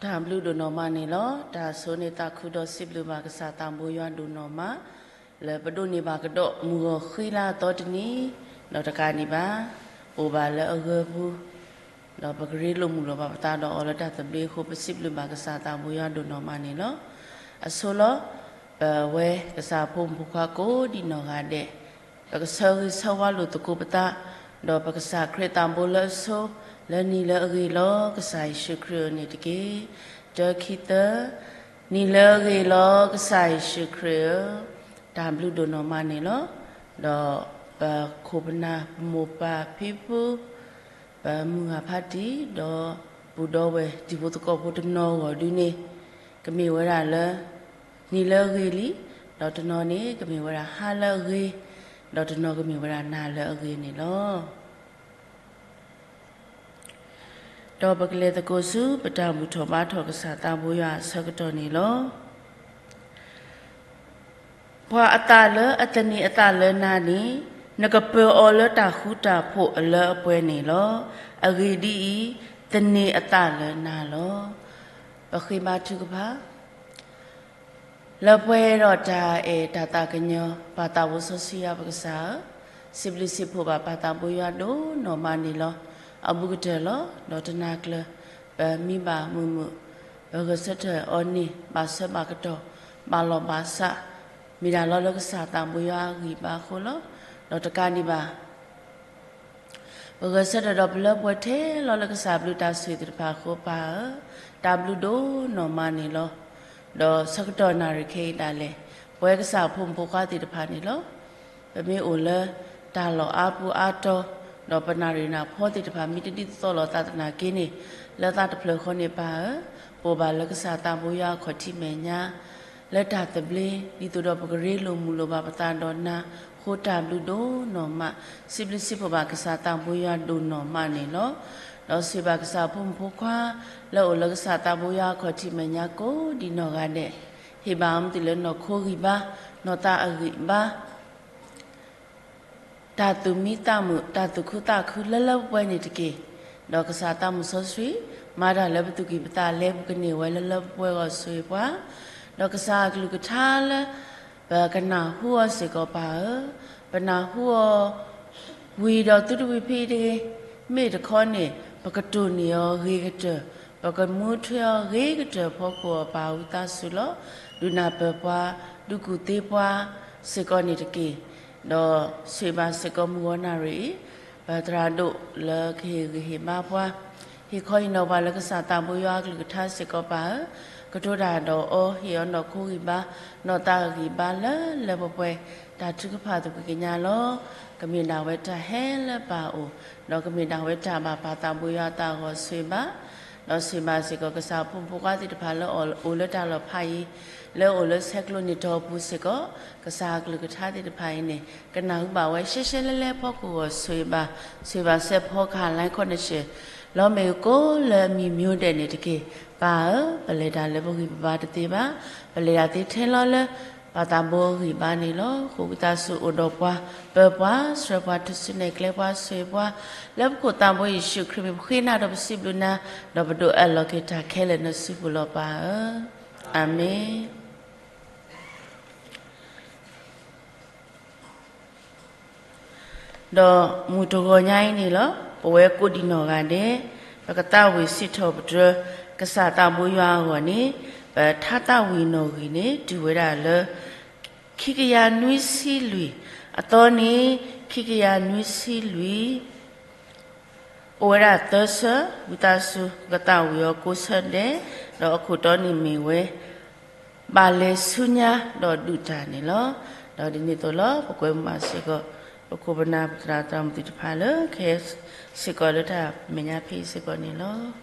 တၢ်ဘျုးဒိၣ်နီၢ်မးန့ၣ်လီၤ. တၢ်ဆိၣ်ဂ့ၤသးခုဒီးစံးဘျုးဘၣ်ကစၢ်သးဘိယွၤဒိၣ်နီၢ်မး, လၢပဒိးန့ၢ်ဘၣ်ကဒီးမုၢ်ဂီၤဃံလၤအသီတနံၤ, ဒီးတကးဒံးဘၣ်, ပအိၣ်ဘၣ်လၢအဂၢၤပူၤ, ဒီးပကရ့လိာ်မုာ်လိာ်ဘၣ်ပသးဒီးအီၤလၢတၢ်သဘျ့အဃိ ပစံးဘျုးဘၣ်ကစၢ်သးဘိယွၤဒိၣ်နီၢ်မးန့ၣ်လီၤ. အဆိလီၤ, ပဝဲကစၢ်ဖိမုၣ်ဖိခွါကိးဒံနီၢ်ဂၤဒဲး ပကဆၢဂ့ၤဆၢဝါလိာ်သကိးပသး, ဒီးပကစၢ်ခရံာ်သးဘိလၢအဆိ, လၢနံၤလၢအဂ့ၤလီၤ. ကစၢ်ယ့ၣ်ၡူးခရံာ်ဧၢန့ၣ်တက့ၢ်. တၢ ခံ သၢ, နံၤလၢအဂ့ၤလီၤ ကစၢ်ယ့ၣ်ၡူးခရံာ်ဧၢ, တၢ်ဘျုးဒိၣ်နီၢ်မးန့ၣ်လီၤ. ဒီးပခိၣ်ပနၢ် ပမိၢ်ပၢ်ဖံဖု ပမုၢ်ဂၤဖးတံၢ် ဒီးပုၢ်ဒီဝဲၢ်တံၤဖိသကိးဖိတနီၤဂီၢ်ဒုန့ၣ် ကမ့ၢ်ဝဲဒၣ်လၢ နံၤလၢအဂ့ၤလံ, ဒီးတနီၤန့ၣ် ကမ့ၢ်ဝဲဒၣ်ဟါလၢအဂ့ၤ, ဒီးတနီၤကမ့ၢ်ဝဲဒၣ်နၤလၢအဂ့ၤန့ၣ်လီၤ. ဒီးပကလဲၤသကိးဆူ ပတၢ်ဘူၣ်ထီၣ်ဘါထီၣ်ကစၢ်သးဘိယွၤအဆၢကတီၢ်န့ၣ်လီၤ. ပှၤအသးလၢအသန့ၤအသးလၢနၤန့ၣ်, နကပၢၤအီၤလၢတၢ်ဃူတၢ်ဖိးအလၢအပှဲၤန့ၣ်လီၤ. အဂ့ၢ်ဒ်အံၤ, သန့ၤအသးလၢနၤလီၤ. ပဃ့ဘါထုကဖၣ် လၢပှဲၤဒီးတၢ်အဲၣ်တၢ်သးကညီၤ ပၢ်သးဘိစီဆှံယွၤပကစၢ်ဧၢ, စံးဘျုးစံးဖှိၣ်ဘၣ်ပၢ်သးဘိယွၤဒိၣ်နီၢ်မးန့ၣ်လီၤ. အဘူးကတၢၢ်လီၤ. ဒီးတနၤကျၢၤ ပမံဘၣ်မုာ်မုာ်, ပဂဲၤဆၢထၢၣ်အီၤန့ၣ် ဘၣ်ဆၢဘၣ်ကတီၢ်, ဘၣ်လီၢ်ဘၣ်စး, မ့ၢ်ဒၣ်လီၤလၢကစၢ်သးဘိယွၤအဂံၢ်ဘါအဃိလီၤ. ဒီးတကးဒံးဘၣ် ပဂဲၤဆၢထၢၣ်ဒီးပလၢပှဲၤထဲလီၤလၢကစၢ်ဘျုးတၢ်ဆိၣ်ဂ့ၤသ့ၣ်တဖၣ်အဃိပၢ်ဧၢ, တၢ်ဘျုးဒိၣ်နီၢ်မးန့ၣ်လီၤ. ဒီးဆၢကတီၢ်နၣ်ရံၣ်ခဲအံၤဒၣ်လဲာ်, ပဝဲကစၢ်ဖိမုၣ်ဖိခွါသ့ၣ်တဖၣ်န့ၣ်လီၤ. ပမ့ၢ်အိၣ်လၢတၢ်လီၢ်အါပူၤအါတီၤ, ဒီးပနၣ်ရံၣ်နၣ်ဖီသ့ၣ်တဖၣ် မ့ၢ်တဒ်သိးလိာ်သးသနာ်က့န့ၣ်, လၢသးတဖျၢၣ်ဃီန့ၣ်ပၢ်ဧၢ, ပအိၣ်ဘၣ်လၢကစၢ်သးဘိယွၤအခီၣ်ထံးမဲာ်ညါ လၢတၢ်သဘျ့ ဒ်သိးဒီးပကရ့လိာ်မုာ်လိာ်ဘၣ်ပသးဒီးနၤ, ဃိတၢ်ဘျုးဒိၣ်နီၢ်မး, စံးဘျုးစံးဖှိၣ်ဘၣ်ကစၢ်သးဘိယွၤဒိၣ်နီၢ်မးန့ၣ်လီၤ. ဒီးဆိၣ်ဂ့ၤဘၣ်ကစၢ်ဖိမုၣ်ဖိခွါ လၢအအိၣ်လၢကစၢ်သးဘိယွၤအခီၣ်ထံးမဲာ်ညါကိးဒံနီၢ်ဂၤဒဲး, ဟ့ၣ်ဘၣ်အီၤမ့ၢ်တုၤလၢနီၢ်ခိဂံၢ်ဘါ, နီၢ်သးအဂံၢ်ဘါ တၢ်သူၣ်မံသးမုာ် တၢ်သူၣ်ခုသးခုလၢလၢပှဲၤပှဲၤန့ၣ်တက့ၢ်. ဒီးကစၢ်သးမုၢ်စီဆှံ မၤတၢ်လၢပသူၣ်ကံၢ်ပသးလဲပူၤကန့ၢ်ဝဲလၢလၢပှဲၤပှဲၤအဂီၢ်ဆိၣ်ဂ့ၤပှၤ, ဒီးကစၢ်အကလုၢ်ကထါလၢ ပကနၢ်ဟူအီၤစ့ၢ်ကီးပၢ်ဧၢ, ပနၢ်ဟူအီၤ ဝံၤဒီးသုတဝံၤဖဲအံၤတဂ့ၤ, မ့ၢ်တခီန့ၣ် ပကတိၢ်န့ၢ်အီၤဂ့ၤကတၢၢ်, ပကမူထွဲအီၤဂ့ၤကတၢၢ်ဖီခိၣ်အီၤပၢ်ဝံသးစူၤလီၤ. ဒုးနၢ်ပၢၢ်ပှၤ, ဒုးကူၣ်သ့ပှၤစ့ၢ်ကီးန့ၣ်တက့ၢ်. ဒီးဆိၣ်ဂ့ၤဘၣ်စ့ၢ်ကီးမုၢ်ဂီၤနၣ်ရံၣ်အံၤ ပသရၣ်ဒိၣ်လၢကဟ့ၣ်ဂံၢ်ဟ့ၣ်ဘါပှၤ, ဟ့ၣ်ခီဟ့ၣ်နီၤပှၤလၢကစၢ်သးဘိယွၤအကလုၢ်ကထါစ့ၢ်ကီးပၢ်ဧၢ, ကတိၤတၢ်ဒီးအီၤ ဟ့ၣ်အီၤနီၢ်ခိဂံၢ်ဘါ, နီၢ်သးဂံၢ်ဘါလၢလၢပှဲၤပှဲၤ, တၢ်ထုကဖၣ်သကွံာ်ကညးလီၤ. ကမ့ၢ်ဒၣ်ဝဲတၢ်ဟဲလၢပၢ်အအိၣ်, ဒီးကမ့ၢ်ဒၣ်ဝဲတၢ်ဘၣ်ပၢ်သးဘိယွၤအသးအဂီၢ်ဆိၣ်ဂ့ၤဘၣ် ဒီးဆိၣ်ဂ့ၤဘၣ်စ့ၢ်ကီးကစၢ်ဖိမုၣ်ဖိခွါသ့ၣ်တဖၣ်လၢအအိၣ်လၢတၢ်လီၢ်ဖးယံၤ, လၢအအိၣ်လၢဆဲးကျိးနံၣ်တီၢ်အပူၤစ့ၢ်ကီး, ကစၢ်အကလုၢ်ကထါသ့ၣ်တဖၣ်အံၤန့ၣ် ကနၢ်ဟူဘၣ်ဝဲရှဲရှဲလဲလဲဖီခိၣ်အဂီၢ်ဆိၣ်ဂ့ၤဘၣ်, ဆိၣ်ဂ့ၤဘၣ်စဲးဖီကဟၣ်လါခီနဆဲး, လီၤမ့ၢ်ကိးလၢအမံၤမံၤဒဲးန့ၣ်တက့ၢ်. ပၢ်ဧၢ, ပလဲၤတၢ်လၢပဂံၢ်ပဘါတသ့ဘၣ်, ပလဲၤတၢ်သ့ထဲလီၤလၢ ပၢ်သးဘိအဂံၢ်ဘါန့ၣ်လီၤ. ဃိာ်ဝံသးစူၤအိၣ်ဒီးပှၤ, ပၢပှၤ, ဆှၢပှၤ, ထုးစုနဲၣ်ကျဲပှၤဆိၣ်ဂ့ၤပှၤ, လၢပခိၣ်သးဘိယ့ၣ်ၡူးခရံာ်မံၤပဃ့နၤဒီးပစံးဘျုးနၤ, ဒီးပဒိးအၢၣ်လီၤက့ၤတၢ်ခဲလၢာ်နစုပူၤလီၤပၢ်ဧၢ, အၤမ့ၣ်. ဒီးမုၢ်တဂီၤညါအံၤန့ၣ်လီၤ, ပဝဲကိးဒံနီၢ်ဂၤဒဲး, ပကသးဝံၣ်စံးထီၣ်ပတြၢၤ ကစၢ်သးဘိယွၤအဂီၢ်န့ၣ်, ပထါသးဝံၣ်နီၣ်ဂံၢ်န့ၣ် တုၤဝဲဒၣ်လၢ ခံကယၤနွံဆံလွံၢ်, အသီန့ၣ် ခံကယၤနွံဆံလွံၢ်, အိၣ်ဝဲဒၣ်သၢဆၢ, ဝံသးစူၤ ပကသးဝံၣ်အီၤကိးဆၢဒဲး, ဒီးအခိၣ်တီန့ၣ်မ့ၢ်ဝဲ ဘၣ်လဲၤဆူညါဒီးဒုၣ်တၢ်န့ၣ်လီၤ. ဒီးဒ်န့ၣ်အသိးလီၤ, ပကွဲမုာ်ဘၣ်စ့ၢ်ကီး ပခိၣ်ပနၢ်ပသရၣ်သရၣ်မုၣ်သ့ၣ်တဖၣ်လၢကဟဲစ့ၢ်ကီးလၢတၢ်မဲာ်ညါဖဲအံၤစ့ၢ်ကီးန့ၣ်လီၤ.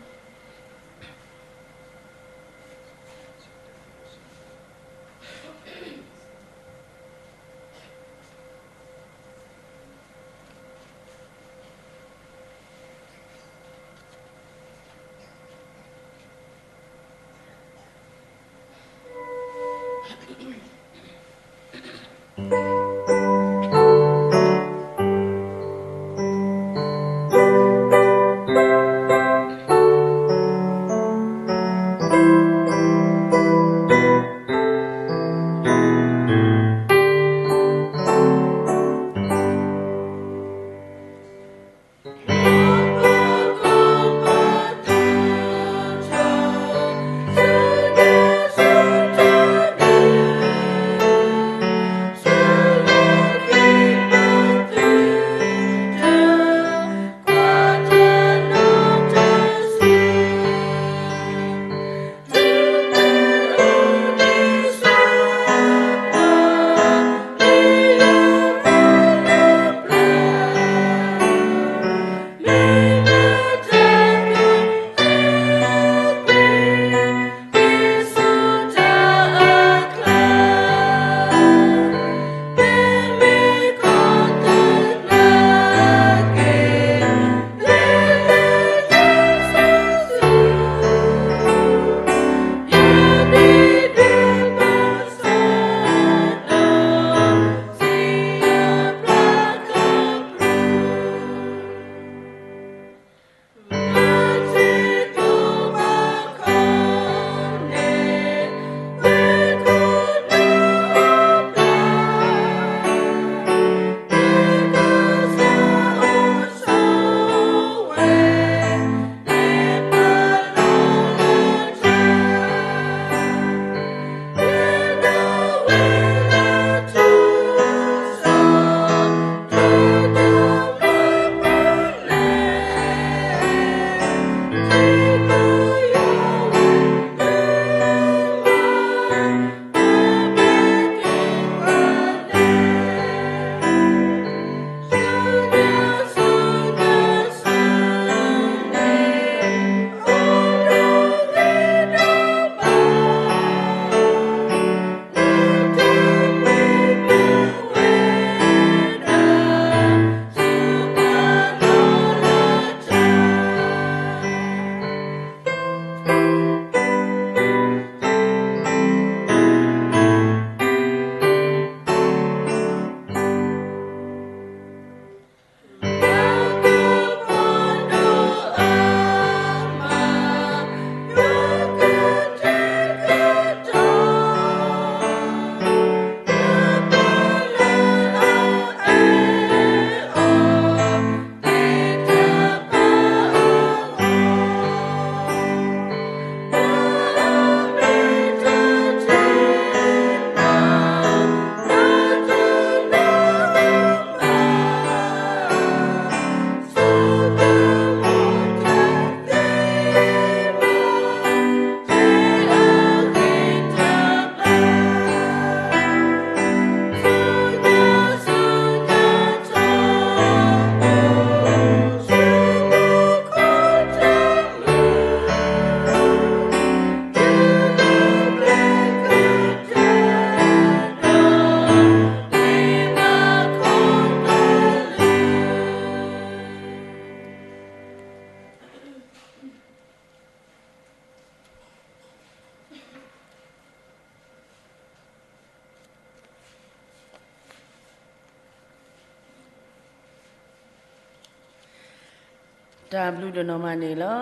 တၢ်ဘျုးဒိၣ်နီၢ်မးန့ၣ်လီၤ.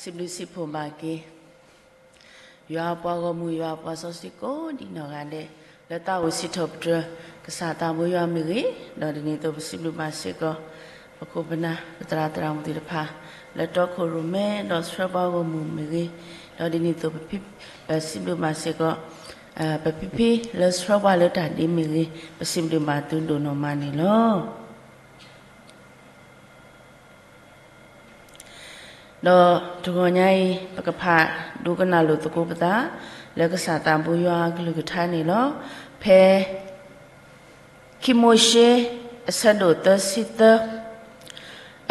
စံးဘျုးစံးဖှိၣ်ဘၣ်က့ၤ ယွၤအပှၤဂီၢ်မုၢ် ယွၤအပှၤစီဆှံကိးဒံနီၢ်ဂၤဒဲး လၢတၢ်အိၣ်စံးထီၣ်ပတြၢၤ ကစၢ်သးဘိယွၤမ့ၢ်ဂ့ၤ, ဒီးဒ်န့ၣ်အသိးပစံးဘျုးဘၣ်စ့ၢ်ကီး ပခိၣ်ပနၢ် ပသရၣ်သရၣ်မုၣ်သ့ၣ်တဖၣ် လၢတီခိၣ်ရိၣ်မဲ ဒီးဆှၢပှၤဂီၢ်မုၢ်မ့ၢ်ဂ့ၤ, ဒီးဒ်န့ၣ်အသိးပဖံ ပစံးဘျုးဘၣ်စ့ၢ်ကီး ပဖံဖံလၢဆှၢပှၤလၢတၢ်ဒ့မ့ၢ်ဂ့ၤ, ပစံးဘျုးဘၣ်သုဒိၣ်နီၢ်မးန့ၣ်လီၤ. ဒီးတဂီၤညါအံၤ ပကဖးဒိကနၣ်လိာ်သကိးပသး လၢကစၢ်သးဘိယွၤအကလုၢ်ကထါန့ၣ်လီၤ. ဖဲ ခံမိၤၡ့ အဆၢဒိၣ်သၢဆံသၢ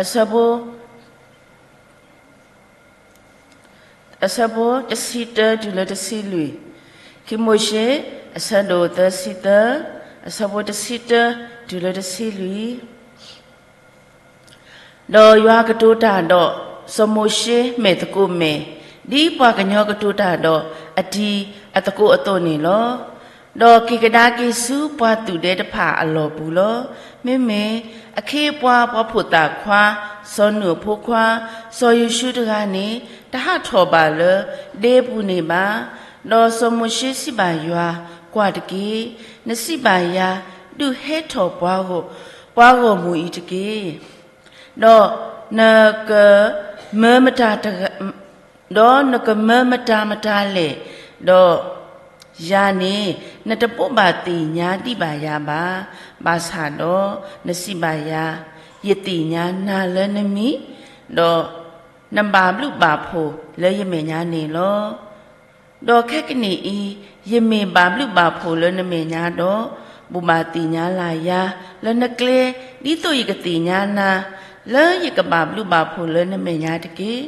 အဆၢဖိ အဆၢဖိတဆံတၢတုၤလၢတဆံလွံၢ်, ခံမိၤၡ့ အဆၢဒိၣ်သၢဆံသၢ အဆၢဖိတဆံတၢတုၤလၢတဆံလွံၢ်. ဒီးယွၤကတိၤတၢ်ဒီးစီၤမိၤၡ့မဲာ်သကိးမဲာ်, ဒ်ပှၤကညီကတိၤတၢ်ဒီးအတံၤအသကိးအသိးန့ၣ်လီၤ. ဒီးက့ၤကဒါက့ၤဆူပှၤသုးဒဲတဖၣ်အလီၢ်ပူၤလီၤ. မ့မ့ၢ်အခ့အပှၤ ပှၤဖိသၣ်ခွါ စီၤနူၣ်အဖိခွါ စီၤယိၤၡူတဂၤန့ၣ် တဟးထီၣ်ဘၣ်လၢဒဲပူၤန့ၣ်ဘၣ်. ဒီးစီၤမိၤၡ့စံးဘၣ်ယွၤ, ကွၢ်တက့ၢ်, နစံးဘၣ်ယၤ, ဒုးဟဲထီၣ်ပှၤဂီၢ်, ပှၤဂီၢ်မုၢ်အံၤတက့ၢ်. ဒီးနကမၢမတၤတဂၤ ဒီးနကမၢမတၤမတၤလဲၣ်, ဒီးယၤန့ၣ် နတဘိးဘၣ်သ့ၣ်ညါဒံးဘၣ်ယၤဘၣ်, ဘၣ်ဆၣ်ဒီးနစံးဘၣ်ယၤ, ယသ့ၣ်ညါနၤလၢနမံၤ, ဒီးနဘၣ်ဘျုးဘၣ်ဖှိၣ်လၢယမဲာ်ညါန့ၣ်လီၤ. ဒီးခဲကနံၣ်အံၤ ယမ့ၢ်ဘၣ်ဘျုးဘၣ်ဖှိၣ်လၢနမဲာ်ညါဒီး, ဘိးဘၣ်သ့ၣ်ညါလၢ်ယၤလၢနကျဲ, ဒ်သိးယကသ့ၣ်ညါနၤ, လၢယကဘၣ်ဘျုးဘၣ်ဖှိၣ်လၢနမဲာ်ညါတက့ၢ်.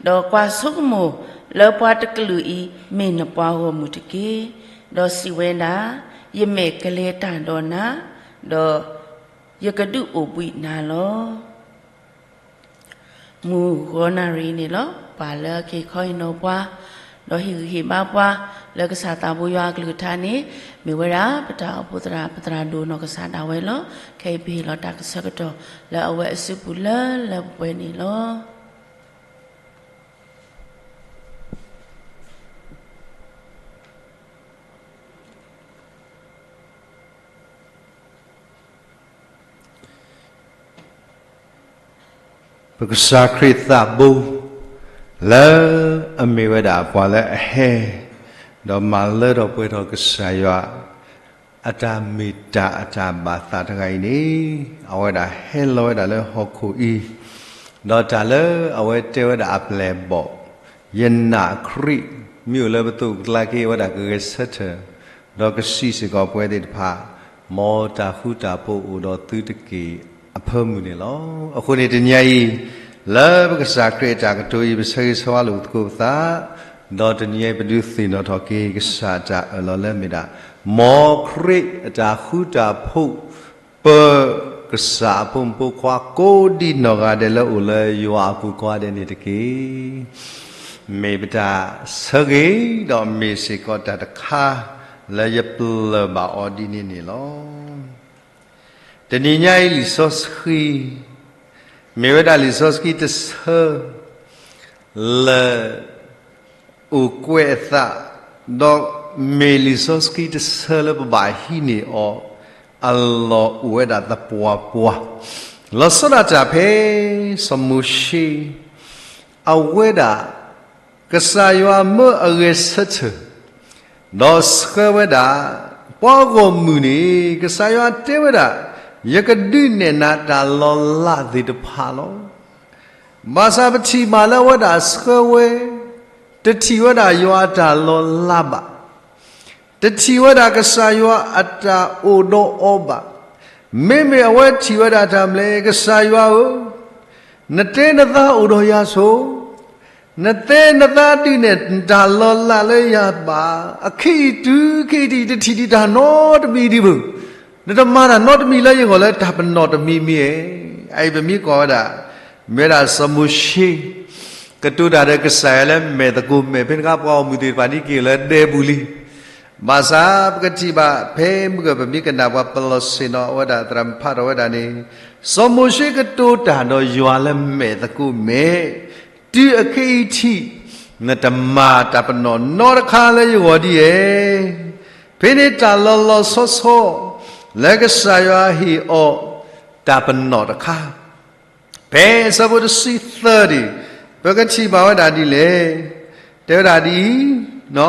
ဒီးကွၢ်ဆိကမိၣ်လၢပှၤတကလုာ်အံၤ မ့ၢ်နပှၤဂီၢ်မုၢ်တက့ၢ်. ဒီးစံးဝဲဒၣ်, ယမဲာ်ကလဲၤတၢ်ဒီးနၤ, ဒီးယကဒုးအိၣ်ဘှံးနၤလီၤ. မုၢ်ဂီၤနၣ်ရံၣ်န့ၣ်လီၤ. ပှၤလၢအက့ၤခီအံၤနီၢ်ပှၤ, ဒီးဟ့ၣ်ဂံၢ်ဟ့ၣ်ဘါပှၤ လၢကစၢ်သးဘိယွၤအကလုၢ်ကထါန့ၣ်, မ့ၢ်ဝဲဒၣ်ပတၢ်အိၣ်ဖှိၣ်သရၣ် ပသရၣ်ဒိၣ်နီၢ်ကစၢ်ဒၣ်ဝဲလီၤ. ခဲအံၤပဟ့ၣ်လီၤတၢ်ကဆၢကတီၢ်လၢအဝဲအစုပူၤလၢလၢပှဲၤပှဲၤန့ၣ်လီၤ. ပကစၢ်ခရံာ်သးဘိ လၢအမ့ၢ်ဝဲဒၣ်ပှၤလၢအဟဲ ဒီးမၤလၢထီၣ်ပှဲၤထီၣ်ကစၢ်ယွၤ အတၢ်မ့ၢ်တၢ်အတၢ်ဘၣ်သးတဂၤအံၤန့ၣ်, အဝဲဒၣ်ဟဲလီၤဝဲဒၣ်လၢဟီၣ်ခိၣ်အံၤ, ဒီးတၢ်လၢအဝဲတဲဝဲဒၣ်အပျဲၢ်အဘီၣ်, ယနာ်ခရံာ်, မ့ၢ်အိၣ်လၢပသိးပကျါက့ၤဝဲဒၣ်ကဂဲၤဆၢထၢၣ်, ဒီးကစံးစ့ၢ်ကီးပဝဲသ့ၣ်တဖၣ်, မ်တၢ်ဃူတၢ်ဖိးအိၣ်ဒီးသုတက့ၢ်အဖၢမုၢ်န့ၣ်လီၤ. အဃိန့ၣ်တနံၤအံၤ, လၢပကစၢ်ခရံာ်အတၢ်ကတိၤအံၤ ပဆၢဂ့ၤဆၢဝါလိာ်သကိးပသး, ဒီးတနံၤအံၤပဒုးသ့ၣ်နီၣ်ထီၣ်က့ၤ ကစၢ်အတၢ်အၢၣ်လီၤလၢမ့ၢ်ဒၣ်, မ်ခရံာ်အတၢ်ဃူတၢ်ဖိး ပကစၢ်အဖိမုၣ်ဖိခွါကိးဒံနီၢ်ဂၤဒဲးလၢအိၣ်လၢယွၤအပူၤကိးဂၤဒဲးန့ၣ်တက့ၢ်. မ့ၢ်ပတၢ်ဆၢဂ့ၤ, ဒီးမ့ၢ်စ့ၢ်ကီးတၢ်တခါလၢယပျၢၤဘၣ်အီၤဒ်န့ၣ်န့ၣ်လီၤ. တနံၤညါအံၤလံာ်စီဆှံ မ့ၢ်ဝဲဒၣ်လံာ်စီဆှံတဆၢ လၢ အိၣ်ကွဲးအသး, ဒီးမ့ၢ်လံာ်စီဆှံတဆၢလၢပဘၣ်ဟံးန့ၢ်အီၤ အလီၢ်အိၣ်ဝဲဒၣ်သပှၢ်ပှၢ်, လီၤဆီဒၣ်တၢ်ဖဲ စီၤမိၤၡ့ အဝဲဒၣ် ကစၢ်ယွၤမၢအဂဲၤဆၢထၢၣ်, ဒီးဆှၢဝဲဒၣ် ပှၤဂီၢ်မုၢ်န့ၣ် ကစၢ်ယွၤတဲဝဲဒၣ်, ယကဒုးနဲၣ်နၤတၢ်လီၤလးသ့ၣ်တဖၣ်လီၤ. ဘၣ်ဆၣ်ပထံၣ်ဘၣ်လၢအဝဲဒၣ်ဆှၢဝဲ, တထံၣ်ဝဲဒၣ်ယွၤအတၢ်လီၤလးဘၣ်, တထံၣ်ဝဲဒၣ်ကစၢ်ယွၤအတၢ်အိၣ်ဒီးအီၤဘၣ်. မ့မ့ၢ်အဝဲထံၣ်ဝဲဒၣ်တၢ်မနုၤလဲၣ်, ကစၢ်ယွၤဧၢ, နတဲနသးအိၣ်ဒီးယၤဆိ, နတဲနသးဒုးနဲၣ်တၢ်လီၤလးလၢယၤဘၣ်, အခံအံၤတုၤခံအံၤတထံၣ်ဒံးတၢ်နီတမံၤဒံးဘၣ်, နတမၤတၢ်နီတမံၤလၢယဂီၢ်လၢတၢ်ပနီၣ်တမံၤမံၤဧါ. အအံၤပမ့ၢ်ကွၢ်ဝဲဒၣ်, မ့ၢ်ဝဲဒၣ်စီၤမိၤၡ့ ကတိၤတၢ်ဒီးကစၢ်ယွၤလၢမဲာ်သကိးမဲာ် ဖဲန့ၣ်အခါပှၤဂီၢ်မုၢ်သ့ၣ်တဖၣ်န့ၣ်က့ၤလၢဒဲပူၤလံ. ဘၣ်ဆၣ်ပကထံၣ်ဘၣ်ဖဲမုၢ်ဂီၤပမ့ၢ်ကနၣ်ပှၤပလီၢ်ဆ့ၣ်နီၤဝဲဒၣ်သရၣ်မုၣ်ဖးထီၣ်ဝဲဒၣ်န့ၣ် စီၤမိၤၡ့ကတိၤတၢ်ဒီးယွၤလၢမဲာ်သကိးမဲာ်, တုၤအခဲအံၤထံး, နတမၤတၢ်ပနီၣ်နီတခါလၢယဂီၢ်ဒ်ဧါ. ဖဲန့ၣ်တၢ်လီၤလီၤဆီဆီ လၢကစၢ်ယွၤဟ့ၣ်အီၤတၢ်ပနီၣ်တခါ ဖဲအဆၢဖိတဆံသၢန့ၣ် ပကထံၣ်ဘၣ်ဝဲဒၣ်ဒ်လဲၣ်. တဲဝဲဒၣ်ဒ်အံၤ,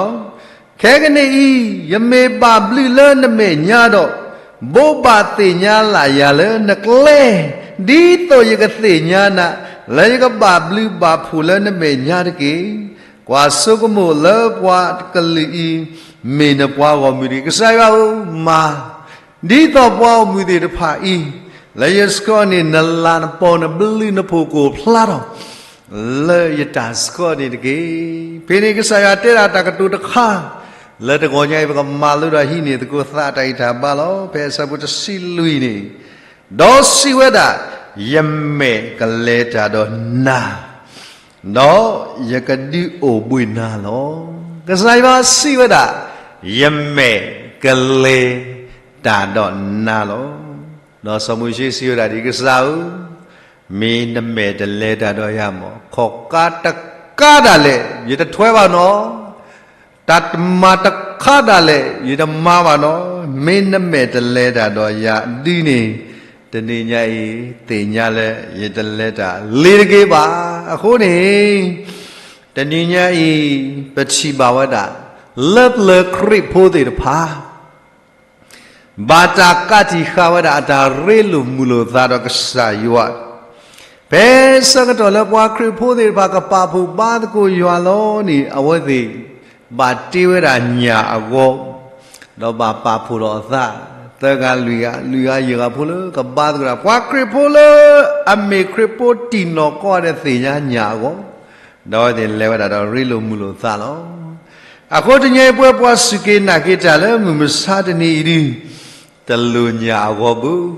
ခဲကနံၣ်အံၤ ယမ့ၢ်ဘၣ်ဘျုးလၢနမဲာ်ညါဒီး, ဘိးဘၣ်သ့ၣ်ညါလၢ်ယၤလၢနကျဲ, ဒ်သိးယကသ့ၣ်ညါနၤ, လၢယကဘၣ်ဘျုးဘၣ်ဖှိၣ်လၢနမဲာ်ညါတက့ၢ်. ကွၢ်ဆိကမိၣ်လၢပှၤကလုာ်အံၤ မ့ၢ်နပှၤဂီၢ်မုၢ်တက့ၢ်. ကစၢ်ယွၤဧၢ, မၤ ဒ်သိးပှၤဂီၢ်မုၢ်သ့ၣ်တဖၣ်အံၤ, လၢယဆှၢန့ၢ်နလၤနပီၢ်နဘျုးနဖှိၣ်ကိၣ်ဖျါထီၣ် လၢယတၢ်ဆှၢန့ၣ်တက့ၢ်. ဖဲန့ၣ်ကစၢ်ယွၤတဲဒၣ်တၢ်ကတိၤတခါ, လၢတဂီၤညါအံၤ ပကမၤလိဒီးဟံးန့ၢ်သကိးသးတၢ်ဂံၢ်တၢ်ဘါလီၤ. ဖဲအဆၢဖိတဆံလွံၢ်န့ၣ်, ဒီးစံးဝဲဒၣ်, ယမဲာ်ကလဲၤတၢ်ဒီးနၤ ဒီးယကဒုးအိၣ်ဘှံးနၤလီၤ. ကစၢ်ယွၤစံးဝဲဒၣ်, ယမဲာ်ကလဲၤတၢ်ဒီးနၤလီၤ. ဒီးစီၤမိၤၡ့စံးဝဲဒၣ်ဒ်အံၤ, ကစၢ်ဧၢ, မ့ၢ်နမဲာ်တလဲၤတၢ်ဒီးယၤမး, ခီၣ်ကါတကါဒၣ်လဲာ် ယတထွဲဘၣ်နီၤ, တၢ်တမၤတခါဒၣ်လဲာ် ယတမၤဘၣ်နီၤ, မ့ၢ်နမဲာ်တလဲၤတၢ်ဒီးယၤဒ်န့ၣ်, တနံၤညါအံၤ သ့ၣ်ညါလၢယတလဲၤတၢ်လ့ၤတဂ့ၤဘၣ်. အဃိန့ၣ် တနံၤညါအံၤ ပထံၣ်ဘၣ်ဝဲဒၣ် လၢပျၢၤခရံာ်ဖိသ့ၣ်တဖၣ် ဘၣ်တၢ်ကးတံာ်ဃာ်ဝဲဒၣ်အတၢ်ရ့လိာ်မုာ်လိာ်သးဒီးကစၢ်ယွၤ, ဖဲဆၢကတီၢ်လၢပှၤခရံာ်ဖိသ့ၣ်တဖၣ် ကပာ်ဖှိၣ်ဘါသကိးယွၤလီၤန့ၣ် အဝဲသ့ၣ် ဘၣ်တ့ဝဲဒၣ်ညၣ်အဂီၢ်, ဒီးဘၣ်ပာ်ဖှိၣ်ဒီးအသး, သၢဂၤလွံၢ်ဂၤ, လွံၢ်ဂၤယဲၢ်ဂၤဖိလၢကဘါသကိးတၢ်, ပှၤခရံာ်ဖိလၢအမ့ၢ်ခရံာ်ဖိတံၢ်နီၢ်ကီၢ်ဒဲးသ့ၣ်ညါညၣ်အဂီၢ်, ဒီးအဝဲသ့ၣ်လဲၤဝဲဒၣ်ဒီးရ့လိာ်မုာ်လိာ်သးလီၤ. အဃိတနံၤအံၤ ပဝဲပှၤစူၢ်က့ၤနာ်က့ၤတၢ်လၢမုၢ်မဆါတနံၤအံၤဒုး တလိၣ်ညၣ်အဂီၢ်ဘၣ်.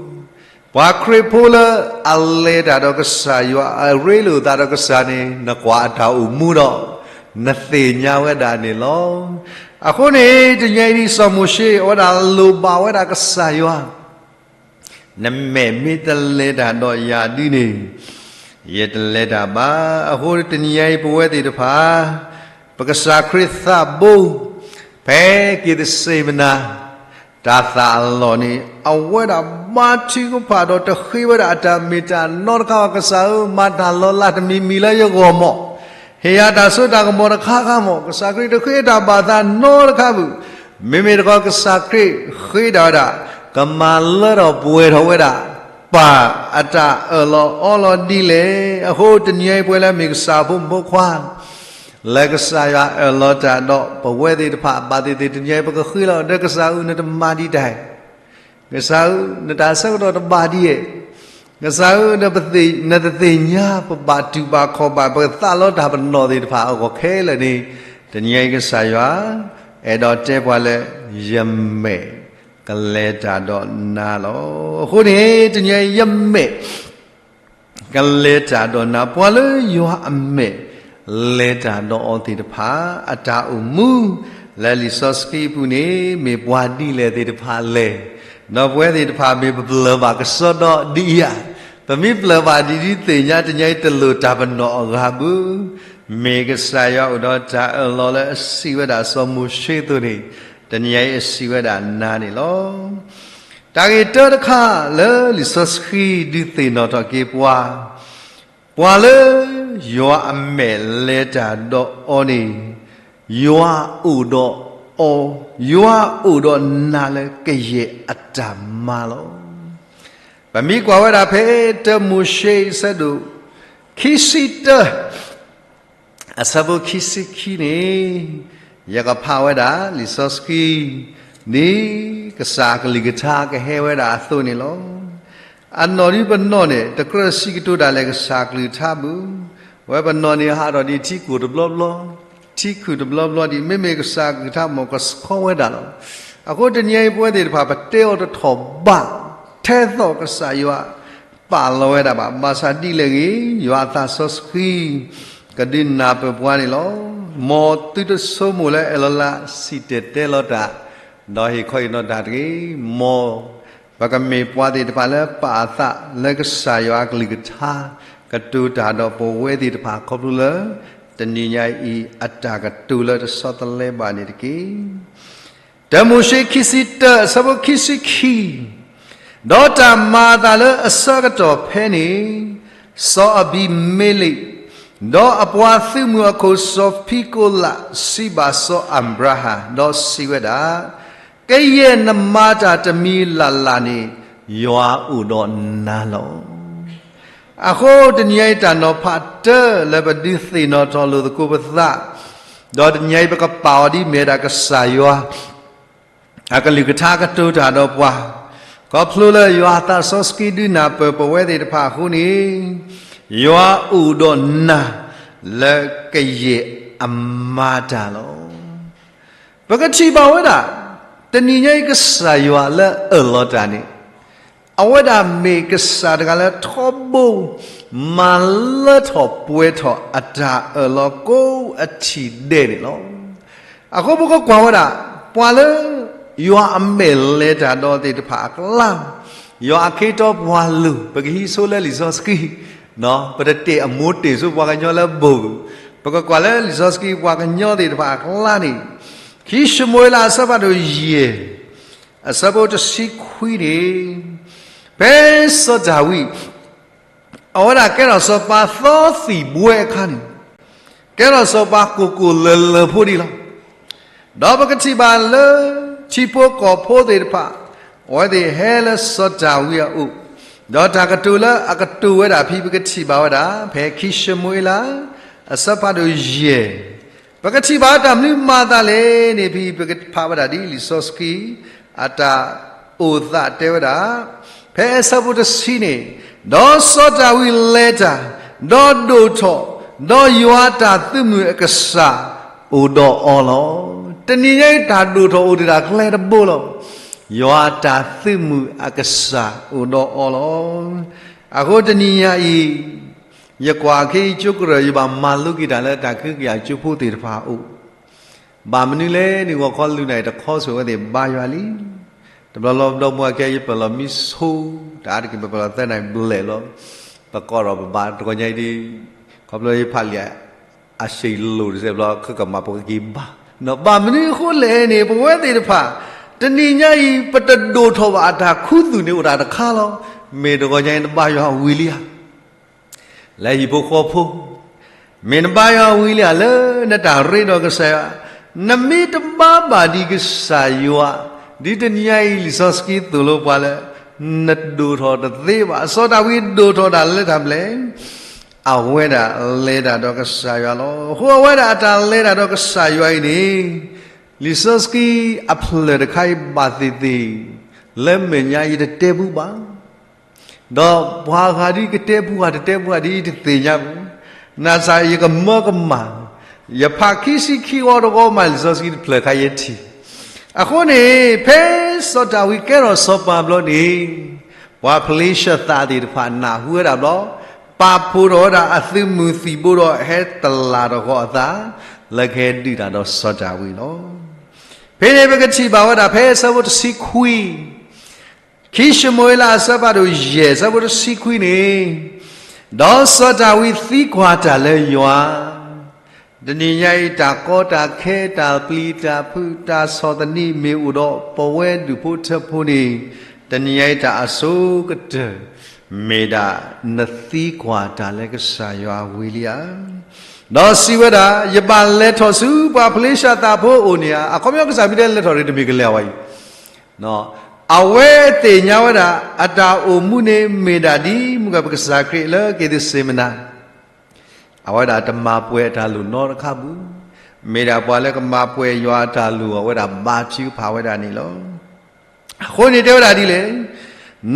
ပှၤခရံာ်ဖိလၢအလဲၤတၢ်ဒီးကစၢ်ယွၤ, အရ့လိာ်သးဒီးကစၢ်န့ၣ် နကွၢ်အတၢ်အိၣ်မူဒီး နသ့ၣ်ညါဝဲဒၣ်န့ၣ်လီၤ. အဃိန့ၣ် တနံၤအံၤဒ်စီၤမိၤၡ့ အဝဲဒၣ်လိၣ်ဘၣ်ဝဲဒၣ်ကစၢ်ယွၤ နမဲာ်မ့ၢ်တလဲၤတၢ်ဒီးယၤဒ်န့ၣ်, ယတလဲၤတၢ်ဘၣ်. အဃိတနံၤအံၤ ပဝဲသ့ၣ်တဖၣ် ပကစၢ်ခရံာ်သးဘိ ဖဲက့ၤသစ့မနၤ တၢ်သၣ်အလီၢ်န့ၣ် အဝဲဒၣ်ဘါထုကဖၣ်ဒီးတဃ့ဝဲဒၣ်အတၢ်မ့ၢ်တၢ်နီတခါဘၣ်, ကစၢ်ဧၢ, မၤတၢ်လီၤလးတမံၤမံၤလၢယဂီၢ်မး, ဟ့ၣ်ယၤတၢ်စိတၢ်ကမီၤတခါခါမး, ကစၢ်ခရံာ်တဃ့တၢ်ဘၣ်သးနီတခါဘၣ်. မ့မ့ၢ်တခီ ကစၢ်ခရံာ်ဃ့ဒၣ်ဝဲဒၣ် ကမၤလၢထီၣ်ပှဲၤထီၣ်ဝဲဒၣ် ပၢ်အတၢ်အၢၣ်လီၤအီလီၤဒ်လဲၣ်. အဃိတနံၤအံၤ ပဝဲလၢမ့ၢ်ကစၢ်ဖိမုၣ်ဖိခွါ လၢကစၢ်ယွၤအၢၣ်လီၤတၢ်ဒီးပဝဲသ့ၣ်တဖၣ် ဘၣ်သ့ၣ်သ့ၣ် တနံၤအံၤ ပကဃ့လီၤဒီး ကစၢ်ဧၢ, နတမၤဒံးတၢ်, ကစၢ်ဧၢ, နတၢ်ဆၢကတီၢ်တဘၣ်ဒံးဧါ, ကစၢ်ဧၢ, နတသ့ၣ်ညါ ပဘၣ်တူၢ်ဘၣ်ခီၣ်ဘၣ် ပသးလီတၢ်ပနီၣ်သ့ၣ်တဖၣ်အဂီၢ်ခဲလၢာ်န့ၣ်, တနံၤအံၤကစၢ်ယွၤ အဲၣ်ဒိးတဲပှၤလၢ ယမဲာ်ကလဲၤတၢ်ဒီးနၤလီၤ. အဃိန့ၣ် တနံၤအံၤ ယမဲာ် ကလဲၤတၢ်ဒီးနၤ, ပှၤလၢယွၤအမဲာ်လဲၤတၢ်ဒီးအီၤသ့ၣ်တဖၣ် အတၢ်အိၣ်မူ လၢလံာ်စီဆှံအပူၤန့ၣ် မ့ၢ်ပှၤဒ်လဲၣ်သ့ၣ်တဖၣ်လဲၣ်. ဒီးပဝဲသ့ၣ်တဖၣ် မ့ၢ်ပပျၢၢ်ဘၣ်ကစီဒီဒ်အံၤဧါ. ပမ့ၢ်ပျၢၢ်ဘၣ်ဒ်ဒ်သ့ၣ်ညါ တနံၤအံၤတလိၣ်တၢ်ပနီၣ်အဂၤဘၣ်. မ့ၢ်ကစၢ်ယွၤအိၣ်ဒီးတၢ်အၢၣ်လီၤလၢအစံးဝဲဒၣ်စီၤမိၤၡ့အသိးန့ၣ်, တနံၤအံၤအစံးဝဲဒၣ်နၤန့ၣ်လီၤ. တၢ်ဂ့ၢ်တၢတခါလၢလံာ်စီဆှံဒုးသ့ၣ်နီၣ်ထီၣ်က့ၤပှၤ, ပှၤလၢယွၤအမဲာ်လဲၤတၢ်ဒီးအီၤန့ၣ်, ယွၤအိၣ်ဒီးအီၤ, ယွၤအိၣ်ဒီးနၤလၢကယဲၢ်အတၢ်မၤလီၤ. ပမ့ၢ်ကွၢ်ဝဲဒၣ်ဖဲတၢမိၤၡ့အဆၢဒိၣ်ခံဆံတၢ အဆၢဖိခံဆံခံန့ၣ်, ယကဖးဝဲဒၣ်လံာ်စီဆှံ ဒ်ကစၢ်အကလုၢ်ကထါကဟဲဝဲဒၣ်အသိးန့ၣ်လီၤ. အနီၢ်ဒ်ပနီၢ်န့ၣ် တကြၢးစံးကတိၤတၢ်လၢကစၢ်ကလုၢ်ကထါဘၣ်. ဝဲပနီၢ်န့ၣ်ဟးထီၣ်ဒ်ထံကိၢ်တဘျီဘျီ, ထံခုၣ်တဘျီဘျီဒ် မ့မ့ၢ်ကစၢ်ကလုၢ်ကထါမ့ၢ်ကဆှီဝဲဒၣ်လီၤ. အဃိတနံၤအံၤပဝဲသ့ၣ်တဖၣ် ပတဲအီၤတထီၣ်ဘၣ်, ထဲသိးကစၢ်ယွၤ ပာ်လီၤဝဲဒၣ်ဘၣ်. ဘၣ်ဆၣ်ဒ်လဲၣ်ဂ့ၤ, ယွၤအသးစီဆှံ ကဒုးနၢ်ပၢၢ်ပှၤန့ၣ်လီၤ. မ်သုတဆိကမိၣ်လၢအလီၤလးစံၣ်တဲၤတဲလီၤတၢ်, ဒီးဟ့ၣ်ခီဟ့ၣ်နီၤတၢ်တဂ့ၤ. မ်ပ ပကမ့ၢ်ပှၤသ့ၣ်တဖၣ်လၢပာ်အသးလၢကစၢ်ယွၤအကလုၢ်ကထါ ကတိၤတၢ်ဒီးပဝဲသ့ၣ်တဖၣ်ခီဖျိလၢ တနံၤညါအံၤ အတၢ်ကတိၤလၢတဆီတလဲဘၣ်န့ၣ်တက့ၢ်. တၢမိၤၡ့ခံဆံတၢ အဆၢဖိခံဆံခံ, ဒီးတၢ်မၤအသးလၢအဆၢကတီၢ်ဖဲန့ၣ်, စီၤအဘံၤမ့လ့း, ဒီးအပှၤသုးမုၢ်အခိၣ်စီၤဖံကိလး စံးဘၣ်စီၤအၤဘြၤဟၣ် ဒီးစံးဝဲဒၣ်, ကယဲၢ်နမၤတၢ်တမံၤလၢ်လၢ်န့ၣ် ယွၤအိၣ်ဒီးနၤလီၤ. အဃိတနံၤညါအံၤတၢ်နီၤဖးတၢလၢပဒုးသ့ၣ်နီၣ်ထီၣ်လိာ်သကိးပသး, ဒီးတနံၤညါအံၤပကပာ်အီၤဒ်မ့ၢ်ဝဲဒၣ်ကစၢ်ယွၤ အကလုၢ်ကထါကတိၤတၢ်ဒီးပှၤ, ခီဖျိလၢယွၤအသးစီဆှံဒုးနၢ်ပၢၢ်ပဝဲသ့ၣ်တဖၣ်အဃိန့ၣ်, ယွၤအိၣ်ဒီးနၤလၢကယဲၢ်အမၤတၢ်လီၤ. ပကထံၣ်ဘၣ်ဝဲဒၣ်, တနံၤညါအံၤကစၢ်ယွၤလၢအၢၣ်လီၤတၢ်န့ၣ်, အဝဲဒၣ်မ့ၢ်ကစၢ်တဂၤလၢထီဘိ မၤလၢထီၣ်ပှဲၤထီၣ်အတၢ်အၢၣ်လီၤကိးအထံၣ်ဒဲးန့ၣ်လီၤ. အဃိပကကွၢ်ဝဲဒၣ်, ပှၤလၢယွၤအမဲာ်လဲၤတၢ်ဒီးသ့ၣ်တဖၣ်အကျါ, ယွၤအခ့တီပှၤလိၤ ပကဟံးဆိလၢလံာ်စီဆှံ ပတတဲအမိၢ်တ့ၢ်ဆိပှၤကညီလၢဘိၣ်, ပကကွၢ်လၢလံာ်စီဆှံပှၤကညီသ့ၣ်တဖၣ်အကျါန့ၣ်, ခံၡမူၤအ့လးအဆၢဖးဒိၣ်ယဲၢ် အဆၢဖိတဆံခွံန့ၣ်, ဖဲစီၤဒၤဝံး အဝဲဒၣ်ကဲထီၣ်စီၤပၤသီသံၣ်ဘှဲအခါန့ၣ်, ကဲထီၣ်စီၤပၤကိၢ်ကိၢ်လၢၤလၢၤဖိဒံးလီၤ. ဒီးပကထံၣ်ဘၣ်လၢ ထံဖိကီၢ်ဖိသ့ၣ်တဖၣ်, အဝဲသ့ၣ်ဟဲလၢစီၤဒၤဝံးအအိၣ်, ဒီးတၢ်ကတိၤလၢအကတိၤဝဲဒၣ်ဖဲ ပကထံၣ်ဘၣ်ဝဲဒၣ် ဖဲခံၡမူၤအ့လး အဆၢဖးဒိၣ်ယဲၢ်, ပကထံၣ်ဘၣ်တၢ်မနုၤမၤအသးလဲၣ်န့ၣ် ဖဲပကဖးဝဲဒၣ်ဒ်လံာ်စီဆှံ အတၢ်အိၣ်သးတဲဝဲဒၣ်, ဖဲအဆၢဖိတဆံန့ၣ်, ဒီးစီၤဒၤဝံးလဲၤတၢ်, ဒီးဒိၣ်ထီၣ်, ဒီးယွၤအတၢ်သုးမုၢ်အကစၢ်အိၣ်ဒီးအီၤလီၤ. တနံၤညါအံၤတၢ်ဒိၣ်ထီၣ်အိၣ်တ့ၢ်ဒၣ်ကျဲတဘိလီၤ. ယွၤအတၢ်သုးမုၢ်အကစၢ်အိၣ်ဒီးအီၤလီၤ. အဃိတနံၤညါအံၤ, ယကွၢ်ခဲအံၤကၠိကရၢၢ် ယဘၣ်မၤလိက့ၤတၢ်လၢတၢ်ကဟုကယာ်ကၠိဖိသ့ၣ်တဖၣ်အအိၣ် ဘၣ်မနုၤလဲၣ်န့ၣ် ဂီၤခီလုၢ်နၢ်အံၤတခီဆိၣ်ဝဲသ့ၣ်ဘါယွၤလံ. တဘျီလီၤဒီမါဝၤခဲ ယပၢၢ်လီၤမံဆိ, တၢ်အါတက့ၢ်ပပၢၢ်လီၤသၢနၢ်ဘျဲၣ်လီၤ. ပကိးထီၣ်ပဘါတဂီၤညါအံၤဒ်, ခီဖျိယဖးလံာ်အဆံးလိၤတစဲးဘျီ ခဲကမၤပကက့ၤဘါ, ဘၣ်မနုၤအဃိလဲၣ်န့ၣ် ပဝဲသ့ၣ်တဖၣ် တနံၤညါအံၤ ပတဒိၣ်ထီၣ်ဘၣ်အတၢ်ခူသူၣ်န့ၣ်အိၣ်တၢ်တခါလီၤ. မ့ၢ်တဂီၤညါအံၤနဘါယွၤဝံၤလံဧါ လၢဟံၣ်ဖိဃီဖိ, မ့ၢ်နဘါယွၤဝံၤလံဧါ လၢနတၢ်ရ့ဒီးကစၢ်ယွၤ, နမ့ၢ်တဘါဘၣ်ဒံးကစၢ်ယွၤ, ဒ်တနံၤညါအံၤလံာ်စီဆှံသိၣ်လိပှၤလၢ နဒိၣ်ထီၣ်တသ့ဘၣ်. စီၤဒၤဝံးဒိၣ်ထီၣ်တၢ်လၢတၢ်ဘျဲၣ်, အဝဲဒၣ်လဲၤတၢ်ဒီးကစၢ်ယွၤလီၤ. အဃိအဝဲဒၣ်အတၢ်လဲၤတၢ်ဒီးကစၢ်ယွၤအံၤန့ၣ်, လံာ်စီဆှံအဖျၢၣ်တခါအံၤဘၣ်သ့ၣ်သ့ၣ်, လၢမဲာ်ညါယတတဲပူဘၣ် ဒီးပှၤဂၤဒ်ကတဲပူဧါ တတဲပူဧါ ဒ်ယတသ့ၣ်ညါပူၤ, နာ်စ့ၢ်ယကမၢကမၣ်, ယဖးခံဆံခံဂီၤတဂီၤမး လံာ်စီဆှံတဖျၢၣ်ခါယဲထံၣ်. အဃိန့ၣ် ဖဲစီၤဒၤဝံးကဲထီၣ်စီၤပၤဘျီန့ၣ်, ပှၤဖလ့ၡသးသ့ၣ်တဖၣ်နၢ်ဟူဝဲဒၣ်ဘျီ, ပာ်ဖှိၣ်ထီၣ်ဝဲဒၣ်အသုးမုၢ်သံၣ်ဘိဒီးဟဲတလၢ်ထီၣ်ဃီအသး, လၢကဟဲဒုးတၢ်ဒီးစီၤဒၤဝံးလီၤ. ဖဲန့ၣ်ပကထံၣ်ဘၣ်ဝဲဒၣ်ဖဲအဆၢဖိတဆံခွံ ခံၡမူၤအ့လးအဆၢဖးဒိၣ်ယဲၢ် အဆၢဖိတဆံခွံန့ၣ်, ဒီးစီၤဒၤဝံးသံကွၢ်တၢ်လၢယွၤ, တနံၤညါအံၤတၢ်ကီတၢ်ခဲ တၢ်ပျံၤတၢ်ဖုး တၢ်ဆီၣ်သနံးမ့ၢ်အိၣ်ဒီးပဝဲဒူၣ်ဖိထၢဖိန့ၣ်, တနံၤညါအံၤတၢ်အဆိကတၢၢ်, မ့ၢ်ဒၣ်နသံကွၢ်တၢ်လၢကစၢ်ယွၤဝံၤလံဧါ. ဒီးစံးဝဲဒၣ်, ယဘၣ်လဲၤထီၣ်ဆူပှၤဖလ့ၡသးဖိအအိၣ်န့ၣ်ဧါ. အခီပညီကစၢ်မ့ၢ်တဲလဲၤထီၣ်ရ့ၣ်တမ့ၢ်ကလဲၤဝဲအံၤ အဝဲသ့ၣ်ညါဝဲဒၣ် အတၢ်အိၣ်မူန့ၣ်မ့ၢ်ဒၣ်ဒ်မုၢ်ဂၤပကစၢ်ခရံာ်လၢက့ၤသစ့မနၤ, အဝဲဒၣ်တမၤပှဲၤအတၢ်လိၣ်နီတခါပူၤ, မ့ၢ်ဒၣ်ပှၤလၢကမၤပှဲၤယွၤအတၢ်လိၣ် အဝဲဒၣ်ဘါထုကဖၣ်ဝဲဒၣ်န့ၣ်လီၤ. အဃိန့ၣ်တဲဝဲဒၣ်ဒ်လဲၣ်,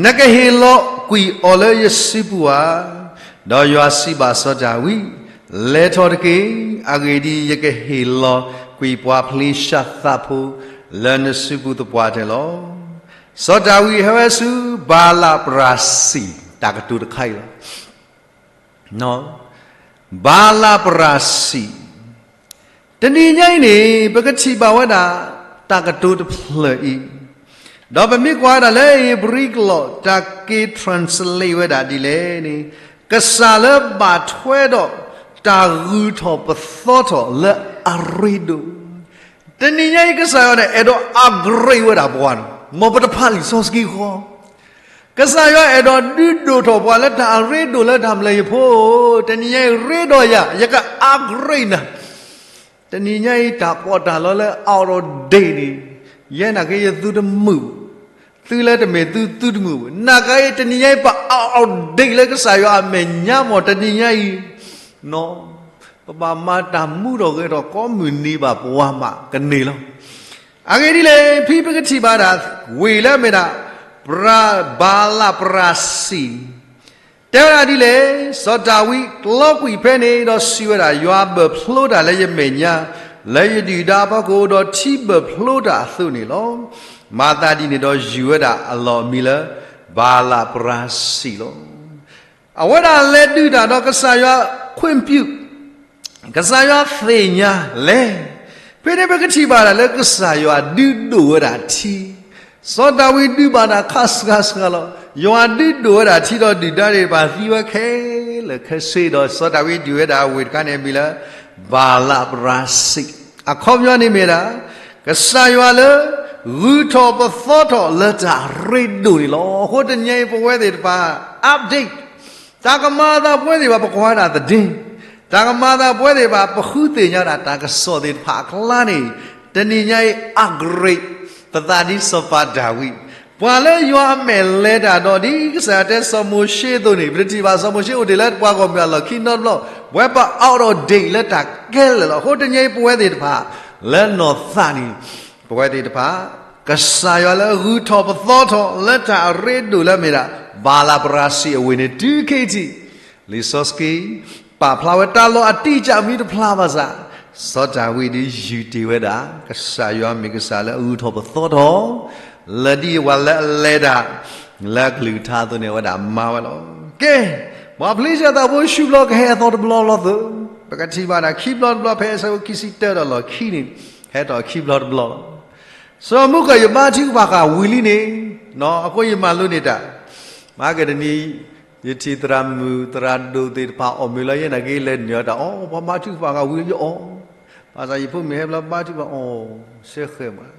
နကဟ့ၣ်လီၤကွံာ်အီၤလၢယစုပူၤဧါ. ဒီးယွၤစံးဘၣ်စီၤဒၤဝံး, လဲၤထီၣ်တက့ၢ်. အဂ့ၢ်ဒ်အံၤ, ယကဟ့ၣ်လီၤကွံာ်ပှၤဖလ့ၡသးဖိလၢနစုပူၤသပှၢ်တၢၢ်လီၤ. စီၤဒၤဝံးဟဲဝဲဆူဘၤလးပြၤစံၣ် တၢ်ကတိၤတခါအံၤလီၤ. ဘၤလးပြၤစံၣ်, တနံၤညါအံၤန့ၣ် ပကထံၣ်ဘၣ်ဝဲဒၣ် တၢ်ကတိၤတဖျၢၣ်အံၤ, ဒီးပမ့ၢ်ကွၢ်ဒၣ်လၢဧ့ၤဘြံၤကလီး တၢ်က့ၤ translate ဝဲဒၣ်ဒ်လဲၣ်န့ၣ်, ကစၢ်လၢဘၣ်ထွဲဒီးတၢ်ဂုၤထီၣ်ပသီထီၣ်လၢအရ့ဒိၣ်, တနံၤညါအံၤ ကစၢ်ယွၤန့ၣ် အဲၣ်ဒိး upgrade ဝဲဒၣ်ပှၤန့ၣ်, မ်ပတဖးလံာ်စီဆှံဃီ ကစၢ်ယွၤအဲၣ်ဒိးဒုးဒိၣ်ထီၣ်ပှၤလၢတၢ်အရ့ဒိၣ်လၢတၢ်မနုၤအဃိ, တနံၤညါအံၤ ရ့ဒီးယၤ, ယက upgrade နၤ, တနံၤညါအံၤ တၢ်ပီးတၢ်လီလၢ out of date န့ၣ်, ယဲနာ်က့ ယသုတမုာ်ဘၣ်, သုလၢတမ့ၢ်သုသုတမုာ်ဘၣ်, နာ်က့ တနံၤညါအံၤ ပ out of date လၢကစၢ်ယွၤအမဲာ်ညါမ့ၢ် တနံၤညါအံၤ ပဘၣ်မၤတၢ်မူထီၣ်ဂဲၤထီၣ်ကိးမုၢ်နံၤဘၣ် ပဝဲမးကန့ၢ်လီၤ. အဂ့ၢ်ဒ်လဲၣ်, ဖဲပကထံၣ်ဘၣ်ဒၣ် ဝ့ၢ်လၢအမ့ၢ်ဒၣ် ဘၤလးပရၤစံၣ် တဲဝဲဒၣ်ဒ်လဲၣ်, စီၤဒၤဝံးကျီကွံာ်ဖဲန့ၣ် ဒီးစံးဝဲဒၣ်, ယွၤဘၢၣ်ဖျိတၢ်လၢယမဲာ်ညါ, လၢယဒုၣ်ဒါအဖီခိၣ်, ဒီးထံဘၢၣ်ဖျိတၢ်အသိးန့ၣ်လီၤ. မၤသးဒ်န့ၣ်ဒီး ယုၢ်ဝဲဒၣ်အလီၢ်အမံၤလၢ ဘၤလးပရၤစံၣ်လီၤ. အဝဲဒၣ်လဲၤဒုးတၢ်ဒီးကစၢ်ယွၤခွင့်ပြု, ကစၢ်ယွၤသ့ၣ်ညါလဲၣ်. ဖဲန့ၣ်ပကထံၣ်ဘၣ်ဒၣ်လၢကစၢ်ယွၤဒုးဒိၣ်ဝဲဒၣ်ထံ, စီၤဒၤဝံးဒုးဘၣ်တၢ်ခါဆှါဆှါလီၤ. ယွၤဒုးဒိၣ်ဝဲဒၣ်ထံဒီး ဒုၣ်ဒါန့ၣ်တဖၣ်သံဝဲခဲလၢာ်ခဲဆ့ဒီး စီၤဒၤဝံးဒုးဝဲဒၣ်ဝ့ၢ်တခါန့ၣ် အမံၤလၢ ဘၤလးပရၤစံၣ်, အခီပညီန့ၣ်မ့ၢ်ဒၣ် ကစၢ်ယွၤလၢ ဂုၤထီၣ်ပသီထီၣ်လၢတၢ်ရ့ဒိၣ်န့ၣ်လီၤ. အဃိတနံၤအံၤ ပဝဲသ့ၣ်တဖၣ် update တၢ်ကမၤအသးပဝဲသ့ၣ်တဖၣ် ပကွၢ်ဝဲဒၣ်သဒ့, တၢ်ကမၤအသးပဝဲသ့ၣ်တဖၣ် ပဃုသ့ၣ်ညါဒၣ်တၢ်ကစီၣ်သ့ၣ်တဖၣ်အကျါန့ၣ်, တနံၤညါအံၤ upgrade ပသးဒ်စီၤပၤဒၤဝံး, ပှၤလၢယွၤအမဲာ်လဲၤတၢ်ဒီး ဒ်ကစၢ်ယွၤတဲစီၤမိၤၡ့အသိးန့ၣ်, ပတထံၣ်ဘၣ်စီၤမိၤၡ့အိၣ်ဒံးလၢပှၤဂီၢ်မုၢ်အလီၢ်ခံနီတဘျီ, ပဝဲပ out of date လၢတၢ်ခဲလၢာ်လီၤ. အဃိတနံၤအံၤ ပဝဲသ့ၣ်တဖၣ် လၢနီၢ်သးန့ၣ် ပဝဲသ့ၣ်တဖၣ် ကစၢ်ယွၤလၢဂုၤထီၣ်ပသီထီၣ်လၢတၢ်အရ့ဒိၣ်လၢအမ့ၢ်ဒၣ် ဘၤလးပရၤစံၣ်အဝ့ၢ်န့ၣ် တုၤခဲအံၤထံး, လံာ်စီဆှံ ပာ်ဖျါဝဲတၢ်လီၢ်အတံာ်ကၢ်မံၤတဖျါဘၣ်ဆၣ်, စီၤဒၤဝံးဒ်ယုၢ်တ့ၢ်ဝဲဒၣ် ကစၢ်ယွၤမ့ၢ်ကစၢ်လၢအဂုၤထီၣ်ပသီထီၣ်, လၢဒ်ပှၤလၢအလဲၤတၢ် လၢအကလုၢ်ကထါအသိးန့ၣ် အဝဲဒၣ်မၤဝဲလီၤ. ကဲ, ပှၤဖလ့ၡသးဖိဆူဘျီကဟဲအသီတဘျီလီၤသၢ, ပကထံၣ်ဘၣ်ဒၣ်ခံဘျီတဘျီ ဖဲအဆၢဖိခံဆံတၢဒီးလီၢ်ခံန့ၣ်, ဟဲထီၣ်ခံဘျီတဘျီလီၤ. စီၤမူကၢၢ် ယဘါထုကဖၣ်ဃာ်ဝံၤလံန့ၣ်, အဃိယမၤလိန့ၢ်တၢ်, မၤက့ၤတနံၤ ယထံၣ်သရၣ်မုၣ်သရၣ်ဒိၣ်သ့ၣ်တဖၣ်အီၣ်မ့ၤလီၤ ယဲနာ်က့လဲၤနုာ်အီၤတၢ်အီၣ်, ပှၤဘါထုကဖၣ်ဃာ်ဝံၤလံယအီၣ်, ဘၣ်ဆၣ်ယဖိမုၣ်ဟဲဘျီဘါထုကဖၣ်အီၣ်, စဲဃဲၤမး,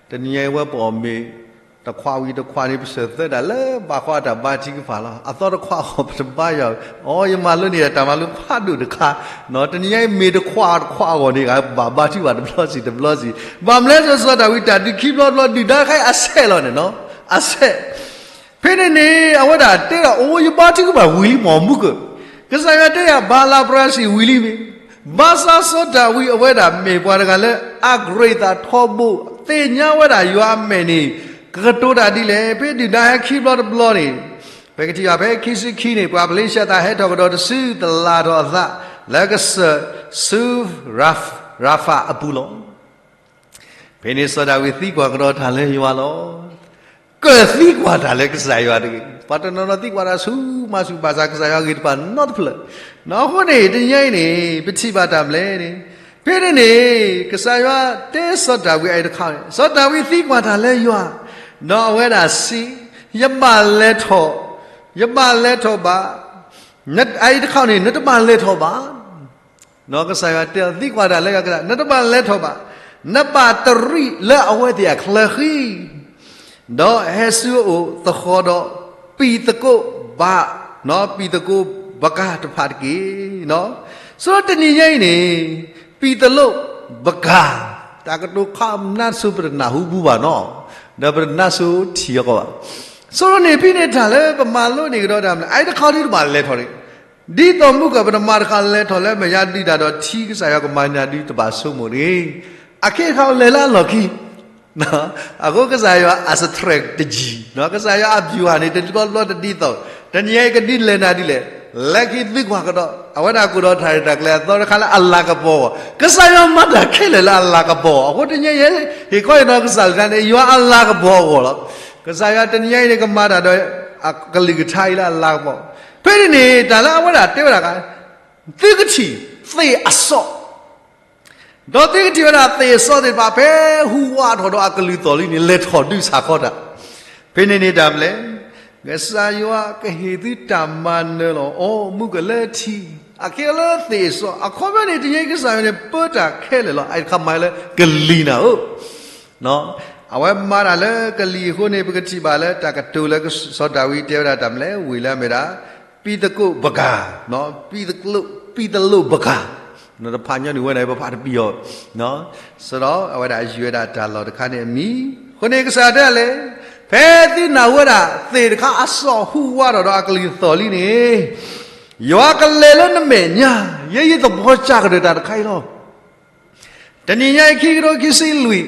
တနံၤညါအံၤဝဲပအီၣ်မ့ၤ တခွးဝံၤတခွးန့ၣ် ပစၢၤသၢဒၣ်လၢဘၣ်ဃးတၢ်ဘါထုကဖၣ်လီၤ. အသီတခွးအဂီၢ်ပတဘါယွၤ, အီ ယမၤလိန့ၢ်တၢ်မၤလိဖးဒိၣ်တခါ, တနံၤညါအံၤမ့ၢ်တခွးတခွးအဂီၢ်န့ၣ် ဘၣ်ဘါထုကဖၣ်တဘျီစံၣ်တဘျီစံၣ်, ဘၣ်မနုၤလဲၣ် စီၤဒၤဝံးတၢ်ဒုးခံဘျီတဘျီ ဒုၣ်ဒါတခါအံၤအဆဲးလီၤန့ၣ်နီၤ, အဆဲး ဖဲန့ၣ်န့ၣ် အဝဲဒၣ်တဲဒၣ် အိ ယဘါထုကဖၣ်ဝံၤလံမး မူကၢၢ်, ကစၢ်ယွၤတဲယၤ ဘၤလးပရၤစံၣ်ဝံၤလံမ့ၢ်, ဘၣ်ဆၣ်စီၤဒၤဝံးအဝဲဒၣ်မ့ၢ်ပှၤတဂၤလၢ အကြၢးသးထီဘိ သ့ၣ်ညါဝဲဒၣ်ယွၤအမဲာ်န့ၣ် ကကတိၤတၢ်ဒ်လဲၣ်, ဖဲဒုၣ်ဒါဟဲခံဘျီတဘျီန့ၣ်, ပကထံၣ်ဘၣ်ဖဲခံဆံခံန့ၣ် ပှၤဖလ့ၡသးဟဲထီၣ်ကဒီးတစု သလၣ်ထီၣ်အသး လၢကစၢၢ်ဆူ ရၤဖးအပူၤလီၤ. ဖဲန့ၣ်စီၤဒၤဝံးသံကွၢ်ကဒီးတၢ်လၢယွၤလီၤ. ကသံကွၢ်တၢ်လၢကစၢ်ယွၤတဂ့ၤ. ပှၤတနီၤနီၤသံကွၢ်တၢ်ဆူၣ်မၤဆူၣ်ဘၣ်ဆၣ် ကစၢ်ယွၤဂ့ၤတဖၣ်နီတဖျၢၣ်. အဃိန့ၣ် တနံၤအံၤန့ၣ် ပထံၣ်ဘၣ်တၢ်မနုၤလဲၣ်န့ၣ်, ဖဲန့ၣ်န့ၣ် ကစၢ်ယွၤတဲစီၤဒၤဝံးအံၤတခါန့ၣ် စီၤဒၤဝံးသံကွၢ်တၢ်လၢယွၤ, ဒီးအဝဲဒၣ်စံး, ယဘၣ်လဲၤထီၣ်, ယဘၣ်လဲၤထီၣ်ဘၣ်, အအံၤတခါန့ၣ် နတဘၣ်လဲၤထီၣ်ဘၣ် ကစၢ်ယွၤတဲအီၤ သံကွၢ်တၢ်လၢယွၤကစၢ်, နတဘၣ်လဲၤထီၣ်ဘၣ်, နဘၣ်တရံးလၢအဝဲသ့ၣ်အချၢဃံ, ဒီးဟဲဆူအအိၣ်သဃီၤဒီး ပံၢ်သကိးဘၣ်, ပံၢ်သကိးဘကၤတဖၣ်တက့ၢ်. ဆိတနံၤညါအံၤန့ၣ် ပံၢ်သကိးဘကၤ, တၢ်ကတိၤခါနၢ်ဆိပတနၢ်ဟူဘူးဘၣ်နီၤ, ဒီးပတနၢ်ဆိထံၣ်အီၤကီးဘၣ်. ဆိန့ၣ်ဖဲန့ၣ်တၢ်လၢပမၤလိန့ၢ်ကဒီးတၢ်မနုၤလဲၣ်, အအံၤတခါဒုးတဘၣ်လဲၤထီၣ်တဂ့ၤ. ဒ်သိးမုၢ်ကၢၢ်ပတမၤတခါလဲၤထီၣ်လၢမဲာ်ညါဒုးတၢ်ဒီးထံကစၢ်ယွၤကမၤနၢၤဒုးတဘၣ်ဆိကမိၣ်တဂ့ၤ. အခဲအံၤတခါလဲၤလၢအလီၢ်ခံ, အဃိကစၢ်ယွၤအ strategy, ကစၢ်ယွၤအ ဗျူဟာ န့ၣ် တဘျီဘျီတဒ်သိး, တနံၤအံၤကဒုးလဲၤနၤဒ်လဲၣ်, လၢခံသံကွၢ်ကဒီး အဝဲဒၣ်ကအိၣ်ဒီးတၢ်ရဲၣ်တၢ်ကျဲၤအသီတခါလၢအလၤကပီၤအဂီၢ်, ကစၢ်ယွၤမၤတၢ်ခဲလၢာ်လၢအလၤကပီၤ, အဃိတနံၤအံၤ ဟ့ၣ်ခီဟ့ၣ်နီၤကစၢ်လၢတၢ်န့ၣ် ယွၤအလၤကပီၤအဂီၢ်လီၤ. ကစၢ်ယွၤတနံၤအံၤန့ၣ် ကမၤတၢ်ဒီး အကလုၢ်ကထါအံၤလၢအလၤကပီၤ, ဖဲန့ၣ်န့ၣ် တၢ်လၢအဝဲဒၣ်တဲဝဲဒၣ်, သုကထံၣ်သ့ၣ်အစီၣ် ဒီးသုကထံၣ်ဝဲဒၣ်သ့ၣ်စီသ့ၣ်တဖၣ် ဖဲဟူးဝးထီၣ်ဒီးအကလုၢ်သီၣ်လံန့ၣ် လဲၤထီၣ်ဒုးဆၣ်ခီတၢ်, ဖဲန့ၣ်န့ၣ်တၢ်မနုၤလဲၣ်, ကစၢ်ယွၤကဟ့ၣ်သုတၢ်မၤနၢၤလီၤ. အိၣ်မူကလဲၤထံၣ် အခ့အလၢသ့ၣ်စီ, အခီပညီန့ၣ် တနံၤအံၤကစၢ်ယွၤန့ၣ် ပၢတၢ်ခဲလၢာ်လီၤ. အတခါမၤလၢကလံၤနၤဧၢ အဝဲမၤတၢ်လၢကလံၤအဃိန့ၣ် ပကထံၣ်ဘၣ်လၢတၢ်ကတိၤလၢစီၤဒၤဝံးတဲဝဲဒၣ်တၢ်မနုၤလဲၣ်, ဝ့ၢ်လၢအမ့ၢ်ဒၣ် ပံသကိးဘဂၤ, ပံသလိးဘဂၤ, တဖၣ်ညီနုၢ်ဝဲန့ၣ် ပဖးတပံၤအီၤ, စးထီၣ်အဝဲဒၣ်ယုၢ်ဝဲဒၣ်တၢ်လီၢ်တခါန့ၣ်အမံၤ, အဃိန့ၣ်ကစၢ်ယွၤတဲလဲၣ်, ဖဲသုနၢ်ဟူဝဲဒၣ်သ့ၣ်တခါအစီၣ်ဟူးဝးထီၣ်ဒီးအကလုၢ်သီၣ်လံန့ၣ်, ယွၤကလဲၤလၢနမဲာ်ညါ, ယဲယသဘီကၢ်ကတၢၢ်တၢ်တခါအံၤလီၤ. တနံၤညါအံၤ ခံကထိခံဆံလွံၢ်,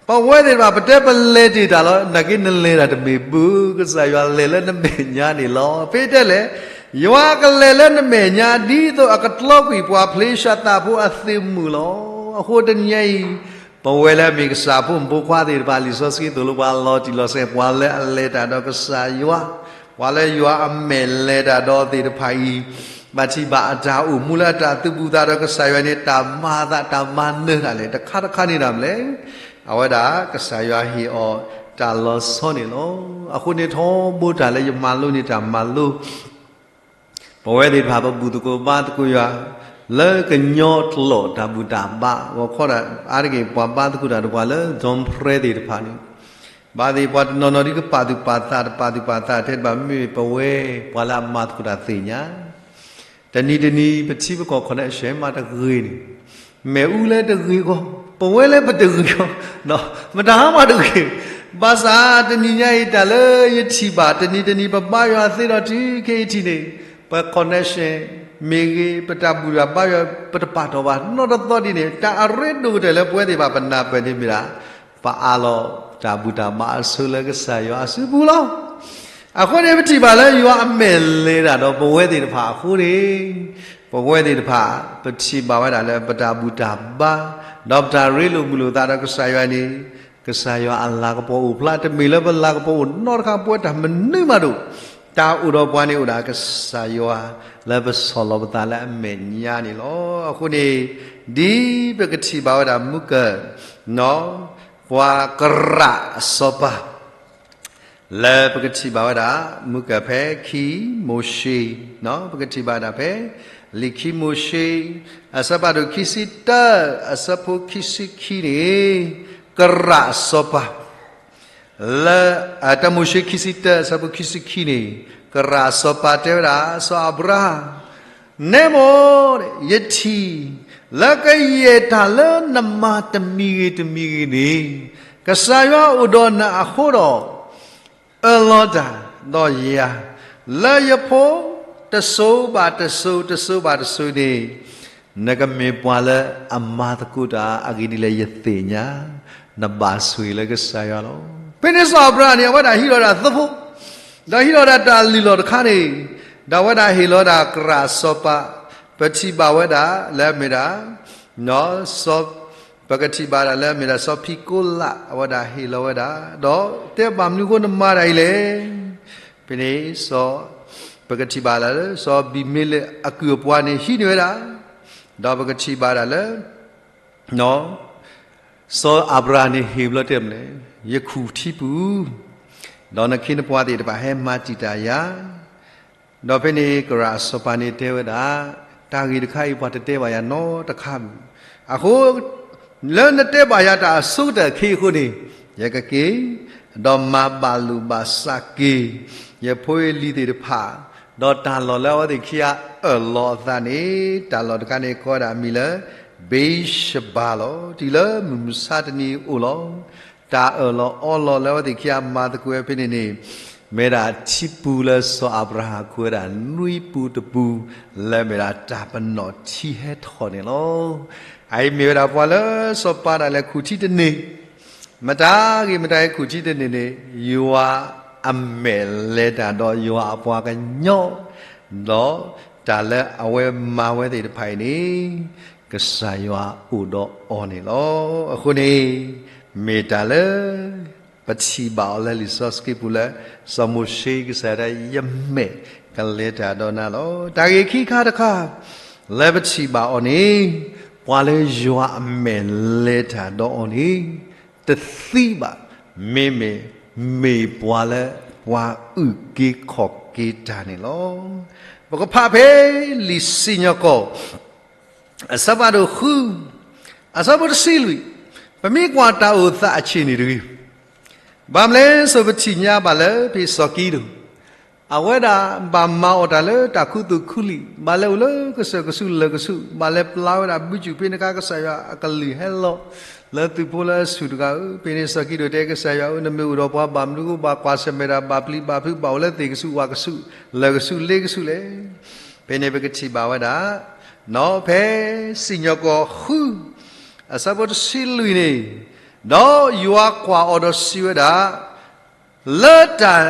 ပဝဲသ့ၣ်တဖၣ်ပတဲပလဲၤတ့ၢ်တၢ်လီၤ, နာ်က့နလဲၤတၢ်တမ့ၢ်ဘၣ်, ကစၢ်ယွၤလဲၤလၢနမဲာ်ညါန့ၣ်လီၤ. ဖဲတဲလဲၣ်, ယွၤကလဲၤလၢနမဲာ်ညါ ဒ်သိးအကတီကွံာ်ပှၤဖလ့ၡသးဖိအသုးမုၢ်လီၤ. အဃိတနံၤညါအံၤ, ပဝဲလၢအမ့ၢ်ကစၢ်ဖိမုၣ်ဖိခွါသ့ၣ်တဖၣ် လံာ်စီဆှံသိၣ်လိပှၤလီၤတံၢ်လီၤဆဲး ပှၤလၢအလဲၤတၢ်ဒီးကစၢ်ယွၤ, ပှၤလၢယွၤအမဲာ်လဲၤတၢ်ဒီးသ့ၣ်တဖၣ်အံၤ, ဘၣ်ထံၣ်ဘၣ်အတၢ်အိၣ်မူလၢအတၢ်သုးဘူးသးဒီးကစၢ်ယွၤန့ၣ် တၢ်မၤသးတၢ်မၤနၢၤတၢ်လဲၣ်, တခါတခါန့ၣ်ဒၣ်မနုၤလဲၣ်, အဝဲဒၣ်ကစၢ်ယွၤဟ့ၣ်အီၤတၢ်လီၤဆီန့ၣ်လီၤ. အဃိန့ၣ်ထီဘိတၢ်လၢယမၤလိန့ၢ်တၢ်မၤလိ ပဝဲသ့ၣ်တဖၣ်ပဘူၣ်သကိးဘါသကိးယွၤ လၢကညီကျိာ်တၢ်ဘူၣ်တၢ်ဘါ, ဂီၤခီဒၣ်အါတက့ၢ် ပှၤဘါသကိးတၢ်ဒီးပှၤလၢ ဒွန်ဖရဲသ့ၣ်တဖၣ်န့ၣ်, ဘၣ်သ့ၣ်ပှၤတနီၤနီၤဒ်ကပာ်သူၣ်ပာ်သး တပာ်သူၣ်ပာ်သးထဲတဘၣ် မ့မ့ၢ်ပဝဲပှၤလၢအမၤသကိးတၢ်သ့ၣ်ညါ တနံၤတနံၤ ပထံပကီၢ် connection မးတဂ့ၤန့ၣ်, မ့ၣ်အူလၢတဂ့ၤဂီၢ် ပဝဲလၢပတဂ့ၤဂီၢ်, မတၤဟါမးတဂ့ၤ, ဘၣ်ဆၣ်တနံၤညါအံၤ တၢ်လၢယထံၣ်ဘၣ် တနံၤတနံၤ ပဘါယွၤသ့ဒီးတုၤခဲအံၤထံၣ်န့ၣ်, ပ connection မ့ၢ်ဂ့ၤ ပတၢ်ဘူၣ်တၢ်ဘါယွၤ ပတပာ်ထီၣ်ဘၣ် နီတသီဒ်န့ၣ် တၢ်အရ့ဒိၣ်ကတၢၢ်လၢပဝဲသ့ၣ်တဖၣ်ပနၢ်ပၢၢ်န့ၣ်မ့ၢ်ဒၣ် ပအးလီၤတၢ်ဘူၣ်တၢ်ဘါအဆၢလၢကစၢ်ယွၤအစုပူၤလီၤ. အဃိန့ၣ် ပထံၣ်ဘၣ်လၢယွၤအမဲာ်လဲၤတၢ်ဒီးပဝဲသ့ၣ်တဖၣ်အဃိန့ၣ်, ပဝဲသ့ၣ်တဖၣ် ပထံၣ်ဘၣ်ဝဲဒၣ်လၢပတၢ်ဘူၣ်တၢ်ဘါ, ဒီးပတၢ်ရ့လိာ်မုာ်လိာ်သးဒီးကစၢ်ယွၤန့ၣ်, ကစၢ်ယွၤအလၤကပီၤအိၣ်ဖျါ တမ့ၢ်လၢပလၤကပီၤအိၣ်နီတခါ ပဝဲတၢ်မနုၤမးဒိၣ်, တၢ်အိၣ်ဒီးပှၤန့ၣ်အိၣ်ဒၣ်ကစၢ်ယွၤ လၢပဆီၣ်လီၤပသးလၢအမဲာ်ညါန့ၣ်လီၤ. အဃိန့ၣ် ဒ်ပကထံၣ်ဘၣ်ဝဲဒၣ်မုၢ်ကၢၢ် ပှၤကရၣ်အစီၤပၤ လၢပကထံၣ်ဘၣ်ဝဲဒၣ် မုၢ်ကၢၢ်ဖဲခံမိၤၡ့, ပကထံၣ်ဘၣ်ဝဲဒၣ်ဖဲ လံာ်ခံမိၤၡ့ အဆၢဖးဒိၣ်ခံဆံတၢ အဆၢဖိခံဆံခံန့ၣ်, ကရၣ်အစီၤပၤ လၢ တၢမိၤၡ့ခံဆံတၢ အဆၢဖိခံဆံခံန့ၣ်, ကရၣ်အစီၤပၤတဲဝဲဒၣ် စီၤအၤဘြၤဟၣ်, နဲမိၢ်, ယထံၣ် လၢကယဲၢ်တၢ်လၢနမၤတမံၤဂ့ၤတမံၤဂ့ၤန့ၣ်, ကစၢ်ယွၤအိၣ်ဒီးနၤအဃိဒီး အၢၣ်လီၤတၢ်ဒီးယၤ လၢယဖိ တစိၤဘၣ်တစိၤ တစိၤဘၣ်တစိၤန့ၣ်, နကမ့ၢ်ပှၤလၢအမၤသကိးတၢ်အဂ့ၢ်ဒ်လဲၣ်ယသ့ၣ်ညါ, နဘၣ်ဆိၣ်ဂ့ၤလၢကစၢ်ယွၤလီၤ. ဖဲန့ၣ်စီၤအၤဘြၤဟၣ်န့ၣ် အဝဲဒၣ်ဟံးလီၤဒၣ်သဖှိ, ဒီးဟံးလီၤဒၣ်တၢ်လုၢ်လီၢ်တခါန့ၣ်, ဒီးအဝဲဒၣ်ဟ့ၣ်လီၤဒၣ်ကရၣ်စီၤပၤ, ပထံၣ်ဘၣ်ဝဲဒၣ်လၢအမ့ၢ်ဒၣ် စီၤ, ပကထံၣ်ဘၣ်ဒၣ်လၢအမ့ၢ်ဒၣ်စီၤဖံကိလး အဝဲဒၣ်ဟ့ၣ်လီၤဝဲဒၣ်, ဒီးတဲဘၣ်မနုၤအဃိနမၤဒၣ်အံၤလဲၣ်. ဖဲန့ၣ် စီၤ, ပကထံၣ်ဘၣ်ဒၣ်လၢ စီၤအဘံၤမ့လးအကုၢ်အပှၤန့ၣ်ဟံးန့ၢ်ဝဲဒၣ်, ဒီးပကထံၣ်ဘၣ်ဒၣ်လၢ စီၤအၤဘြၤဟၣ်န့ၣ်ဟ့ၣ်ဘျီတဲမနုၤလဲၣ်, ယခူၣ်ထံပူၤ, ဒီးနခ့နပှၤသ့ၣ်တဖၣ်ဟဲမၤတံာ်တာ်ယၤ, ဒီးဖဲန့ၣ်ကရၣ်စီၤပၤန့ၣ်တဲဝဲဒၣ်, တၢ်ဂ့ၢ်တခါအံၤပှၤတတဲဘၣ်ယၤနီတခါဘၣ်, အဃိ လၢနတဲဘၣ်ယၤတၢ်အဆိကတၢၢ်ခံအဃိန့ၣ်, ယကက့ၤ, ဒီးမၤဘၣ်လိာ်ဘၣ်စးက့ၤ, ယဖိယလံၤသ့ၣ်တဖၣ်, ဒီးတၢ်လီၢ်လၢအဝဲသ့ၣ်ခံဂၤအၢၣ်လီၤအသးန့ၣ်, တၢ်လီၢ်တခါန့ၣ်ကိးဝဲဒၣ်အမံၤလၢ ဘ့ၤၡဘၤလီၤ. တုၤလၢမုၢ်မဆါတနံၤအိၣ်လီၤ. တၢ်အၢၣ်လီၤအီလီၤလၢအဝဲသ့ၣ်ခံဂၤမၤသကိးဝဲဖဲန့ၣ်န့ၣ်, မ့ၢ်ဒၣ်ထံပူၤလၢစီၤအၤဘြၤဟၣ်ခူၣ်ဝဲဒၣ်နွံပူၤတပူၤ, လၢမ့ၢ်ဒၣ်တၢ်ပနီၣ်ထံဟဲထီၣ်န့ၣ်လီၤ. အအံၤမ့ၢ်ဝဲဒၣ်ပှၤလၢစီၤပၤဒၣ်လဲာ်ခူၣ်ထံတန့ၢ်, မတၤဂ့ၤမတၤဂ့ၤခူၣ်ထံတန့ၢ်န့ၣ်, ယွၤအမဲာ်လဲၤတၢ်ဒီးယွၤအပှၤကညီ, ဒီးတၢ်လၢအဝဲမၤဝဲသ့ၣ်တဖၣ်အံၤန့ၣ်, ကစၢ်ယွၤအိၣ်ဒီးအီၤန့ၣ်လီၤ. အဃိန့ၣ်, မ့ၢ်တၢ်လၢ ပထံၣ်ဘၣ်အီၤလၢလံာ်စီဆှံပူၤလၢ စီၤမိၤၡ့ကစၢ်ဒၣ် ယမဲာ်ကလဲၤတၢ်ဒီးနၤလီၤ. တၢ်ဂ့ၢ်ခံခါတခါ လၢပထံၣ်ဘၣ်အီၤန့ၣ်, ပှၤလၢယွၤအမဲာ်လဲၤတၢ်ဒီးအီၤန့ၣ် တသံဘၣ်, မ့မ့ၢ် မ့ၢ်ပှၤလၢပှၤအုၣ်က့ၤခီၣ်က့ၤတၢ်န့ၣ်လီၤ. ပကဖးဖဲလံာ်စံၣ်ညီၣ်ကွီၢ် အဆၢဖးဒိၣ်ဃု, အဆၢဖိတဆံလွံၢ်, ပမ့ၢ်ကွၢ်တၢ်အိၣ်သးအဆ့ၣ်န့ၣ်တဂ့ၤ, ဘၣ်မနုၤလဲၣ်, စိပထံၣ်ညါဘၣ်လၢဖဲစီၤကံဒိၣ် အဝဲဒၣ်ဘၣ်မၤအီၣ်တၢ်လၢတၢ်ခူသူၣ်ခူလံာ်, ဘၣ်လဲၤအိၣ်လၢကစၢၢ်ကဆူလၢၢ်ကဆူ, ဘၣ်လဲၤပျၢ်ဝဲဒၣ်ဘုကၠူၣ်ဖဲန့ၣ်အခါ ကစၢ်ယွၤအကလုၢ်ဟဲလီၤ လၢသုးဖိလၢအဆူၣ်တဂၤဧၢ, ဖဲန့ၣ်စီၤကံဒိၣ်တဲကစၢ်ယွၤဧၢ, နမ့ၢ်အိၣ်ဒီးပှၤဘၣ်မနုၤအဃိ ဘၣ်ကွၢ်ဆၢၣ်မဲာ်တၢ်ဘၣ်ပျံၤဘၣ်ဖုး ဘၣ်အိၣ်လၢသ့ၣ်ကဆူဝၣ်ကဆူ လၢၢ်ကဆူလ့ကဆူလဲၣ်. ဖဲန့ၣ်ပကထံၣ်ဘၣ်ဝဲဒၣ် ဖဲစံၣ်ညီၣ်ကွီၢ်ဃု အဆၢဖိတဆံလွံၢ်န့ၣ်, ဒီးယွၤကွၢ်အီၤဒီးစံးဝဲဒၣ် လၢတၢ်,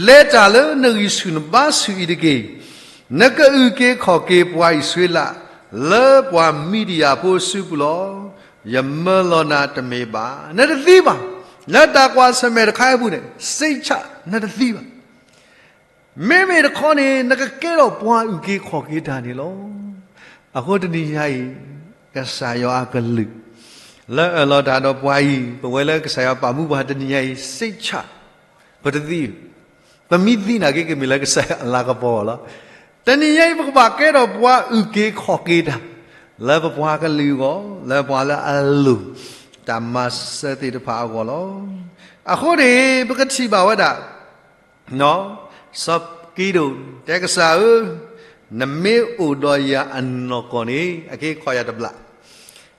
လဲၤတၢ်လၢနဂံၢ်ဆူၣ်နဘါဆူၣ်အံၤတက့ၢ်. နကအုၣ်က့ၤခီၣ်က့ၤပှၤအံၣ်စရ့လး လၢပှၤမံၤဒယၣ်ဖိအစုပူၤလီၤ. ယမၢလီၤနၤတမ့ၢ်ဘၣ်. နတသံဘၣ်. လၢတၢ်ကွၢ်ဆၢၣ်မဲာ်တခါအံၤအပူၤန့ၣ် စိတ်ချ နတသံဘၣ်. မ့မ့ၢ်တခီန့ၣ် နကကဲထီၣ်ပှၤအုၣ်က့ၤခီၣ်က့ၤတၢ်န့ၣ်လီၤ. အဃိတနံၤညါအံၤ ကစၢ်ယွၤအကလုၢ် လၢအၢၣ်လီၤတၢ်ဒီးပှၤအံၤ ပဝဲလၢကစၢ်ယွၤပာ်မူပှၤတနံၤညါအံၤ စိတ်ချ ပတသံ, ပမ့ၢ်သံနာ်က့ ကမ့ၢ်လၢကစၢ်ယွၤအလၤကပီၤလီၤ. တနံၤညါအံၤ ပကဘၣ်ကဲထီၣ်ပှၤအုၣ်က့ၤခီၣ်က့ၤတၢ် လၢပပှၤကလုာ်အဂီၢ်, လၢပှၤလၢအလိၣ်တၢ်မၤစၢၤသ့ၣ်တဖၣ်အဂီၢ်လီၤ. အဃိန့ၣ် ပကထံၣ်ဘၣ်ဝဲဒၣ် စီၤကံဒိၣ်တဲကစၢ်ဧၢ, နမ့ၢ်အိၣ်ဒီးယၤအနီၢ်ကီၢ်န့ၣ် အက့ခီၣ်ယၤတဘျီ,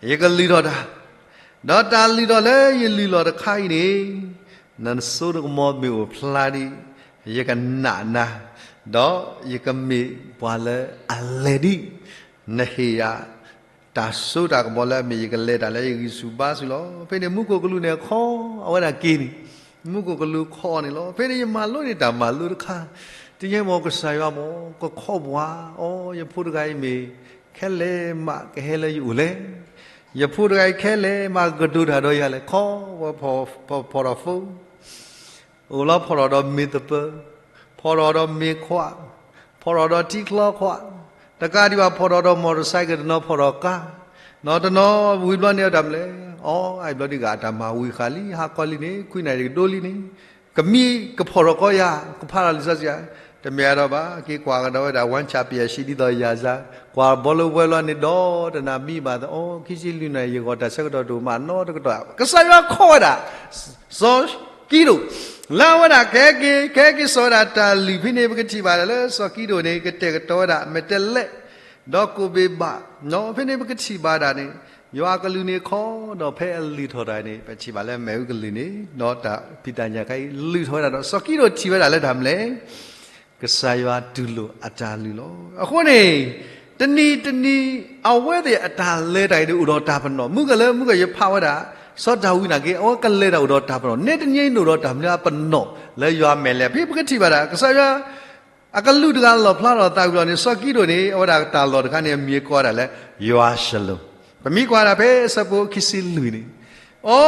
ယကလုၢ်ထီၣ်တၢ်, ဒီးတၢ်လုၢ်ထီၣ်လၢယလုၢ်လီၢ်တခါအံၤန့ၣ် နစိနကမီၤမ့ၢ်အိၣ်ဖျါဒံး, ယကနာ်နၤ, ဒီးယကမ့ၢ်ပှၤလၢအလဲၤဒံး, နဟ့ၣ်ယၤ တၢ်စိတၢ်ကမီၤလၢအမ့ၢ်ယကလဲၤတၢ်လၢယဂံၢ်ဆူၣ်ဘါဆူၣ်လီၤ. ဖဲန့ၣ်မူခိၣ်ကလူးန့ၣ်ခီအဝဲဒၣ်က့ၤန့ၣ်, မူခိၣ်ကလူးခီအီၤန့ၣ်လီၤ. ဖဲန့ၣ်ယမၤလိန့ၢ်တၢ်မၤလိတခါ, တယဲမ့ၢ်ကစၢ်ယွၤမ့ၢ်ကခီပှၤ, အိ ယဖိတဂၤအံၤမ့ၢ် ခဲလၢာ်မးကဟဲလၢယအိၣ်လဲၣ်, ယဖိတဂၤအံၤခဲလၢာ်မးကဒိးတၢ်ဒီးယၤလဲၣ်, ခီဝဲ ဖီၣ်ထီၣ်ဖိ အိၣ်လီၤဖီၣ်ထီၣ်ဒီးမ့ၢ်သပၢၤ, ဖီၣ်ထီၣ်ဒီးမ့ၢ်ခွး, ဖီၣ်ထီၣ်ဒီးထံချီခွး, တကးဒံးဘၣ်ဖီၣ်ထီၣ်ဒီး motorcycle တနီၤဖီၣ်ထီၣ်ကါ, နီၢ်တနီၤဝံၤဘျီန့ၣ်အတၢ်မနုၤလဲၣ်, အိ အဘျီဒံးဂၤအတၢ်မၤဝံၤဃာ်လံ ဟါခီလံန့ၣ် ခွံနၣ်ရံၣ်ကဒိလံန့ၣ်, ကမံကဖီၣ်ထီၣ်ကီယၤ ကဖးထီၣ်လံာ်စီဆှံဧါ, တမ့ၢ်အါဒီးဘၣ် က့ၤကွၢ်ကဒီးဝဲဒၣ် ဝါချၣ်ပယၢၣ်ဆံးဒ်သိးယၤစၢ်, ကွၢ်ဘီလိဝဲလီၤန့ၣ်ဒီးတနၤမံဘၣ်သီ အိ ခံဆံလွံၢ်နၣ်ရံၣ် ယဂီၢ်တၢ်ဆၢကတီၢ်တအိၣ်မးနီတကတီၢ်, ကစၢ်ယွၤခီဝဲဒၣ် စီၤကံဒိၣ် လၢအဝဲဒၣ်ကဟဲက့ၤ ကဟဲက့ၤစိာ်ဝဲဒၣ်တၢ်လုၢ်ဖဲန့ၣ် ပကထံၣ်ဘၣ်ဒၣ်လၢစီၤကံဒိၣ်န့ၣ် ကတဲာ်ကတီၤဝဲဒၣ် မဲာ်တဲးလဲး ဒီးကိၣ်ဘ့ၣ်ဘၣ်, ဖဲန့ၣ်ပကထံၣ်ဘၣ်ဒၣ်န့ၣ် ယွၤအကလုၢ်န့ၣ်ခီ ဒီးဖဲအလုၢ်ထီၣ်တၢ်န့ၣ် ပထံၣ်ဘၣ်လၢမ့ၣ်အူကလုၢ်န့ၣ် ဒီးတၢ်ဖံးတၢ်ညၣ်ခါအံၤ လုၢ်ထီၣ်ဝဲဒၣ်ဒီး စီၤကံဒိၣ်ထံၣ်ဝဲဒၣ်လၢတၢ်မနုၤလဲၣ် ကစၢ်ယွၤတူၢ်လိာ်အတၢ်လုၢ်လီၤ. အဃိန့ၣ် တနံၤတနံၤ အဝဲသ့ၣ်အတၢ်လဲၤတၢ်အံၤန့ၣ် အိၣ်ဒီးတၢ်ပနီၣ်, မုၢ်ကလၢမုၢ်ကယဖးဝဲဒၣ် စီၤဒၤဝံးနာ်က့ အဝဲကလဲၤတၢ်အိၣ်ဒီးတၢ်ပနီၣ်, နဲတနံၤအိၣ်ဒီးတၢ်မနုၤအပနီၣ် လၢယွၤမဲာ်လဲၤ, ဖဲပကထံၣ်ဘၣ်ဒၣ် ကစၢ်ယွၤ အကလူးတဂၤလီၣ်ဖျါထီၣ်သးဝံၤလီၤန့ၣ် စီၤကံဒိၣ်န့ၣ် အဝဲဒၣ်တၢ်လီၢ်တခါန့ၣ် အမံၤကိးဒၣ်လၢ ယွၤၡလိၣ်, ပမ့ၢ်ကွၢ်ဒၣ်ဖဲအဆၢဖိခံဆံလွံၢ်န့ၣ်, အိ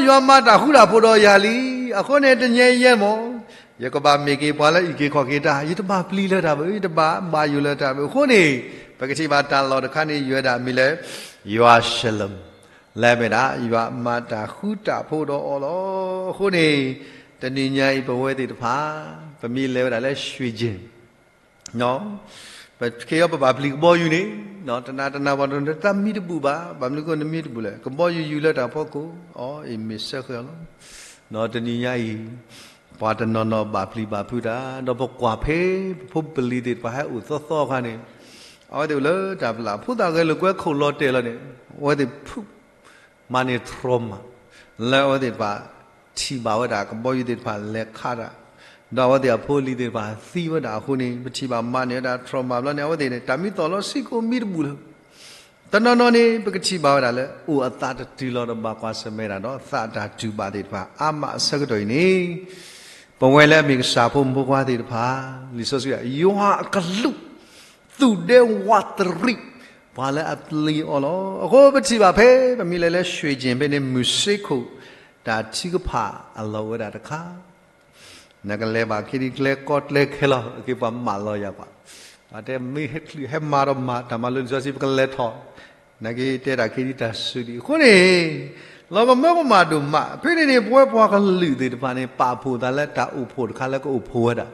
ယွၤမၤတၢ်ဃူတၢ်ဖိးဒီးယၤလံ, အဃိန့ၣ် တနံၤအံၤယဲမ့ၢ် ယကဘၣ်မ့ၢ်က့ၤပှၤလၢအုၣ်က့ၤခီၣ်က့ၤတၢ်, ယတဘၣ်ပျံၤလၢၤတၢ်ဘၣ်, ယတဘၣ်ဘၣ်ယိၣ်လၢၤတၢ်ဘၣ်. အဃိန့ၣ် ပကထံၣ်ဘၣ်တၢ်လီၢ်တခါန့ၣ် ယွၤဒၣ်မံၤလၢ ယွၤၡလိၣ် လၢအမ့ၢ်ဒၣ် ယွၤမၤတၢ်ဃူတၢ်ဖိးဒီးအီၤလီၤ. အဃိန့ၣ် တနံၤညါအံၤပဝဲသ့ၣ်တဖၣ် ပမ့ၢ်လဲၤဝဲဒၣ်လၢ ရွှေကျင် ပခ့အီၤပဘၣ်ပျံၤကဘီယူၤန့ၣ် တနၤတနၤပှၤတနီၤ တၢ်မံတဘူၣ်ဘၣ်, ဘၣ်မနုၤဃိနမံတဘူၣ်လဲၣ်, ကဘီယူၤယူၤလၢတၢ်ဖီခိၣ်, အီ အံၤမ့ၢ်စၢဃာ်အီၤလီၤ. တနံၤညါအံၤ ပှၤတနီၤနီၤဘၣ်ပျံၤဘၣ်ဖုးတၢ်, ဒီးပကွၢ်ဖဲပဖိပလံၤသ့ၣ်တဖၣ်ဟဲအိၣ်သီသီအခါန့ၣ် အဝဲသ့ၣ်အိၣ်လၢတၢ်ပျၢ် ဖိသၣ်ဂဲၤလိာ်ကွဲခိၣ်လီၤတဲာ်လီၤန့ၣ် အဝဲသ့ၣ်ဖုး မၤန့ၢ် trauma လၢအဝဲသ့ၣ်တဖၣ်ထံၣ်ဘၣ်ဝဲဒၣ်ကဘီယူၤသ့ၣ်တဖၣ်လဲၤခးတၢ်, ဒီးအဝဲသ့ၣ်အဖိအလံၤသ့ၣ်တဖၣ်သံဝဲဒၣ်အဃိန့ၣ် ပထံၣ်ဘၣ်မၤန့ၢ်ဝဲဒၣ် trauma ဘျီန့ၣ် အဝဲသ့ၣ်န့ၣ် တၢ်မံသီၣ်လီၤဆံးကိးမံတဘူၣ်လၢၤ. တနီၤနီၤန့ၣ် ပကထံၣ်ဘၣ်ဝဲဒၣ်လၢ အိၣ်အသးတတုၤလီၤဒီးဘၣ်ကွၢ်ဆၢၣ်မဲာ်တၢ်ဒီး သးတၢ်တူၢ်ဘၣ်သ့ၣ်တဖၣ် အါမးအဆၢကတီၢ်အံၤန့ၣ် ပဝဲလၢအမ့ၢ်ကစၢ်ဖိမုၣ်ဖိခွါသ့ၣ်တဖၣ် လံာ်စီဆှံ ယွၤအကလူး သူၣ်ဒဲဝးတရံး ပှၤလၢအပျံၤအီၤလီၤ. အဃိပထံၣ်ဘၣ်ဖဲ ပမ့ၢ်လဲၤလၢ ရွှေကျင် ဖဲန့ၣ် မုၢ်စ့ခိၣ် တၢ်ထုကဖၣ်အလီၢ်ဝဲဒၣ်တခါ, နကလဲၤဘၣ်ခံဒံကျဲကီကျဲခဲလီၤ အက့ၤပှၤမၢလီၤယၤပှၤ, ပှၤတဲမ့ၢ်ဟဲချုးဟဲမၤဒီးမၤတၢ်မၤလိလံာ်စီဆှံ ပကလဲၤထီၣ် နက့တဲတၢ်ခံဒံတၢ်ဆူဒံးအဃိန့ၣ်, လီၤကမၢကမၣ်ဒိၣ်မး, ဖဲန့ၣ်န့ၣ် ပဝဲပှၤကလုာ်သ့ၣ်တဖၣ်န့ၣ် ပာ်ဖှိၣ်သးလၢတၢ်အိၣ်ဖှိၣ်တခါလၢကအိၣ်ဖှိၣ်ဝဲဒၣ်,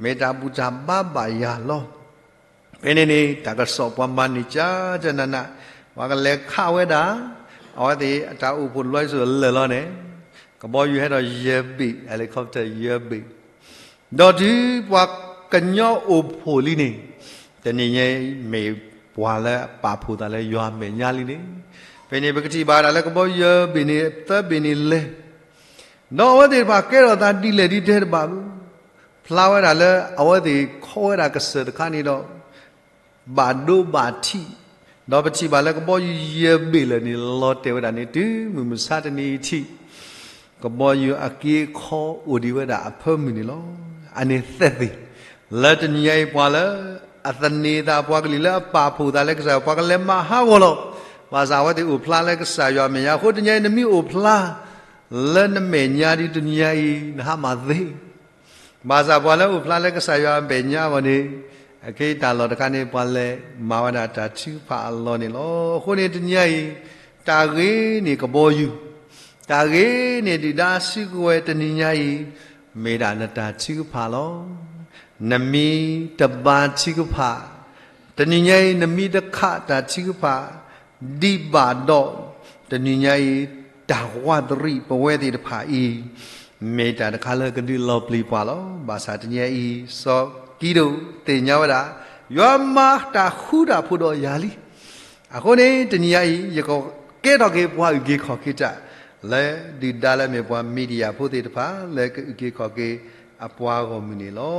မ့ၢ်တၢ်ဘူၣ်တၢ်ဘါဘၣ်ယၤလီၤ. ဖဲန့ၣ်န့ၣ် တၢ်ကစီၣ်ပှၤမၤန့ၢ်ကကနန, ပှၤကလဲၤခးဝဲဒၣ်, အဝဲသ့ၣ်အတၢ်အိၣ်ဖှိၣ်လီၤစၢၤလၢာ်လီၤန့ၣ်, ကဘီယူၤဟဲဒီးယဲၢ်ဘ့ၣ်, helicopter ယဲၢ်ဘ့ၣ် ဒီးတုၤပှၤကညီအိၣ်ဖှိၣ်လံန့ၣ်, တနံၤညါအံၤ မ့ၢ်ပှၤလၢအပာ်ဖှိၣ်သးလၢယွၤအမဲာ်ညါလံန့ၣ်, ဖဲန့ၣ်ပကထံၣ်ဘၣ်ဒၣ်လၢကဘီယူၤယဲၢ်ဘ့ၣ်န့ၣ် သၢဘ့ၣ်န့ၣ်လဲၤ, ဒီးအဝဲသ့ၣ်တဖၣ်ကဲထီၣ်သးဒ်လဲၣ်ဒ်တဲတဘၣ်ဘၣ်, ဖျါဝဲဒၣ်လၢအဝဲသ့ၣ်ခီဝဲဒၣ်ကစၢၢ်တခါန့ၣ်ဒီး ဘၣ်ဒိဘၣ်ထံး, ဒီးပထံၣ်ဘၣ်လၢကဘီယူၤယဲၢ်ဘ့ၣ်လၢာ်န့ၣ် လီၤတဲာ်ဝဲဒၣ်န့ၣ် တုၤမုၢ်မဆါတနံၤအံၤထံး, ကဘီယူၤအက့အခီအိၣ်ဒံးဝဲဒၣ်အဖၢမုၢ်န့ၣ်လီၤ. အန့ၣ်သက်သေ လၢတနံၤညါအံၤပှၤလၢအသန့ၤသး ပှၤကလုာ်လၢအပာ်ဖှိၣ်သးလၢကစၢ်ယွၤ ပှၤကလဲၤမၤဟးဂီၤလီၤ. ဘၣ်ဆၣ်အဝဲသ့ၣ်အိၣ်ဖျါလၢကစၢ်ယွၤအမဲာ်ညါအဃိ တနံၤညါအံၤ နမ့ၢ်အိၣ်ဖျါ လၢနမဲာ်ညါဒ်တနံၤညါအံၤ နဟါမၢ်သ့ ဘၣ်ဆၣ်ပှၤလၢအိၣ်ဖျါလၢကစၢ်ယွၤအမဲာ်ညါအဂီၢ်န့ၣ်, အခဲအံၤတၢ်လီၢ်တခါန့ၣ် ပှၤလဲၤမၤဝဲဒၣ်တၢ်ထုကဖၣ်အလီၢ်န့ၣ်လီၤ. အဃိန့ၣ်တနံၤညါအံၤ, တၢ်ဂ့ၤန့ၣ်ကဘီယူၤ, တၢ်ဂ့ၤန့ၣ်ဒုၣ်ဒါစုကဝဲၤတနံၤညါအံၤ, မ့ၢ်ဒၣ်နတၢ်ထုကဖၣ်လီၤ. နမ့ၢ်တဘါထုကဖၣ်, တနံၤညါအံၤ နမ့ၢ်တခးတၢ်ထုကဖၣ် ဒံးဘၣ်ဒီး, တနံၤညါအံၤ တၢ်ဝးတရံးပဝဲသ့ၣ်တဖၣ်အံၤ, မ့ၢ်တၢ်တခါလၢကဒုးလီၤပျံၤပှၤလီၤ. ဘၣ်ဆၣ်တနံၤညါအံၤ စီၤကံဒိၣ်သ့ၣ်ညါဝဲဒၣ်, ယွၤမၤတၢ်ဃူတၢ်ဖိးဒီးယၤလံ. အဃိန့ၣ် တနံၤညါအံၤ ယကကဲထီၣ်က့ၤပှၤအုၣ်က့ၤခီၣ်က့ၤတၢ်, လၢဒုၣ်ဒါလၢမ့ၢ်ပှၤမံၤဒယၣ်ဖိသ့ၣ်တဖၣ် လၢကအုၣ်က့ၤခီၣ်က့ၤအပှၤဂီၢ်မုၢ်န့ၣ်လီၤ.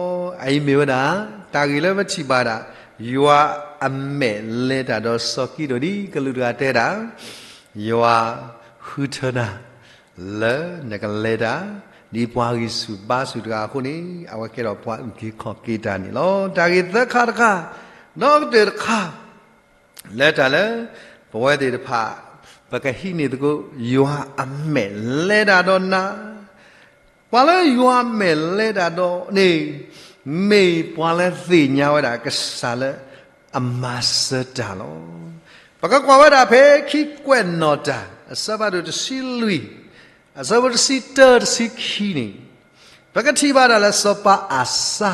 အအံၤမ့ၢ်ဝဲဒၣ် တၢ်ဂ့ၢ်လၢပထံၣ်ဘၣ်ဒၣ်, ယွၤအမဲာ်လဲၤတၢ်ဒီးစီၤကံဒိၣ်ဒ်ကလုာ်တဂၤတဲဒၣ်, ယွၤဃုထၢနၤ လၢနကလဲၤတၢ်, ဒ်ပှၤဂံၢ်ဆူၣ်ဘါဆူၣ်တဂၤအဃိန့ၣ် အဝဲကဲထီၣ်ပှၤအုၣ်က့ၤခီၣ်က့ၤတၢ်န့ၣ်လီၤ. တၢ်ဂ့ၢ်သၢခါတခါ, ဒီးကတၢၢ်တခါ လၢတၢ်လၢ ပဝဲသ့ၣ်တဖၣ် ပကဟံးန့ၢ်သကိး ယွၤအမဲာ်လဲၤတၢ်ဒီးနၤ, ပှၤလၢယွၤအမဲာ်လဲၤတၢ်ဒီးန့ၣ်, မ့ၢ်ပှၤလၢသ့ၣ်ညါဝဲဒၣ်ကစၢ်လၢအမၤစၢၤတၢ်လီၤ. ပကကွၢ်ဝဲဒၣ်ဖဲခံကွဲးနီၣ်တၢ် အဆၢဖးဒိၣ်တဆံလွံၢ်, အဆၢဖိတဆံတၢ တဆံခံန့ၣ်, ပကထံၣ်ဘၣ်ဒၣ်လၢစီၤပၤအၤစါ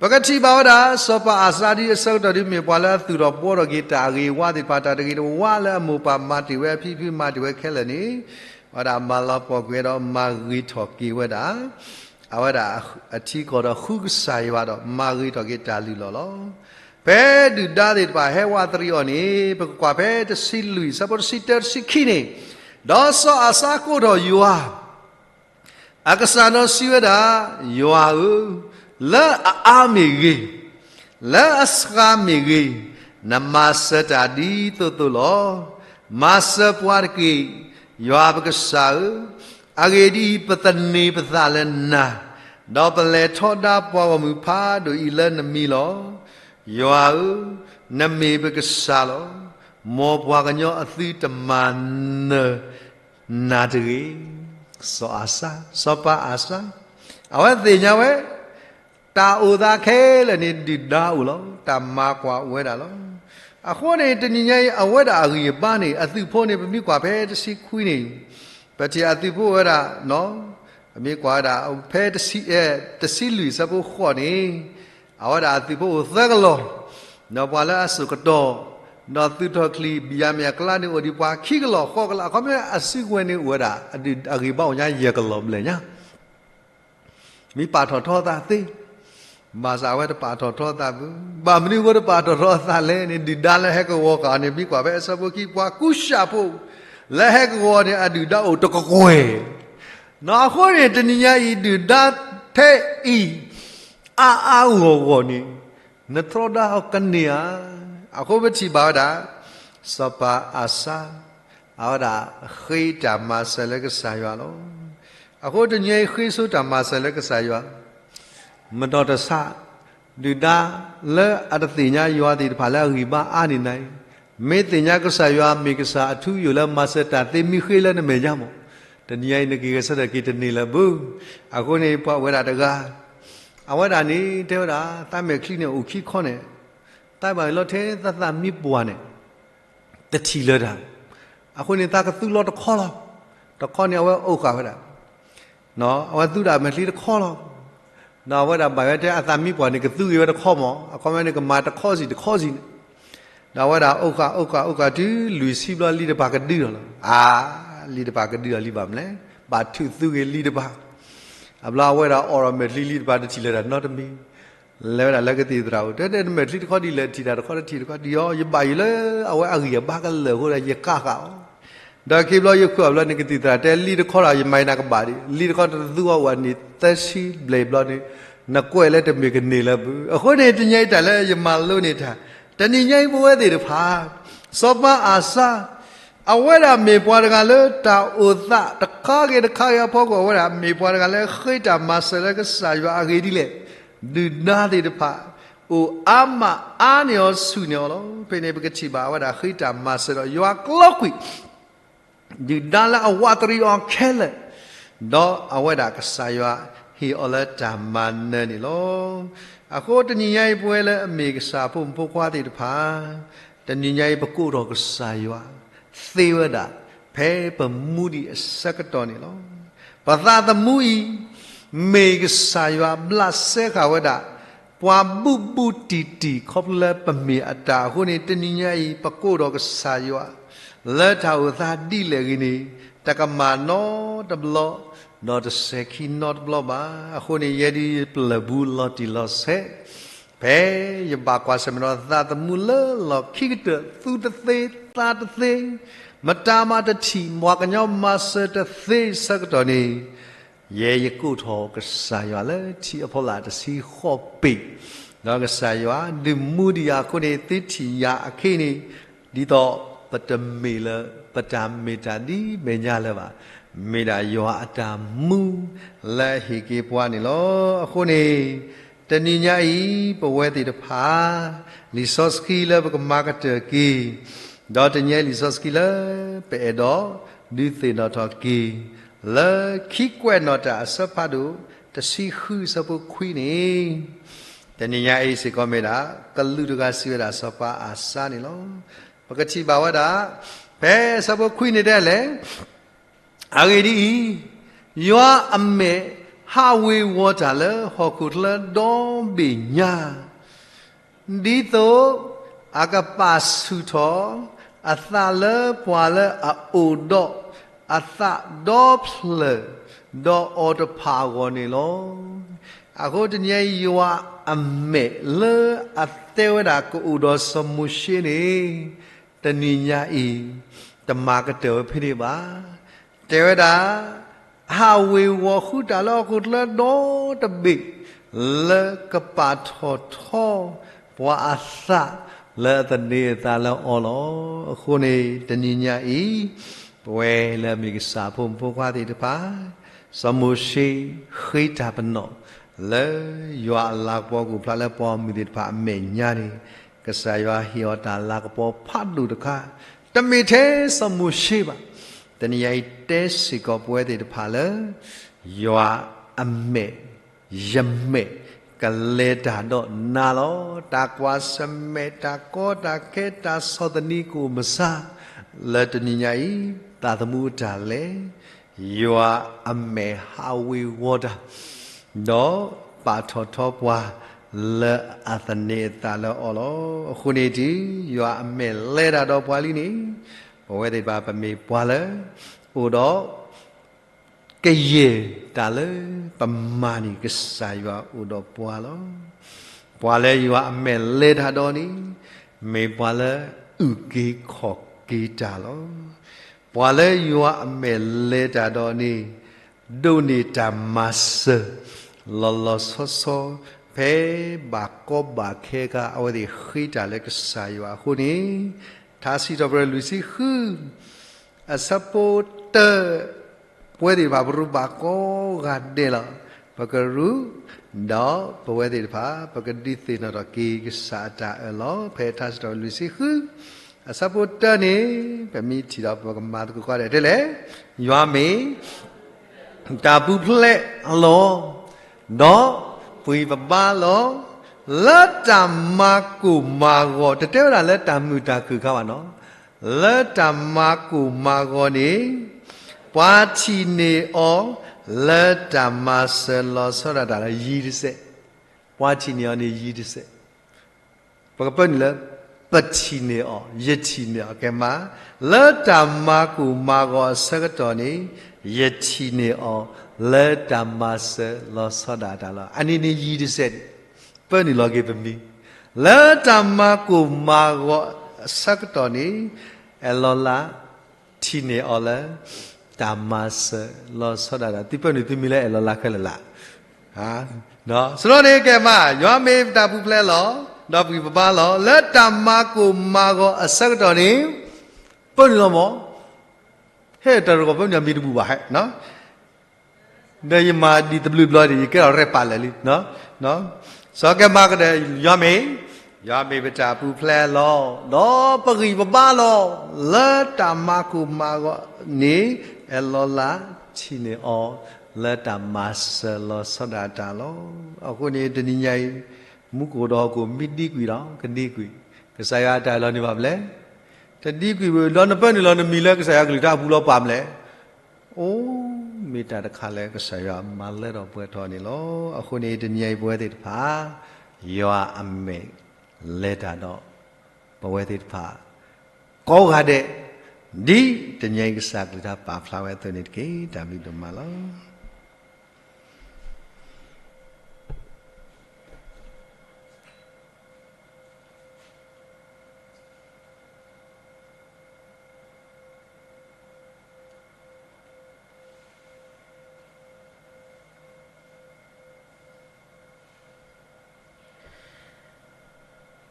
ပကထံၣ်ဘၣ်ဝဲဒၣ် စီၤပၤအၤစါဒ်အဆၢကတီၢ်ဒ်မ့ၢ်ပှၤလၢအသူၣ်ထီၣ်ဘှီထီၣ်က့ၤတၢ်အဂ့ၤအဝါသ့ၣ်တဖၣ် တၢ်တဂ့ၤတဝါလၢအမိၢ်ပၢ်မၤတ့ၢ်ဝဲအဖံဖုမၤတ့ၢ်ဝဲခဲလၢာ်န့ၣ်, အဝဲဒၣ်မၤလီၤပှီၢ်ကွံာ်ဝဲဒီးမၤဂ့ၤထီၣ်က့ၤဝဲဒၣ်, အဝဲဒၣ်အထံကီၢ်ဒီးဃုကစၢ်ယွၤဒီးမၤဂ့ၤထီၣ်က့ၤတၢ်လုၢ်လီၢ်လီၤ. ဖဲဒုၣ်ဒါသ့ၣ်တဖၣ်ဟဲဝးတရံးအီၤန့ၣ် ပကကွၢ်ဖဲတဆံလွံၢ် အဆၢဖိတဆံတၢ တဆံခံန့ၣ်, ဒီးစီၤအၤစါကိးထီၣ်ယွၤ အကစၢ်ဒီးစံးဝဲဒၣ်, ယွၤဧၢ, လၢအအါမ့ၢ်ဂ့ၤ, လၢအစှၤမ့ၢ်ဂ့ၤ, နမၤစၢၤတၢ်ဒ်သိးသိးလီၤ. မၤစၢၤပှၤတက့ၢ်, ယွၤပကစၢ်ဧၢ, အဂ့ၢ်ဒ်အံၤ, ပသန့ၤပသးလၢနၤ, ဒီးပလဲၤထီဒါပှၤဂီၢ်မုၢ်ဖးဒိၣ်အံၤလၢနမံၤလီၤ. ယွၤဧၢ, နမ့ၢ်ပကစၢ်လီၤ. မ်ပှၤကညီအသုတမၤနၢၤ နၤတဂ့ၤ. စီၤအၤစါ, စီၤပၤအၤစါ, အဝဲသ့ၣ်ညါဝဲ, တၢ်အိၣ်သးခဲလၢာ်န့ၣ် ဒုၣ်ဒါအိၣ်လီၤ. တၢ်မၤကွၢ်ဝဲဒၣ်လီၤ. အဃိန့ၣ် တနံၤညါအံၤ အဝဲဒၣ်အဂံၢ်အဘါန့ၣ် အသုးဖိန့ၣ် ပမ့ၢ်ကွၢ်ဖဲတဆံခွံန့ၣ်, ပထံၣ်အသုးဖိဝဲဒၣ်, ပမ့ၢ်ကွၢ်ဝဲဒၣ် ဖဲတဆံလွံၢ် အဆၢဖိဃိးန့ၣ်, အဝဲဒၣ်အသုးဖိအိၣ်သၢကလီၢ်, ဒီးပှၤလၢအစိာ်ကတီၢ်, ဒီးသုးထီၣ်ချံၣ် ဘံၣ်ယၤမံၣ်အကျါန့ၣ် အိၣ်ဒံးပှၤခံကလီၢ်ဃိးကလီၢ်, အခီပညီအစုကဝဲၤန့ၣ်အိၣ်ဝဲဒၣ် အဂံၢ်ဘါအိၣ်ညါယဲၢ်ကလီၢ်ဘျဲၣ်ညါ မ့ၢ်ပာ်ထီၣ်ထီသးသ့, ဘၣ်ဆၣ်အဝဲတပာ်ထီၣ်ထီသးဘၣ်. ဘၣ်မနုၤအဃိတပာ်ထီၣ်ထီသးလဲၣ်န့ၣ် ဒုၣ်ဒါလၢဟဲကဝီၤဃာ်န့ၣ် မ့ၢ်ကွၢ်ဖဲအဆၢဖိခံ ပှၤကူၡးဖိ လၢဟဲကဝီၤန့ၣ် အဒုၣ်ဒါအိၣ်တကကွဲၢ်, အဃိန့ၣ် တနံၤညါအံၤ ဒုၣ်ဒါထဲအံၤ အါအါဂီၢ်ဂီၢ်န့ၣ် နထီဒါအီၤကန့ၢ်ဧါ. အဃိပထံၣ်ဘၣ်ဝဲဒၣ် စီၤပၤအၤစါ အဝဲဒၣ်ဃ့တၢ်မၤစၢၤလၢကစၢ်ယွၤလီၤ. အဃိတနံၤအံၤဃ့ဆိတၢ်မၤစၢၤလၢကစၢ်ယွၤ, မတီၢ်တဆး ဒုၣ်ဒါလၢအတသ့ၣ်ညါယွၤသ့ၣ်တဖၣ်လၢအဂံၢ်ဘါအါန့ၢ်နၤအံၤ, မ့ၢ်သ့ၣ်ညါကစၢ်ယွၤမ့ၢ်ကစၢ်အထူအယိာ်လၢမၤစၢၤတၢ်သ့မ့ၢ်ဃ့လၢနမဲာ်ညါမး, တနံၤအံၤနက့ၤဂဲၤဆၢထၢၣ်က့ၤတန့ၢ်လၢၤဘၣ်. အဃိန့ၣ် ပှၤဝဲဒၣ်တဂၤ အဝဲဒၣ်န့ၣ် တဲဝဲဒၣ် သးမဲာ်ချံန့ၣ်အိၣ်ခံခီန့ၣ်, သးဘၣ်လီၤထဲသးသးမံပှၢ်န့ၣ်, တထံၣ်လၢၤတၢ်. အဃိန့ၣ် သးကသူလီၤတခီလီၤ. တခီန့ၣ် အဝဲအိၣ်ဃာ်ဝဲဒၣ်, အဝဲသူဒၣ်မဲာ်ချံတခီလီၤ. ဒီးအဝဲဒၣ်ဘၣ်ဝဲတဲအသးမံပှၢ်န့ၣ် ကသူဂ့ၤဝဲတခီမး, အခီပညီန့ၣ် ကမၤတခီစံၣ်တခီစံၣ်န့ၣ်, ဒီးအဝဲဒၣ်အိၣ်ဃာ်အိၣ်ဃာ်အိၣ်ဃာ်တုၤလွံၢ်ဆံဘျီ လံာ်တဖၣ်ကဒုလီၤလီၤ. အါ, လံာ်တဖၣ်ကဒုလီၤလံဘၣ်မနုၤလဲၣ်, ဘၣ်ထုးသူဂ့ၤလံာ်တဖၣ်. အဘျီအဝဲဒၣ်အိးထီၣ်မဲာ်ချံလံာ်တဖၣ် တထံၣ်လၢၤတၢ်နီတမံၤ, လဲၤဝဲဒၣ်လၢကသံၣ်သရၣ်အအိၣ်, တဲတဲမဲာ်ချံတခီဒ်လဲၣ်, ထံၣ်တၢ်တခီတထံၣ်တခီဒ်အံၤ, ယဘၣ်ယိၣ်လၢအဝဲအဂံၢ်အဘါကလၢာ်အဃိဒီး ယကးဃာ်အီၤ. ဒီးခံဘျီယဃုအီၤဘျီန့ၣ် ကသံၣ်သရၣ်တဲလံာ်တခီဒီး ယမၤနၤကဘၣ်ဒံး, လံာ်တခီတသူအီၤဝဲန့ၣ် သၢဆံဘျဲၣ်ဘျီန့ၣ်, နကွဲးလၢတမ့ၢ်ကန့ၢ်လၢၤဘၣ်. အဃိန့ၣ် တနံၤညါအံၤတၢ်လၢယမၤလိန့ၢ်တၢ်, တနံၤညါအံၤပဝဲသ့ၣ်တဖၣ် စီၤပၤအၤစါ အဝဲဒၣ်မ့ၢ်ပှၤတဂၤလၢတၢ်အိၣ်သးတခါဂ့ၤတခါဂ့ၤအဖီခိၣ် အဝဲဒၣ်မ့ၢ်ပှၤတဂၤလၢဃ့တၢ်မၤစၢၤလၢကစၢ်ယွၤအဂ့ၢ်ဒ်လဲၣ်, ဒုၣ်ဒါသ့ၣ်တဖၣ် အိၣ်အါမးအါန့ၢ်အီၤဆူၣ်န့ၢ်အီၤလီၤ. ဖဲန့ၣ်ပကထံၣ်ဘၣ်အဝဲဒၣ်ဃ့တၢ်မၤစၢၤဒီးယွၤကျိာ်ကွံာ် ဒုၣ်ဒါလၢအဝးတရံးအီၤခဲလၢာ်, ဒီးအဝဲဒၣ်ကစၢ်ယွၤဟ့ၣ်အီၤလၢတၢ်မၤနၢၤန့ၣ်လီၤ. အဃိတနံၤညါအံၤ ပဝဲလၢအမ့ၢ်ကစၢ်အဖိမုၣ်ဖိခွါသ့ၣ်တဖၣ်, တနံၤညါအံၤ ပကိးထီၣ်ကစၢ်ယွၤ သ့ဝဲဒၣ် ဖဲပမူဒံးအဆၢကတီၢ်န့ၣ်လီၤ. ပသးသမူအံၤ မ့ၢ်ကစၢ်ယွၤဘျးစဲဃာ်ဝဲဒၣ် ပှၤဘူးဘူးတံၢ်တံၢ် ခီဖျိလၢပမ့ၢ်အတၢ်အဃိန့ၣ် တနံၤညါအံၤ ပကိးထီၣ်ကစၢ်ယွၤ လၢတၢ်အိၣ်သးဒ်လဲၣ်ဂ့ၤန့ၣ် တကမၣ်နီတဘျီ ဒီးတစဲၤခံနီတဘျီဘၣ်. အဃိန့ၣ် ယဲဒၣ်ပျၢၢ်ဘူးလီၤတံၢ်လီၤဆဲး ဖဲယဘၣ်ကွၢ်ဆၢၣ်မဲာ်ဒီးသးသမူလၢလီၢ်ခံကတၢၢ် သူတသ့သးတသ့ မတၤမၤတထံၣ် ပှၤကညီမၤစၢၤတသ့ဆၢကတီၢ်န့ၣ် ယဲယကိးထီၣ်ကစၢ်ယွၤလၢထံအဖီလာ်တဆံဃိးပ့ၤ, ဒီးကစၢ်ယွၤဒုးမူဒံးယၤအဃိန့ၣ် သုထံၣ်ယၤအခ့န့ၣ် ဒ်သိးပတမ့ၢ်လၢ ပတၢ်မ့ၢ်တၢ်ဒ်မဲာ်ညါလၢၤဘၣ်, မ့ၢ်ဒၣ်ယွၤအတၢ်မူလၢအဟ့ၣ်က့ၤပှၤန့ၣ်လီၤ. အဃိန့ၣ် တနံၤညါအံၤ ပဝဲသ့ၣ်တဖၣ် လံာ်စီဆှံလၢပကမၤကတၢၢ်က့ၤ ဒီးတနံၤညါအံၤလံာ်စီဆှံလၢပအဲၣ်ဒိးဒုးသ့ၣ်နီၣ်ထီၣ်က့ၤ လၢခံကွဲးနီၣ်တၢ်အဆၢဖးဒိၣ် တဆံဃုအဆၢဖိခွံန့ၣ်, တနံၤညါအံၤစ့ၢ်ကီးမ့ၢ်ဒၣ် ကလူးတဂၤစံးဝဲဒၣ်စီၤပၤအၤစါန့ၣ်လီၤ. ပကထံၣ်ဘၣ်ဝဲဒၣ် ဖဲအဆၢဖိခွံန့ၣ်တဲလဲၣ် အဂ့ၢ်ဒ်အံၤ, ယွၤအမဲာ်ဟးဝ့ၤဝီၤတၢ်လၢဟီၣ်ခိၣ်ချၢဒီဘ့ၣ်ညါ ဒ်သိးအကပာ်ဆူၣ်ထီၣ်အသးလၢပှၤလၢအအိၣ်ဒီးအသးဒီဖျၢၣ် ဒီးအီၤတဖၣ်အဂီၢ်န့ၣ်လီၤ. အဃိတနံၤညါအံၤ ယွၤအမဲာ်လၢအတဲဝဲဒၣ်ကအိၣ်ဒီးစီၤမိၤၡ့န့ၣ် တနံၤညါအံၤ တမၤကတၢၢ်ဝဲဖဲန့ၣ်ဘၣ်. တဲဝဲဒၣ် ဟးဝ့ၤဝီၤဃုာ်တၢ်လၢဟီၣ်ခိၣ်ချၢဒီတဘ့ၣ် လၢကပာ်ထီၣ်ထီပှၤအသးလၢအသန့ၤအသးလၢအီၤလီၤ. အဃိန့ၣ် တနံၤညါအံၤ ပဝဲလၢအမ့ၢ်ကစၢ်အဖိမုၣ်ဖိခွါသ့ၣ်တဖၣ် စီၤမိၤၡ့ဃ့တၢ်ပနီၣ် လၢယွၤအလၤကပီၤကအိၣ်ဖျါလၢပှၤမုၣ်သ့ၣ်တဖၣ်အမဲာ်ညါန့ၣ် ကစၢ်ယွၤဟ့ၣ်အီၤတၢ်လၤကပီၤဖးဒိၣ်တခါ တမ့ၢ်ထဲစီၤမိၤၡ့ဘၣ်. တနံၤညါအံၤတဲစ့ၢ်ကီးပဝဲသ့ၣ်တဖၣ်လၢ ယွၤအမဲာ် ယမဲာ် ကလဲၤတၢ်ဒီးနၤလီၤ. တၢ်ကွၢ်ဆၢၣ်မဲာ် တၢ်ကီတၢ်ခဲ တၢ်ဆီၣ်သနံးကအိၣ်မဆါ လၢတနံၤညါအံၤ သးသမူအတၢ်လဲၤ ယွၤအမဲာ်ဟးဝ့ၤဝီၤတၢ် ဒီးပာ်ထီၣ်ထီပှၤလၢအသန့ၤအသးလၢအီၤလီၤ. အဃိန့ၣ်တုၤ ယွၤအမဲာ်လဲၤတၢ်ဒီးပှၤလံန့ၣ် ပဝဲသ့ၣ်တဖၣ်ပမ့ၢ်ပှၤလၢ အိၣ်ဒီး ကယဲၢ်တၢ်လၢပမၤန့ၣ် ကစၢ်ယွၤအိၣ်ဒီးပှၤလီၤ. ပှၤလၢယွၤအမဲာ်လဲၤတၢ်ဒီးန့ၣ် မ့ၢ်ပှၤလၢအုၣ်က့ၤခီၣ်က့ၤတၢ်လီၤ. ပှၤလၢယွၤအမဲာ်လဲၤတၢ်ဒီးန့ၣ် ဒိးန့ၢ်တၢ်မၤစၢၤ လီၤလီၤဆီဆီ ဖဲဘၣ်ကီဘၣ်ခဲအခါ အဝဲသ့ၣ်ဃ့တၢ်လၢကစၢ်ယွၤအဃိန့ၣ် ထါစံးထီၣ်ပတြၢၤလွံၢ်ဆံဃု အဆၢဖိတၢ ပဝဲသ့ၣ်တဖၣ် ပရူးဘၣ်ကိးဂၤဒဲးလီၤ. ပကရူး ဒီးပဝဲသ့ၣ်တဖၣ် ပကဒုးသ့ၣ်နီၣ်ထီၣ်က့ၤကစၢ်အတၢ်အၢၣ်လီၤ. ဖဲထါစံးထီၣ်ပတြၢၤလွံၢ်ဆံဃု အဆၢဖိတၢန့ၣ် ပမ့ၢ်ထံၣ်ဒီးပကမၤသကိးကိးဂၤဒဲးတဲလဲၣ်, ယွၤမ့ၢ် တၢ်ပူၤဖျဲးလီၤ, ဒီးပှံၢ်ပဘါလီၤ, လၢတၢ်မၤကိၢ်မၤဂီၤ တတဲဝဲဒၣ်လၢတၢ်မုာ်တၢ်ခုၣ်ခါဘၣ်နီၤ, လၢတၢ်မၤကိၢ်မၤဂီၤန့ၣ်, ပှၤထံၣ်န့ၢ်အီၤလၢတၢ်မၤစၢၤလီၤဆီဒၣ်တၢ်လီၤ. ယံၤတစဲး, ပှၤထံၣ်န့ၢ်အီၤန့ၣ်ယံၤတစဲး. ပကပၢနုာ်လၢ ပထံၣ်န့ၢ်အီၤ, ယထံၣ်န့ၢ်အီၤ, ကဲမး, လၢတၢ်မၤကိၢ်မၤဂီၤအဆၢကတီၢ်န့ၣ်, ယထံၣ်န့ၢ်အီၤလၢတၢ်မၤစၢၤလီၤဆီဒၣ်တၢ်လီၤ. အန့ၣ်န့ၣ်ယံၤတစဲး, ပၢနုာ်လီၤက့ၤပမံၤ, လၢတၢ်မၤကိၢ်မၤဂီၤအဆၢကတီၢ်န့ၣ်, အဲၣ်လီၤလၢ ထံၣ်န့ၢ်အီၤလၢ တၢ်မၤစၢၤလီၤဆီဒၣ်တၢ်. သုပၢနုာ်သုမံၤလၢအဲၣ်လီၤလၢခဲလၢာ်လၢ်. စရီန့ၣ်ကဲမး, ယွၤမ့ၢ်ပတၢ်ပူၤဖျဲးလီၤ, ဒီးပဂံၢ်ပဘါလီၤ. လၢတၢ်မၤကိၢ်မၤဂီၤအဆၢကတီၢ်န့ၣ်, ပၢနုာ်လီၤမး, ဟဲတၢ်တဂီၤပၢနုာ်အမံၤတဘူၣ်ဘၣ်ဟဲ, ဒီးယမၤဒံးတဘျုးဘျီဒီး ယကဲထီၣ်ရဲၣ်ပာ်လၢာ်လံ. စီၤကဲမးကဒီး ယွၤမ့ၢ်, ယွၤမ့ၢ်ပတၢ်ပူၤဖျဲးလီၤ, ဒီးပဂံၢ်ပဘါလီၤ, လၢတၢ်မၤကိၢ်မၤဂီၤန့ၣ်, အဲၣ်လီၤလၢထံၣ်န့ၢ်အီၤလၢတၢ်မၤစၢၤလီၤဆီဒၣ်တၢ်လီၤ. အဃိန့ၣ်တနံၤညါအံၤ, မူခိၣ်ဒီးဟီၣ်ခိၣ်မ့ၢ်ဒံကွံာ်ဒီး ကဒံကွံာ်, ကစၢ်ယွၤအတၢ်အၢၣ်လီၤန့ၢ်ဘၣ်မလဲၣ်. တဒံကွံာ်ဘၣ်ဒီး နပၢနုာ်လီၤနမံၤလၢကစၢ်ယွၤကလုၢ်ကထါအပူၤလီၤပှၤမလဲၣ်. အိ, မ့ၢ်တၢ်တခါလၢကစၢ်ယွၤမၤလၢထီၣ်ပှဲၤထီၣ်န့ၣ်လီၤ. အဃိန့ၣ်တနံၤညါအံၤပဝဲသ့ၣ်တဖၣ်, ယွၤအမဲာ်လဲၤတၢ်ဒီး ပဝဲသ့ၣ်တဖၣ် ကိးဂၤဒဲး, ဒ်တနံၤညါအံၤကစၢ်ကလုၢ်ကထါပာ်ဖျါဝဲအသိးန့ၣ်တက့ၢ်. တၢ်ဘျုးဒိၣ်မးလီၤ.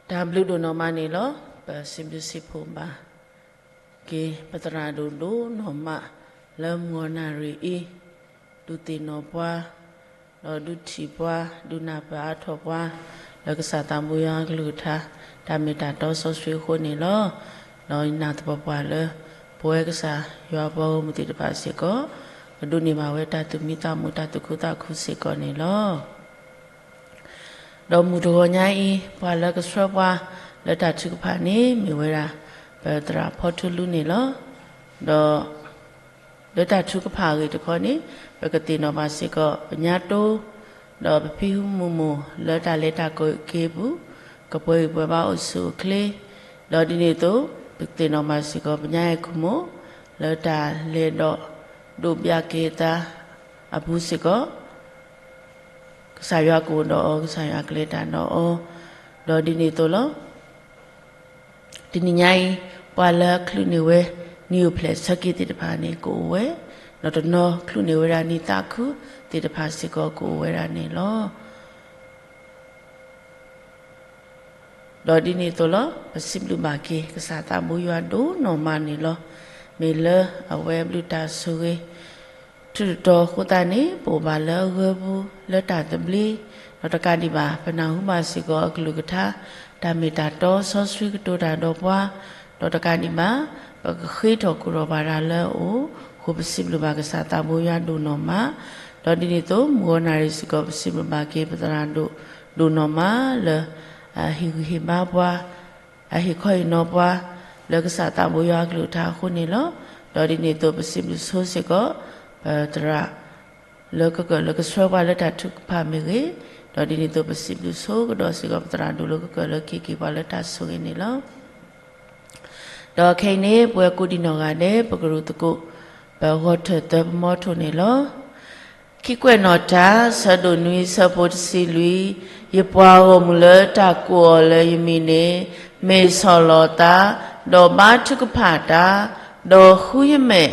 တၢ်ဘျုးဒိၣ်နီၢ်မးန့ၣ်လီၤ. ပစံးဘျုးစံးဖှိၣ်ဘၣ်က့ၤ ပသရၣ်ဒိၣ်ဒိၣ်နီၢ်မး လၢမုၢ်ဂီၤနၣ်ရံၣ်အံၤ, ဒုးသ့ၣ်နီၣ်ပှၤ, ဒီးဒုးထံၣ်ပှၤ, ဒုးနၢ်ပၢၢ်အါထီၣ်ပှၤ, လၢကစၢ်သးဘိယွၤကလုၢ်ကထါ တၢ်မ့ၢ်တၢ်တီစီဆှံအဃိန့ၣ်လီၤ. ဒီးယနာ်သပှၢ်ပှၢ်လၢ ပဝဲကစၢ်ယွၤပှၤဂီၢ်မုၢ်သ့ၣ်တဖၣ်စ့ၢ်ကီး ကဒိးန့ၢ်ဘၣ်ဝဲတၢ်သူၣ်မံသးမုာ် တၢ်သူၣ်ခုသးခုစ့ၢ်ကီးန့ၣ်လီၤ. ဒီးမုၢ်တဂီၤညါအံၤ ပှၤလၢကဆှၢပှၤလၢတၢ်ထုကဖၣ်န့ၣ် မ့ၢ်ဝဲဒၣ် ပသရၣ်ဖီထူလူန့ၣ်လီၤ. ဒီး လၢတၢ်ထုကဖၣ်အဂ့ၢ်တခီန့ၣ် ပကသ့ၣ်နီၣ်ဘၣ်စ့ၢ်ကီး ပညါတိ ဒီးပဖံမုၢ်မိၢ်လၢတၢ်လဲၤတၢ်က့ၤအပူၤ ကပှဲၤဂံၢ်ပှဲၤဘါအိၣ်ဆူၣ်အိၣ်ချ့, ဒီးဒ်န့ၣ်အသိး ပကသ့ၣ်နီၣ်ဘၣ်စ့ၢ်ကီး ပညါအဲၣ်ခိၣ်မိၣ် လၢတၢ်လဲၤဒီးဒိးဘျၢက့ၤအသးအပူၤစ့ၢ်ကီး ကစၢ်ယွၤကအိၣ်ဒီးအီၤ, ကစၢ်ယွၤကလဲၤတၢ်ဒီးအီၤ, ဒီးဒ်န့ၣ်အသိးလီၤ. တနံၤညါအံၤ ပှၤလၢအချုးန့ၢ်ဝဲ နံၣ်အိၣ်ဖျဲၣ်ဆၢက့ၤသ့ၣ်တဖၣ်န့ၣ် ကအိၣ်ဝဲ, ဒီးတနီၤချုးန့ၢ်ဝဲဒၣ်နံၣ်သးခုသ့ၣ်တဖၣ်စ့ၢ်ကီး ကအိၣ်ဝဲဒၣ်န့ၣ်လီၤ. ဒီးဒ်န့ၣ်အသိးလီၤ. ပစံးဘျုးဘၣ်က့ၤ ကစၢ်သးဘိယွၤဒိၣ်နီၢ်မးန့ၣ်လီၤ. မ့ၢ်လၢအဝဲဘျုးတၢ်ဆိၣ်ဂ့ၤ ထူးတတီၤအဃိသတးန့ၣ် ပအိၣ်ဘၣ်လၢအဂၢၢ်ပူၤလၢတၢ်သဘျ့, ဒီးတကးဒံးဘၣ် ပနၢ်ဟူဘၣ်စ့ၢ်ကီးအကလုၢ်ကထါ တၢ်မ့ၢ်တၢ်တီစီဆှံကတိၤတၢ်ဒီးပှၤ, ဒီးတကးဒံးဘၣ် ပကဃ့ထီၣ်ကိၢ်ထီၣ်ဘၣ်တၢ်လၢအအိၣ်အဃိ ပစံးဘျုးဘၣ်ကစၢ်သးဘိယွၤဒိၣ်နီၢ်မး, ဒီးဒ်န့ၣ်အသိး မုၢ်ဂီၤနၣ်ရံၣ်စ့ၢ်ကီး ပစံးဘျုးဘၣ်က့ၤပသရၣ်ဒိၣ်ဒိၣ်နီၢ်မးလၢ အဟ့ၣ်ဂံၢ်ဟ့ၣ်ဘါပှၤ အဟ့ၣ်ခီဟ့ၣ်နီၤပှၤ လၢကစၢ်သးဘိယွၤအကလုၢ်ကထါအဃိန့ၣ်လီၤ. ဒီးဒ်န့ၣ်အသိး ပစံးဘျုးဆိစ့ၢ်ကီး ပသရၣ် လၢကကၢၢ်လၢကဆှၢပှၤလၢတၢ်ထုကဖၣ်မ့ၢ်ဂ့ၤ, ဒီးဒ်န့ၣ်အသိး ပစံးဘျုးဆိကဒီးစ့ၢ်ကီး ပသရၣ်ဒိၣ်လၢကကၢၢ်လၢကဟ့ၣ်က့ၤပှၤလၢတၢ်ဆိၣ်ဂ့ၤန့ၣ်လီၤ. ဒီးခဲအံၤန့ၣ် ပဝဲကိးဒံနီၢ်ဂၤဒဲး ပကရူၢ်သကိး ပဂီၢ်ထၢၣ်သၢပမီထိၣ်န့ၣ်လီၤ. ခံကွဲးနီၣ်တၢ် ဆၢဒိၣ်နွံ ဆၢဖိတဆံလွံၢ်, ယပှၤဂီၢ်မုၢ်လၢတၢ်ကိးအီၤလၢယမံၤန့ၣ် မ့ၢ်ဆီၣ်လီၤသး, ဒီးဘါထုကဖၣ်တၢ်, ဒီးဃုယမဲာ်,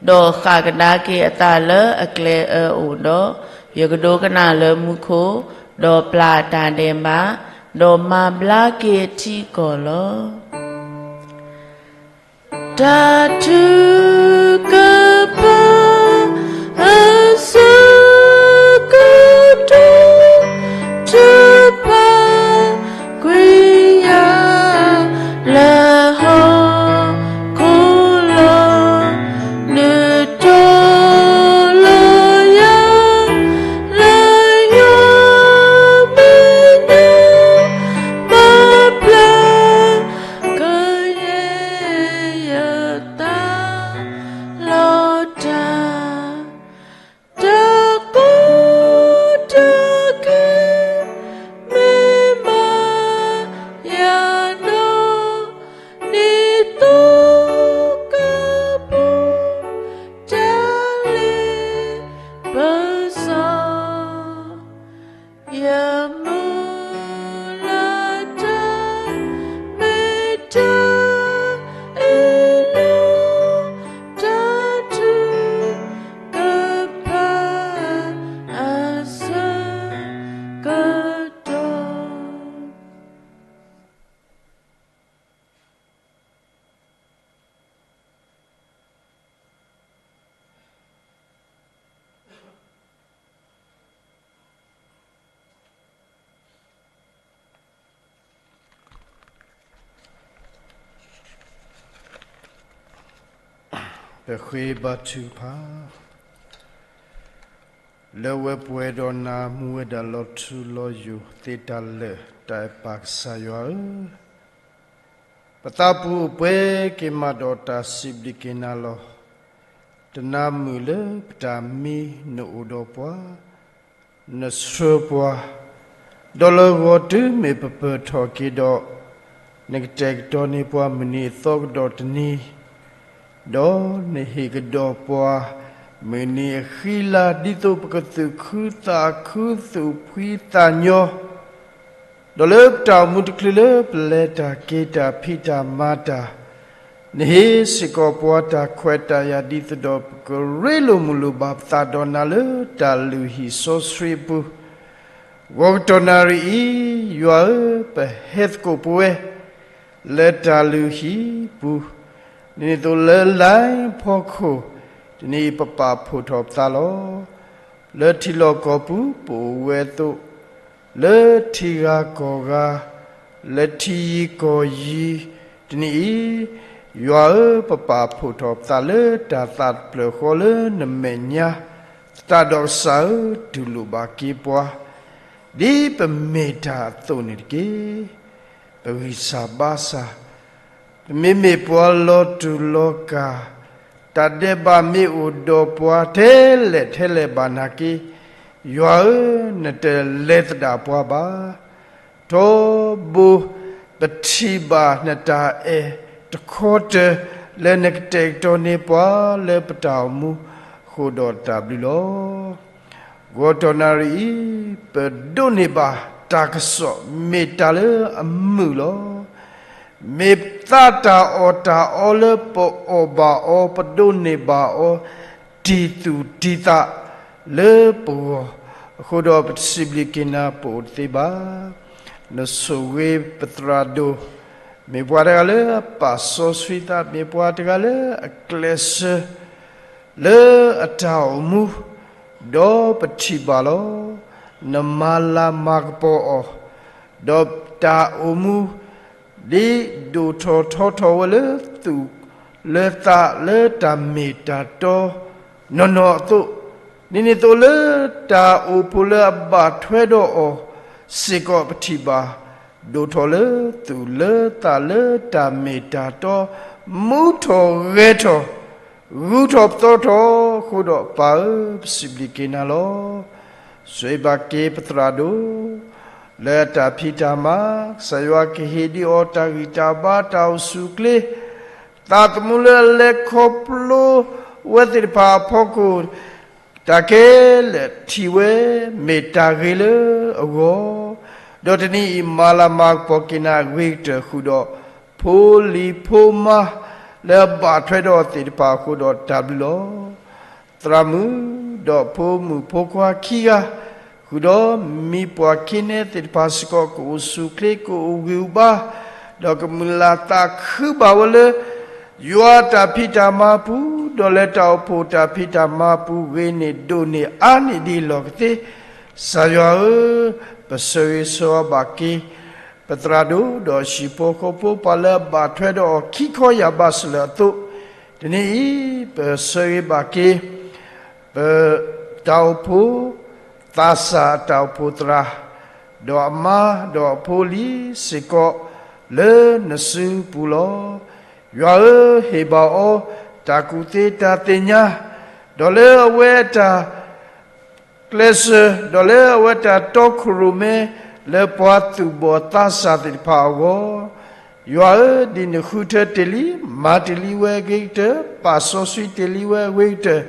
ဒီးဃၣ်ကဒါက့ၤအသးလၢအကျဲအၢအိၣ်ဒီး, ယကဒိကနၣ်လၢမူခိၣ်, ဒီးပျၢ်တၢ်ဒဲးဘး, ဒီးမၤဘျါက့ၤအထံအကီၢ်လီၤ. တၢ်ထုကဖၣ်အဆၢကတီၢ် ထုကဖၣ်ကွံာ်ယၤလၢဟီၣ်ခိၣ်လီၤ. နတီၢ်လီၤယၤလၢယွၤမဲာ်ညါ ပာ်ဖျါကယဲၢ်ယၤ ပဃ့ဘါထုကဖၣ်, လၢဝဲပှဲၤဒီးနၤ မူဝဲဒၣ်လီၤထူလီၤယိာ်သ့တၢ်လၢာ်တၢ်အဲၣ်ပာ်ကစၢ်ယွၤဧၢ, ပသးပူၤပှဲၤက့ၤမးဒီးတၢ်စံးဘျုးက့ၤနၤလီၤ. တနၤမုာ်လၢပတၢ်မံနအိၣ်ဒီးပှၤ, နဆှၢပှၤ, ဒီးလၢဂီၤတုၤမ့ၢ်ပပၢၢ်ထီၣ်က့ၤဒီး, နကတဲာ်ကတီၤန့ၢ်ပှၤမုၢ်နံၤအသီကဒီးတနံၤ, ဒီးနဟ့ၣ်ကဒီးပှၤမုၢ်နံၤအဃံလၤ ဒ်သိးပကသူၣ်ခုသးခု သူၣ်ဖှံသးညီ ဒီးလၢပတၢ်အိၣ်မူတချုးလၢပလဲၤတၢ်က့ၤတၢ်ဖံးတၢ်မၤတၢ်, နဟ့ၣ်စ့ၢ်ကီးပှၤတၢ်ခွဲးတၢ်ယာ် ဒ်သိးဒီးပကရ့လိာ်မုာ်လိာ်ဘၣ်ပသးဒီးနၤလၢတၢ်လုၢ်ဟံၣ်စီဆှံအပူၤ, ဂီၤကတီၢ်နၣ်ရံၣ်အံၤ, ယွၤဧၢ, ပဟဲသကိးပဝဲ လၢတၢ်လုၢ်ဟံၣ်ပူၤ, ဒ်န့ၣ်အသိးလၢလါဖီခိၣ်, တနံၤအံၤပပာ်ဖှိၣ်ထီၣ်ပသးလီၤ. လၢထံလီၢ်ကီၢ်ပူၤပအိၣ်ဝဲအသိး, လၢထံဂၤကီၢ်ဂၤ, လၢထံယံၤကီၢ်ယံၤ, တနံၤအံၤ, ယွၤဧၢ, ပပာ်ဖှိၣ်ထီၣ်ပသးလၢတၢ်သးတဖျၢၣ်ဃီလၢနမဲာ်ညါ, သတးဒီးကစၢ်ဧၢ, တူၢ်လိာ်ဘၣ်က့ၤပှၤ, ဒ်ပမ့ၢ်တၢ်အသိးန့ၣ်တက့ၢ်. ပဂံၢ်စၢ်ဘါစၢ်, ပမ့မ့ၢ်ပှၤလီၤတူၢ်လီၤကာ်, တၢ်ဒဲးဘးမ့ၢ်အိၣ်ဒီးပှၤထဲလဲၣ်ထဲလဲၣ်ဘၣ်နာ်က့, ယွၤဧၢ, နတလဲၤသဒၣ်ပှၤဘၣ်. ထီဘိပထံၣ်ဘၣ်နတၢ်အဲၣ်တခီတၢၤ လၢနကတဲာ်ကတီၤန့ၢ်ပှၤလၢပတၢ်အိၣ်မူအဃိဒီးတၢ်ဘျုးလီၤ. ဂီၤကတီၢ်နၣ်ရံၣ်အံၤ, ပဒိးန့ၢ်ဘၣ်တၢ်ကစီၣ်မ့ၢ်တၢ်လၢအမုာ်လီၤ. မ့ၢ်သးတၢ်အီၣ်တၢ်အီလၢပအီၣ်ဘၣ်အီၤ ပဒိးန့ၢ်ဘၣ်အီၤ တံၢ်သူၣ်တံၢ်သးလၢပဂီၢ်, အဃိဒီးပတစံးဘျုးက့ၤနၤပအိၣ်တသ့ဘၣ်. နဆိၣ်ဂ့ၤပသရၣ်ဒိၣ်, မ့ၢ်ပှၤတဂၤလၢအပာ်စီဆှံသး, မ့ၢ်ပှၤတဂၤလၢအကျဲးစၢး လၢအတၢ်အိၣ်မူ, ဒီးပထံၣ်ဘၣ်လီၤ. နမၤလၤမၤကပီၤအီၤ, ဒီးတၢ်အိၣ်မူ ဒ်ဒိၣ်ထီၣ်ထီထီၣ်ဝဲလၢသူၣ်လၢသး လၢတၢ်မ့ၢ်တၢ်တီနီၢ်နီၢ်အသိး, ဒ်န့ၣ်အသိးလၢတၢ်အိၣ်ဖှိၣ်လၢအဘၣ်ထွဲဒီးအီၤစ့ၢ်ကီး ပထံၣ်ဘၣ် ဒိၣ်ထီၣ်လၢသူၣ်လၢသးလၢတၢ်မ့ၢ်တၢ်တီ, မူထီၣ်ဂဲၤထီၣ်, ဂုၤထီၣ်ပသီထီၣ်အဃိဒီး ပၢ်ဧၢ, ပစံးဘျုးက့ၤနၤလီၤ. ဆိၣ်ဂ့ၤဘၣ်က့ၤပသရၣ်ဒိၣ် လၢအတၢ်ဖံးတၢ်မၤ, ကစၢ်ယွၤကဟ့ၣ်ဒံးအီၤတၢ်ဂံၢ်တၢ်ဘါ တၢ်အိၣ်ဆူၣ်အိၣ်ချ့, သးသမူလၢအလဲၤခီဖျိဝဲသ့ၣ်တဖၣ်အဖီခိၣ် တၢ်ခဲလၢာ်ထံၣ်ဝဲ မ့ၢ်တၢ်ဂ့ၤလၢအဂီၢ်, ဒီးတနံၤအံၤ မၤလၤမၤကပီၤက့ၤနၤအဂ့ၤကတၢၢ်ဃုာ်ဒီး ဖိလံၤဖိမါလၢအဘၣ်ထွဲဒီးအီၤသ့ၣ်တဖၣ်အဃိဒီးတၢ်ဘျုးလီၤ. သရၣ်မုၣ်ဒီးဖိမုၣ်ဖိခွါခံဂၤ, ဃုာ်ဒီးမံပှၢ်ခံနဲသ့ၣ်တဖၣ်စ့ၢ်ကီး ကအိၣ်ဆူၣ်အိၣ်ချ့ ကအိၣ်ဂံၢ်အိၣ်ဘါ, ဒီးကမုၢ်လၢ်သးခုဘၣ်ဝဲလၢ ယွၤအတၢ်ဖံးတၢ်မၤအပူၤ, ဒီးလၢတၢ်အိၣ်ဖှိၣ်တၢ်ဖံးတၢ်မၤအပူၤ ဂ့ၤန့ၢ်ဒိၣ်န့ၢ်အါန့ၢ်ဒ်အလီၢ်ကသ့, ကစၢ်ယွၤဧၢ, ပဆၢဂ့ၤဆၢဝါဘၣ်က့ၤ ပသရၣ်ဒိၣ်ဒီးဟံၣ်ဖိဃီဖိ ပှၤလၢအဘၣ်ထွဲဒီးအီၤခံခီယၢ်ဘးစၢၤလၢအသိး, တနံၤအံၤ ပဆၢဂ့ၤဘၣ်က့ၤ ပတၢ်အိၣ်ဖှိၣ် သးစၢ်အတၢ်အိၣ်ဖှိၣ်သရၣ်, ဒီးအမါဒီးအဖိလံၤစ့ၢ်ကီး လၢနစုပူၤလီၤ. ယွၤဧၢ, ဟ့ၣ်ဘၣ်အီၤတၢ်ကူၣ်သ့တၢ်သ့ၣ်ညါ, ဒီးလၢအဝဲအတၢ် ကျဲးစၢး, ဒီးလၢအဝဲတၢ်တီခိၣ်ရိၣ်မဲ လၢပှၤသူၣ်ဘီၣ်သးစၢ်သ့ၣ်တဖၣ်အဂီၢ်, ယွၤဧၢ, ဒ်နဃုထၢတ့ၢ်လံ, မၤတ့ၢ်လံဝဲအဂ့ၤကတၢၢ်, ပာ်စီဆှံတ့ၢ်လံဝဲအဂ့ၤကတၢၢ်,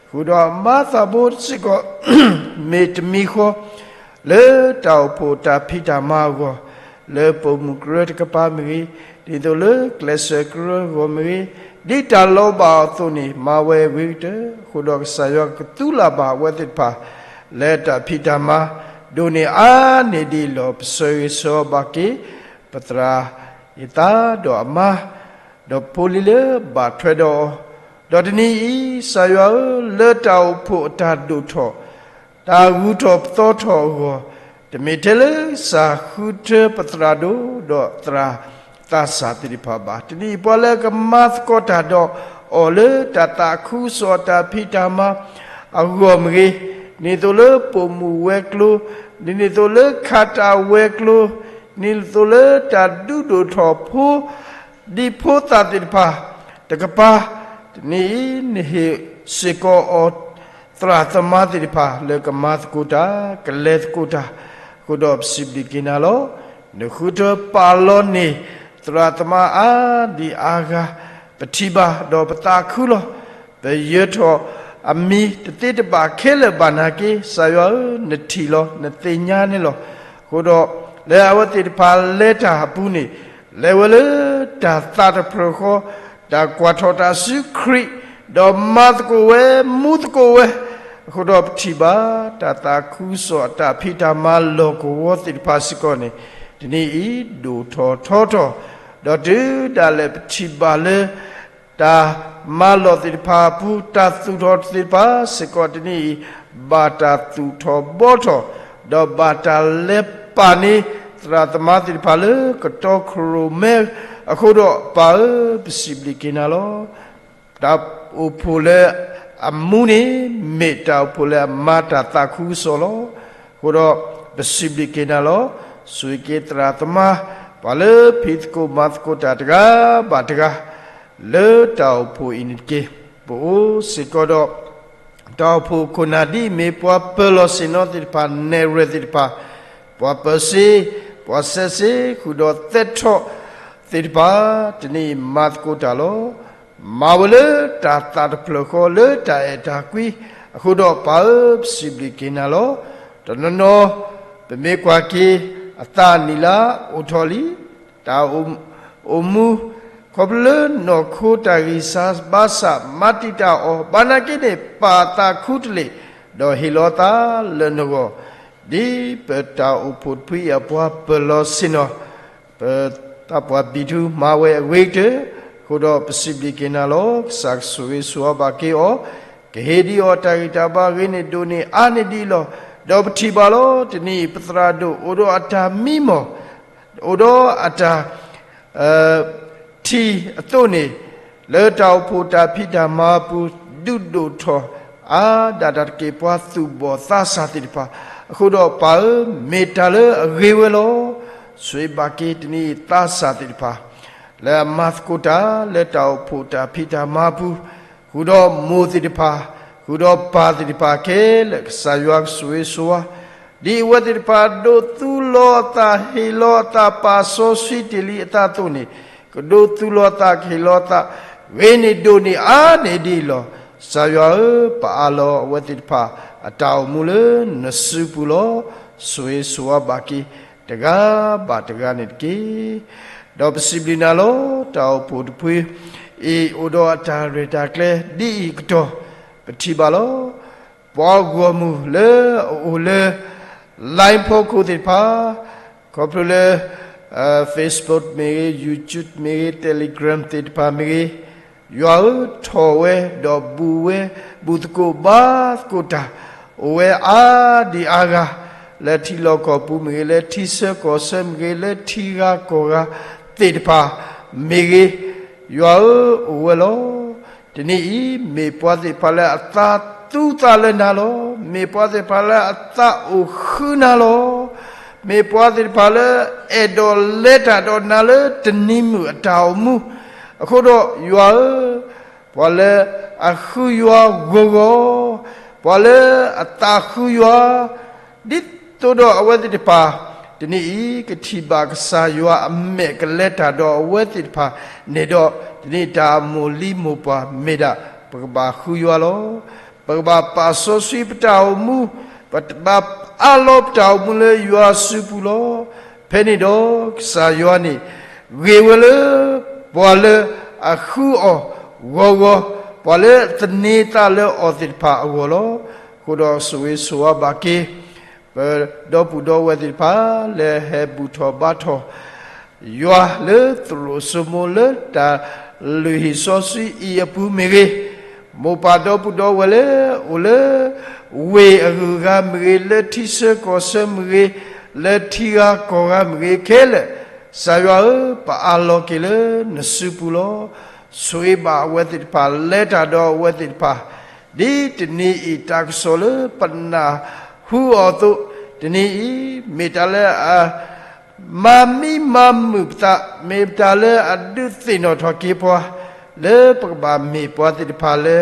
ဃုာ်ဒီးအမါသးဘိစ့ၢ်ကီး မ့ၢ်တမံၤဃီ လၢတၢ်အိၣ်ဖှိၣ်တၢ်ဖံးတၢ်မၤအဂီၢ်, လၢပိာ်မုၣ်ကရၢတကပၤမ့ၢ်ဂ့ၤ, ဒ်သိးလၢကျဲးစၢးကရၢအဂီၢ်မ့ၢ်ဂ့ၤ, ဒ်တၢ်လီၤဘၣ်အသိးန့ၣ် မၤဝဲအဂ့ၤကတၢၢ်, အဃိဒီးကစၢ်ယွၤကသူလၢ်ဘၣ်အဝဲသ့ၣ်တဖၣ် လၢတၢ်ဖံးတၢ်မၤ ဒိၣ်န့ၢ်အါန့ၢ်ဒ်အလီၢ်, ပဆၢဂ့ၤဆၢဝါဘၣ်က့ၤ ပသရၣ်အသးဒီးအမါ ဒီးဖိလံၤလၢဘၣ်ထွဲဒီးအီၤ, ဒီးတနံၤအံၤ ကစၢ်ယွၤဧၢ, လၢတၢ်အိၣ်ဖှိၣ်အတၢ်ဒိၣ်ထီၣ် တၢ်ဂုၤထီၣ်ပသီထီၣ်အဂီၢ်, တမ့ၢ်ထဲလၢကစၢ်ဃုထၢပသရၣ်ဒိၣ် ဒီးသရၣ်သးစၢ်သ့ၣ်တဖၣ်ဘၣ်. တနံၤအံၤပှၤလၢကမၤသကိးတၢ်ဒီး အီၤလၢတၢ်သးခုကစီၣ်အတၢ်ဖံးတၢ်မၤအဂီၢ်မ့ၢ်ဂ့ၤ, ဒ်န့ၣ်အသိးလၢပိာ်မုၣ်ဝဲၤကျိၤ, ဒ်န့ၣ်အသိးလၢခးတၢ်ဝဲၤကျိၤ, ဒ်န့ၣ်အသိးလၢတၢ်ဒုးဒိၣ်ထီၣ်ဖိ ဒံဖိသၣ်သ့ၣ်တဖၣ် တကပၤ, တနံၤအံၤ နဟ့ၣ်စ့ၢ်ကီးအီၤ သရၣ်သမါသ့ၣ်တဖၣ် လၢကမၤသကိးတၢ် ကလဲၤသကိးတၢ်, အဃိဒီးပစံးဘျုးက့ၤနၤလီၤ. နဃုထၢပာ်လီၤန့ၢ် သရၣ်သမါအါဒံအါဂၤ ပထံၣ်ဘၣ် ဒီးပသးခုလီၤ. ပယၢၤထီၣ်အမံၤတသ့တဘၣ်ခဲလၢာ်ဘၣ်နာ်က့, ကစၢ်ယွၤဧၢ, နထံၣ်လီၤ, နသ့ၣ်ညါန့ၣ်လီၤ. အဃိဒီး လၢအဝဲသ့ၣ်တဖၣ်လဲၤတၢ်အပူၤန့ၣ်, လဲၤဝဲလၢတၢ်သးတဖျၢၣ်ဃီ, တၢ်ကွၢ်ထီၣ်တၢ်စုခရံာ်, ဒီးမၤသကိးဝဲ, မူသကိးဝဲ, အဃိဒီးပထံၣ်ဘၣ် တၢ်သးခုကစီၣ်အတၢ်ဖံးတၢ်မၤလီၢ်ကဝီၤသ့ၣ်တဖၣ်စ့ၢ်ကီးန့ၣ်, တနံၤအံၤဒိၣ်ထီၣ်ထီထီၣ်, ဒီးတုၤဒၣ်လဲာ်ပထံၣ်ဘၣ်လၢ တၢ်မၤလီၢ်သ့ၣ်တဖၣ်အပူၤ တၢ်သူၣ်ထီၣ်သ့ၣ်တဖၣ်စ့ၢ်ကီးတနံၤအံၤ, ဘၣ်တၢ်သူၣ်ထီၣ်ဘှီထီၣ်, ဒီးဘၣ်တၢ်လဲၤပာ်န့ၢ် သရၣ်သမါသ့ၣ်တဖၣ်လၢကတီခိၣ်ရိၣ်မဲအဃိဒီး ပၢ်ဧၢ, ပစံးဘျုးက့ၤနၤလီၤ. တၢ်အိၣ်ဖှိၣ်လၢအမူန့ၣ် မ့ၢ်တၢ်အိၣ်ဖှိၣ်လၢအမၤတၢ်သးခုကစီၣ်လီၤ. အဃိဒီးပစံးဘျုးက့ၤနၤလီၤ. ဆိၣ်ဂ့ၤက့ၤသရၣ်သမါ ပှၤလၢဖံးသကိးမၤသကိးတၢ်တဂၤဘၣ်တဂၤ လၢတၢ်အိၣ်ဖှိၣ်အံၤန့ၣ်တက့ၢ်. ပအိၣ်စ့ၢ်ကီးဒီး တၢ်အိၣ်ဖှိၣ်ခိၣ်နၢ်ဒ်အမ့ၢ်ပှၤပၢၤလီၢ်ဆ့ၣ်နီၤသ့ၣ်တဖၣ်, နဲၣ်ရွဲၣ်သ့ၣ်တဖၣ်, ပှၤပၢၤစ့, ပှၤစဲးစ့, ဃုာ်ဒီးသဲထီၣ်သ့ၣ်တဖၣ်, တနံၤအံၤမၤသကိးတၢ်လီၤ. မၤဝဲလၢတၢ်သးတဖျၢၣ်ဃီ လၢတၢ်အဲၣ်တၢ်ကွံ, အဃိဒီးပၢ်ဧၢ, ပစံးဘျုးက့ၤနၤလီၤ. တနီၤနီၤ ပမ့ၢ်ကွၢ်က့ၤ အသးနံၣ်လါအိၣ်ထီၣ်လံ, တၢ်အိၣ်မူ ခီဖျိလၢနီၢ်ခိတၢ်ဂံၢ်စၢ်ဘါစၢ် မၤတံာ်တာ်အီၤ, ဘၣ်နာ်က့န့ၣ် ပာ်သးခူတလ့ၢ်, ဒီးဟ့ၣ်လီၤသးလၢနဂီၢ်, ဒ်ပတၢ်အိၣ်ဖှိၣ်တဖုအံၤအပှၤပၢၤလီၢ်ဆ့ၣ်နီၤ, ပသးပှၢ်ဘံၣ်ထူမၤဝဲအဂ့ၤကတၢၢ်, အဃိဒီးပစံးဘျုးက့ၤနၤလီၤ. ကစၢ်ကဆိၣ်ဂ့ၤဆိၣ်ဝါဘၣ်က့ၤအီၤ, ကဟ့ၣ်ဒံးအီၤတၢ်ဂံၢ်တၢ်ဘါဂ့ၤန့ၢ်ဒိၣ်န့ၢ်အါန့ၢ်ဒံးလီၤ. ဒီးပထံၣ်ဘၣ်လီၤ, တနံၤအံၤပသရၣ်ဒိၣ်အိၣ်ဒီးအတၢ်မံမီၢ်, အိၣ်ဒီးအတၢ် ထံၣ်အသိးန့ၣ်, လၢတၢ်အိၣ်ဖှိၣ်တၢ်ဖံးတၢ်မၤအပူၤ ဒုးဒိၣ်ထီၣ်အါဒၣ်တၢ်တက့ၢ် ပှၤသူၣ်ဘီၣ်သးစၢ်သ့ၣ်တဖၣ်, အဃိဒီးပၢ်ဧၢ, မ့ၢ်တၢ်လၢအဂ့ၤဝဲလီၤ. ဆိၣ်ဂ့ၤဘၣ်က့ၤတနံၤအံၤသးစၢ်သ့ၣ်တဖၣ် လၢအမၤသကိးတၢ်လၢတၢ်အိၣ်ဖှိၣ်တၢ်ဖံးတၢ်မၤအပူၤ, ဃုာ်ဒီးမိၢ်သ့ၣ်တဖၣ်, ဃုာ်ဒီးပၢ်သ့ၣ်တဖၣ်ခဲလၢာ် ကစၢ်ယွၤကဆိၣ်ဂ့ၤဆိၣ်ဝါ ဒ်အဝဲသ့ၣ်တဖၣ်ဒိးသူလီၤအသး ဟ့ၣ်လီၤအသး ပာ်စီဆှံတ့ၢ်လံအသးအသိးန့ၣ်, ကဒိးသူလီၤအသး ကဟ့ၣ်လီၤအသး ဂ့ၤန့ၢ်ဒိၣ်န့ၢ်အါန့ၢ်ဒံးလီၤ. ကစၢ်ယွၤဧၢ, ပအၢၣ်လီၤအဝဲသ့ၣ်တဖၣ်အတၢ်အိၣ်မူလၢနစုပူၤလီၤ. ဆိၣ်ဂ့ၤဆိၣ်ဝါဘၣ်က့ၤတဂၤဘၣ်တဂၤန့ၣ်တက့ၢ်. ဒီးပစံးဘျုးနၤလီၤ. တၢ်အိၣ်ဖှိၣ်တဖုအံၤ အိၣ်ဒီးအတၢ်ရဲၣ်တၢ်ကျဲၤဒ်အံၤအကတီၢ်, ပထံၣ်ဘၣ်လီၤ. ပှၤဂီၢ်မုၢ်လၢအအိၣ်လၢ line ဖီခိၣ်သ့ၣ်တဖၣ်, ခီဖျိလၢ Facebook မ့ၢ်ဂ့ၤ, YouTube မ့ၢ်ဂ့ၤ, Telegram သ့ၣ်တဖၣ်မ့ၢ်ဂ့ၤ, ယွၤဧၢ, ထီၣ်ဝဲဒီးဘူးဝဲ, ဘူးသကိးဘါသကိးတၢ်, အိၣ်ဝဲအါဒံအါဂၤ, လၢထံလီၢ်ကီၢ်ပူၤမ့ၢ်ဂ့ၤ, လၢထံဆၢကီၢ်ဆၢမ့ၢ်ဂ့ၤ, လၢထံဂၤကီၢ်ဂၤသ့ၣ်တဖၣ်မ့ၢ်ဂ့ၤ, ယွၤဧၢ, အိၣ်ဝဲလီၤ. တနံၤအံၤ မ့ၢ်ပှၤသ့ၣ်တဖၣ်လၢအသးသူသးလၢနၤလီၤ. မ့ၢ်ပှၤသ့ၣ်တဖၣ်လၢအသးအိၣ်ဃုနၤလီၤ. မ့ၢ်ပှၤသ့ၣ်တဖၣ်လၢအဲၣ်ဒိးလဲၤတၢ်ဒီးနၤလၢတနံၤမုၢ်အတၢ်အိၣ်မူ, အဃိဒီးယွၤဧၢ, ပှၤလၢအဃုယွၤဂီၤဂီၤ, ပှၤလၢအသးဃုယွၤ, ဒ်သိးဒီးအဝဲသ့ၣ်တဖၣ် တနံၤအံၤ ကထံၣ်ဘၣ်ကစၢ်ယွၤအမဲာ်ကလဲၤတၢ်ဒီးအဝဲသ့ၣ်တဖၣ်န့ၣ်ဒီး, တနံၤအံၤတၢ်အမိၢ်လံၤမိၢ်ပှၢ်မ့ၢ်ဒၣ် ပကဘၣ်ဃုယွၤလီၤ. ပကဘၣ်ပာ်စီဆှံပတၢ်အိၣ်မူ, ပဘၣ်အၢၣ်လီၤပတၢ်အိၣ်မူလၢယွၤစုပူၤလီၤ. ဖဲန့ၣ်ဒီးကစၢ်ယွၤန့ၣ် ဂ့ၤဝဲလၢ ပှၤလၢအဃုအီၤဂီၤဂီၤ, ပှၤလၢအသန့ၤသးလၢအီၤသ့ၣ်တဖၣ်အဂီၢ်လီၤ. အဃိဒီးဆိၣ်ဂ့ၤဆိၣ်ဝါဘၣ်က့ၤ ပဒီပုၢ်ဒီဝဲၢ်သ့ၣ်တဖၣ် လၢဟဲဘူၣ်ထီၣ်ဘါထီၣ်ယွၤလၢသရိာ်စိမိၤလၢတၢ်လုၢ်ဟံၣ်စီဆှံအံၤအပူၤမ့ၢ်ဂ့ၤ, မိၢ်ပၢ်ဒီပုၢ်ဒီဝဲၢ်လၢအိၣ်လၢ ဝ့ၢ်အဂုၤအဂၤမ့ၢ်ဂ့ၤ, လၢထံဆၢကီၢ်ဆၢမ့ၢ်ဂ့ၤ, လၢထံဂၤကီၢ်ဂၤမ့ၢ်ဂ့ၤခဲလၢာ်, ကစၢ်ယွၤဧၢ, ပအးလီၤက့ၤလၢနစုပူၤလီၤ. ဆိၣ်ဂ့ၤဘၣ်အဝဲသ့ၣ်တဖၣ်, လဲၤတၢ်ဒီးအဝဲသ့ၣ်တဖၣ်, ဒ်တနံၤအံၤတၢ်ကစီၣ်လၢပနၢ်ဟူအီၤအသိး, တနံၤအံၤ မ့ၢ်တၢ်လၢအ မၤမံမၤမုာ်ပသး, မ့ၢ်တၢ်လၢအဒုးသ့ၣ်နီၣ်ထီၣ်က့ၤပှၤ, လၢပကဘၣ်မ့ၢ်ပှၤသ့ၣ်တဖၣ်လၢ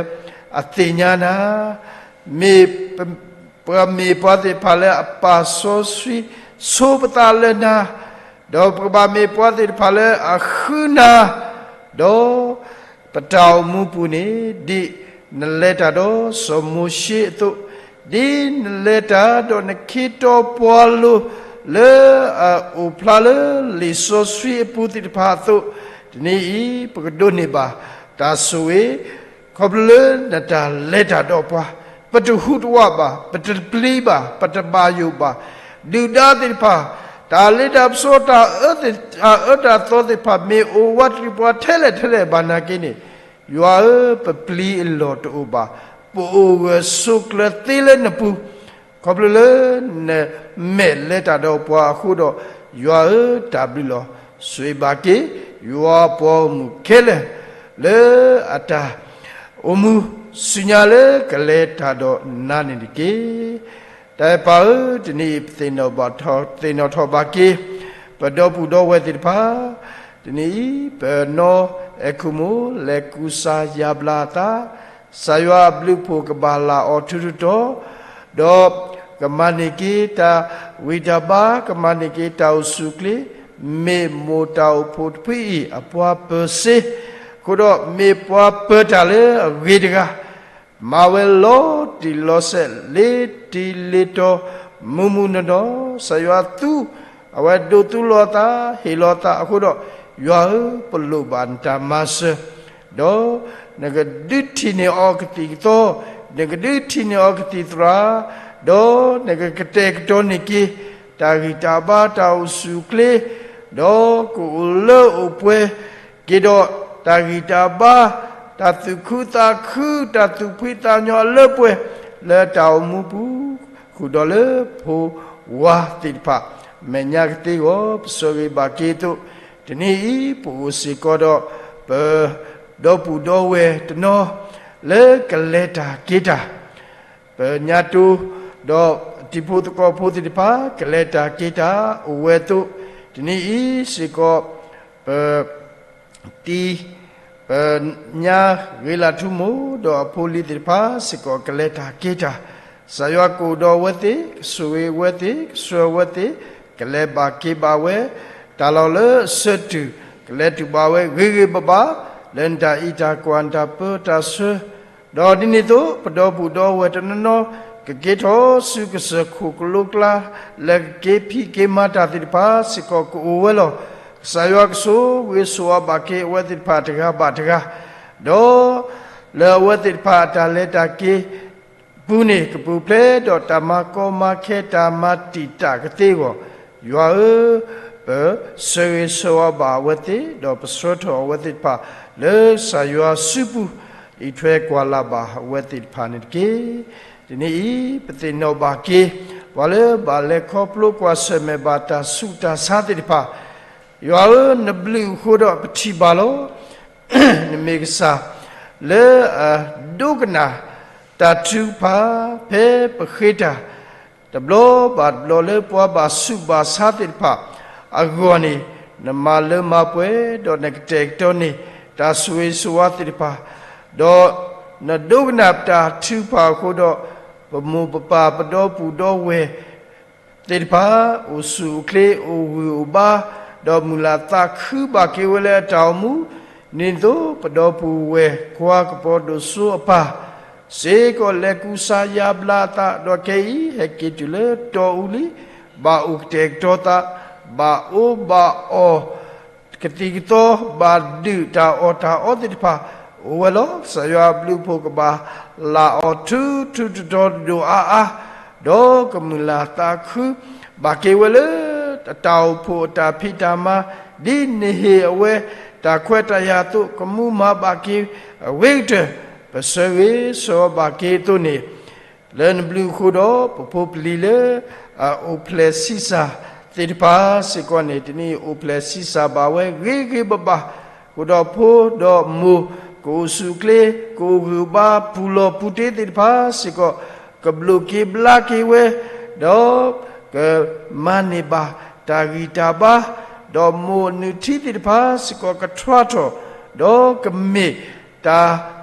အသ့ၣ်ညါနၤ, မ့ၢ်ပ ပမ့ၢ်ပှၤသ့ၣ်တဖၣ်လၢအပာ်စီဆှံဆိပသးလၢနၤ, ဒီးပကဘၣ်မ့ၢ်ပှၤသ့ၣ်တဖၣ်လၢအဃုနၤ, ဒီးပတၢ်အိၣ်မူပူၤန့ၣ်, ဒ်နလဲၤတၢ်ဒီးစီၤမိၤၡ့အသိး, ဒ်နလဲၤတၢ်ဒီးနခ့တီပှၤလိၤလၢအအိၣ်ဖျါလၢလံာ်စီဆှံအပူၤသ့ၣ်တဖၣ်အသိး, တနံၤအံၤ ပကဒိးန့ၢ်ဘၣ်တၢ်ဆိၣ်ဂ့ၤ ခီဖျိလၢနတၢ်လဲၤတၢ်ဒီးပှၤ, ပတဟူးတဝးဘၣ်, ပတပျံၤဘၣ်, ပတဘၣ်ယိၣ်ဘၣ်, ဒုၣ်ဒါသ့ၣ်တဖၣ်, တၢ်လ့တၢ်ပစီ တၢ်အၢတၢ်သီသ့ၣ်တဖၣ် မ့ၢ်အိၣ်ဝးတရံးပှၤထဲလဲၣ်ထဲလဲၣ်ဘၣ်နာ်က့န့ၣ်, ယွၤဧၢ, ပပျံၤအလီၢ်တအိၣ်ဘၣ်, ပအိၣ်ဂၢၢ်ဆိးကျၢၤသ့လၢနပူၤ, ခီဖျိလၢနမဲာ်လဲၤတၢ်ဒီးပှၤအဃိဒီး, ယွၤဧၢ, တၢ်ဘျုးလီၤ. ဆိၣ်ဂ့ၤဘၣ်က့ၤ ယွၤပှၤဂီၢ်မုၢ်ခဲလၢာ် လၢအတၢ်အိၣ်မူ ဆူညါလၢကလဲၤတၢ်ဒီးနၤန့ၣ်တက့ၢ်. တၢ်အဲၣ်ပၢ်ဧၢ, တနံၤအံၤပသ့ၣ်နီၣ်ဘၣ်ထီၣ် သ့ၣ်နီၣ်ထီၣ်ဘၣ်က့ၤ ပဒီပုၢ်ဒီဝဲၢ်သ့ၣ်တဖၣ်, တနံၤအံၤ ပနီၢ်အဲၣ်ခိၣ်မိၢ် လဲၤကူစါယါဘျါအသး, ကစၢ်ယွၤအဘျုးအဖှိၣ်ကဘၣ်လၢ်အီၤထူထူတီၤ, ဒီးကမၤန့ၢ်က့ၤတၢ်ဂံၢ်တၢ်ဘါ, ကမၤန့ၢ်က့ၤတၢ်အိၣ်ဆူၣ်အိၣ်ချ့, မ့ၢ်မိၢ်တၢ်အိၣ်ဖှိၣ်တဖုအံၤအပှၤပၢၤစ့, အဃိဒီး မ့ၢ်ပှၤပၢၤတၢ်လၢအဂ့ၤတဂၤ, မၤဝဲလီၤတံၢ်လီၤဆဲး လ့ၤတံၢ်လ့ၤတီၤ မုၢ်မုၢ်နီၢ်နီၢ်, ကစၢ်ယွၤသူ အဝဲဒိးသူလီၤအသး ဟ့ၣ်လီၤအသးအဃိဒီး, ယွၤဧၢ, ပလိၣ်ဘၣ်နတၢ်မၤစၢၤ, ဒီးနကဒုးထံၣ်န့ၢ်အီၤကသံၣ်ကသီ, နကဒုးထံၣ်န့ၢ်အီၤကသံၣ်သရၣ်, ဒီးနကကတဲာ်ကတီၤန့ၢ်က့ၤ တၢ်ဂံၢ်တၢ်ဘါ တၢ်အိၣ်ဆူၣ်အိၣ်ချ့, ဒီးကအိၣ်လၢအိၣ်ပှဲၤက့ၤဒီး တၢ်ဂံၢ်တၢ်ဘါ, တၢ်သူၣ်ခုသးခု, တၢ်သူၣ်ဖှံသးညီအလၢပှဲၤ လၢတၢ်အိၣ်မူပူၤ, ဃုာ်ဒီးလၢဖိဝါသ့ၣ်တဖၣ် မဲာ်ညါကသ့အဂီၢ် ပဆိၣ်ဂ့ၤဘၣ်က့ၤအသိး, တနံၤအံၤ ပအိၣ်စ့ၢ်ကီးဒီး ပဒီပုၢ်ဒီဝဲၢ်တနီၤ လၢကလဲၤတၢ်က့ၤတၢ် ပညါတိၤ ဒီးတံၤဖိသကိးဖိသ့ၣ်တဖၣ် ကလဲၤတၢ်က့ၤတၢ်အိၣ်ဝဲအသိး, တနံၤအံၤစ့ၢ်ကီး ပ တံၤ, ပညါဂ့ၤလၢ်ထူမိၢ် ဒီးအဖိအလံၤသ့ၣ်တဖၣ်စ့ၢ်ကီး ကလဲၤတၢ်က့ၤတၢ်, ကစၢ်ယွၤကအိၣ်ဒီးအဝဲသ့ၣ်, ကဆိၣ်ဂ့ၤအဝဲသ့ၣ်, ကဆှၢအဝဲသ့ၣ်, ကလဲၤဘၣ်က့ၤဘၣ်ဝဲ, တၢ်လီၢ်လၢအဆၢတုၤ ကလဲၤတုၤဘၣ်ဝဲဂ့ၤဂ့ၤဘၣ်ဘၣ်, လၢနတၢ်အံးတၢ်ကွၢ် နတၢ်ပၢတၢ်ဆှၢ, ဒီးဒ်န့ၣ်အသိး ပဒီပုၢ်ဒီဝဲၢ်တနီၤနီၤ ကက့ၤထီၣ်ဆူကစၢၢ်ခိၣ်ကလိကျါ လၢကက့ၤဖံးက့ၤမၤတၢ်သ့ၣ်တဖၣ်စ့ၢ်ကီးကအိၣ်ဝဲလီၤ. ကစၢ်ယွၤကဆိၣ်ဂ့ၤဆိၣ်ဝါဘၣ်က့ၤအဝဲသ့ၣ်တဖၣ်တဂၤဘၣ်တဂၤ, ဒီးလၢအဝဲသ့ၣ်တဖၣ်အတၢ်လဲၤတၢ်က့ၤ ပူၤန့ၣ် ကပူၤဖျဲးဒီးတၢ်မၤကီမၤခဲ တၢ်မၤတံာ်တာ်ကသ့အဂီၢ်, ယွၤဧၢ, ပဆၢဂ့ၤဆၢဝါဘၣ်အဝဲသ့ၣ် ဒီးပဆှၢထီၣ်အဝဲသ့ၣ်တဖၣ် လၢကစၢ်ယွၤစုပူၤ အံးထွဲကွၢ်လၢ်ဘၣ်အဝဲသ့ၣ်တဖၣ်န့ၣ်တက့ၢ်. တနံၤအံၤ ပသ့ၣ်နီၣ်ဘၣ်က့ၤ ပှၤလၢဘၣ်လဲၤခီဖျိကွၢ်ဆၢၣ်မဲာ်ဘၣ်တၢ်ဆူးတၢ်ဆါသ့ၣ်တဖၣ်, ယွၤဧၢ, နဘျုးအဃိဒီးပထံၣ်ဘၣ်လီၤ. နမ့ၢ်ကစၢ် လၢအဒိကနၣ်တၢ်ထုကဖၣ် ဖဲပဃ့တၢ် တဘျီဘၣ်တဘျီလၢပှၤဘၣ်ဆူးဘၣ်ဆါသ့ၣ်တဖၣ် အဂီၢ်န့ၣ် နမၤလၢမၤပှဲၤ ဒီးနကတဲာ်ကတီၤန့ၢ် တၢ်ဆိၣ်ဂ့ၤဆိၣ်ဝါသ့ၣ်တဖၣ်, ဒီးနဒိကနၣ်ပတၢ်ထုကဖၣ်အဃိဒီး ပမိၢ်ပပၢ်ပဒီပုၢ်ဒီဝဲၢ် သ့ၣ်တဖၣ် အိၣ်ဆူၣ်အိၣ်ချ့ အိၣ်ဂုၢ်အိၣ်ဘါ, ဒီးမုၢ်လၢ်သးခုဘၣ်က့ၤဝဲလၢအတၢ်အိၣ်မူ, ဒ်န့ၣ်အသိး ပဒီပုၢ်ဝဲၢ်ခွါကပီၤဒိၣ်စိအပၢ် စ့ၢ်ကီးလဲၤကူစါယါဘျါအသး ဒီးခဲအံၤ ဟဲက့ၤတုၤလၢတီအူလံ, ဘၣ်အိၣ်ကတဲာ်ကတီၤသး, ဘၣ်အီၣ်ဘၣ်အီ ကသံၣ်ကသီ ဘၣ်ဒုးတၢ်အီၣ်တၢ်အီသ့ၣ်တဖၣ် အိၣ်ဝဲလီၤ. ကစၢ်ယွၤအဘျုးအဖှိၣ်ကဘၣ်လၢ်အီၤထူထူတီၤတီၤဒိၣ်အါအါ, ဒီးကမုၢ်လၢ်သးခု ဘၣ်က့ၤဝဲလၢ အတၢ်အိၣ်ဖှိၣ်အတၢ်ဖံးတၢ်မၤ ဒ်နဟ့ၣ်အဝဲတၢ်ခွဲးတၢ်ယာ်အသိး ကမူမၤဘၣ်က့ၤအဝဲကတၢၢ် ပဆၢဂ့ၤဆၢဝါဘၣ်က့ၤအသိးန့ၣ် လၢနဘျုးအဃိဒီး ပဖိပလံၤလၢအအိၣ်ဖျဲၣ်ဆံးစၢ် သ့ၣ်တဖၣ်စ့ၢ်ကီးန့ၣ် တနံၤအံၤအိၣ်ဖျဲၣ်ဆံးစၢ်ဘၣ်ဝဲဂ့ၤဂ့ၤဘၣ်ဘၣ်, ဃိဒီးဖိဒီးမိၢ် ကအိၣ်ဆူၣ်အိၣ်ချ့ ကအိၣ်ဂံၢ်အိၣ်ဘါ ပူၤလီၢ်ပူၤတ့သ့ၣ်တဖၣ်စ့ၢ်ကီး ကဘျုးက့ၤဘျါက့ၤဝဲ, ဒီးကမၤန့ၢ်ဘၣ်တၢ်ဂံၢ်တၢ်ဘါ, ဒီးမိၢ်အနုၢ်ထံသ့ၣ်တဖၣ်စ့ၢ်ကီး ကထြါထီၣ် ဒီးကမ့ၢ်တၢ်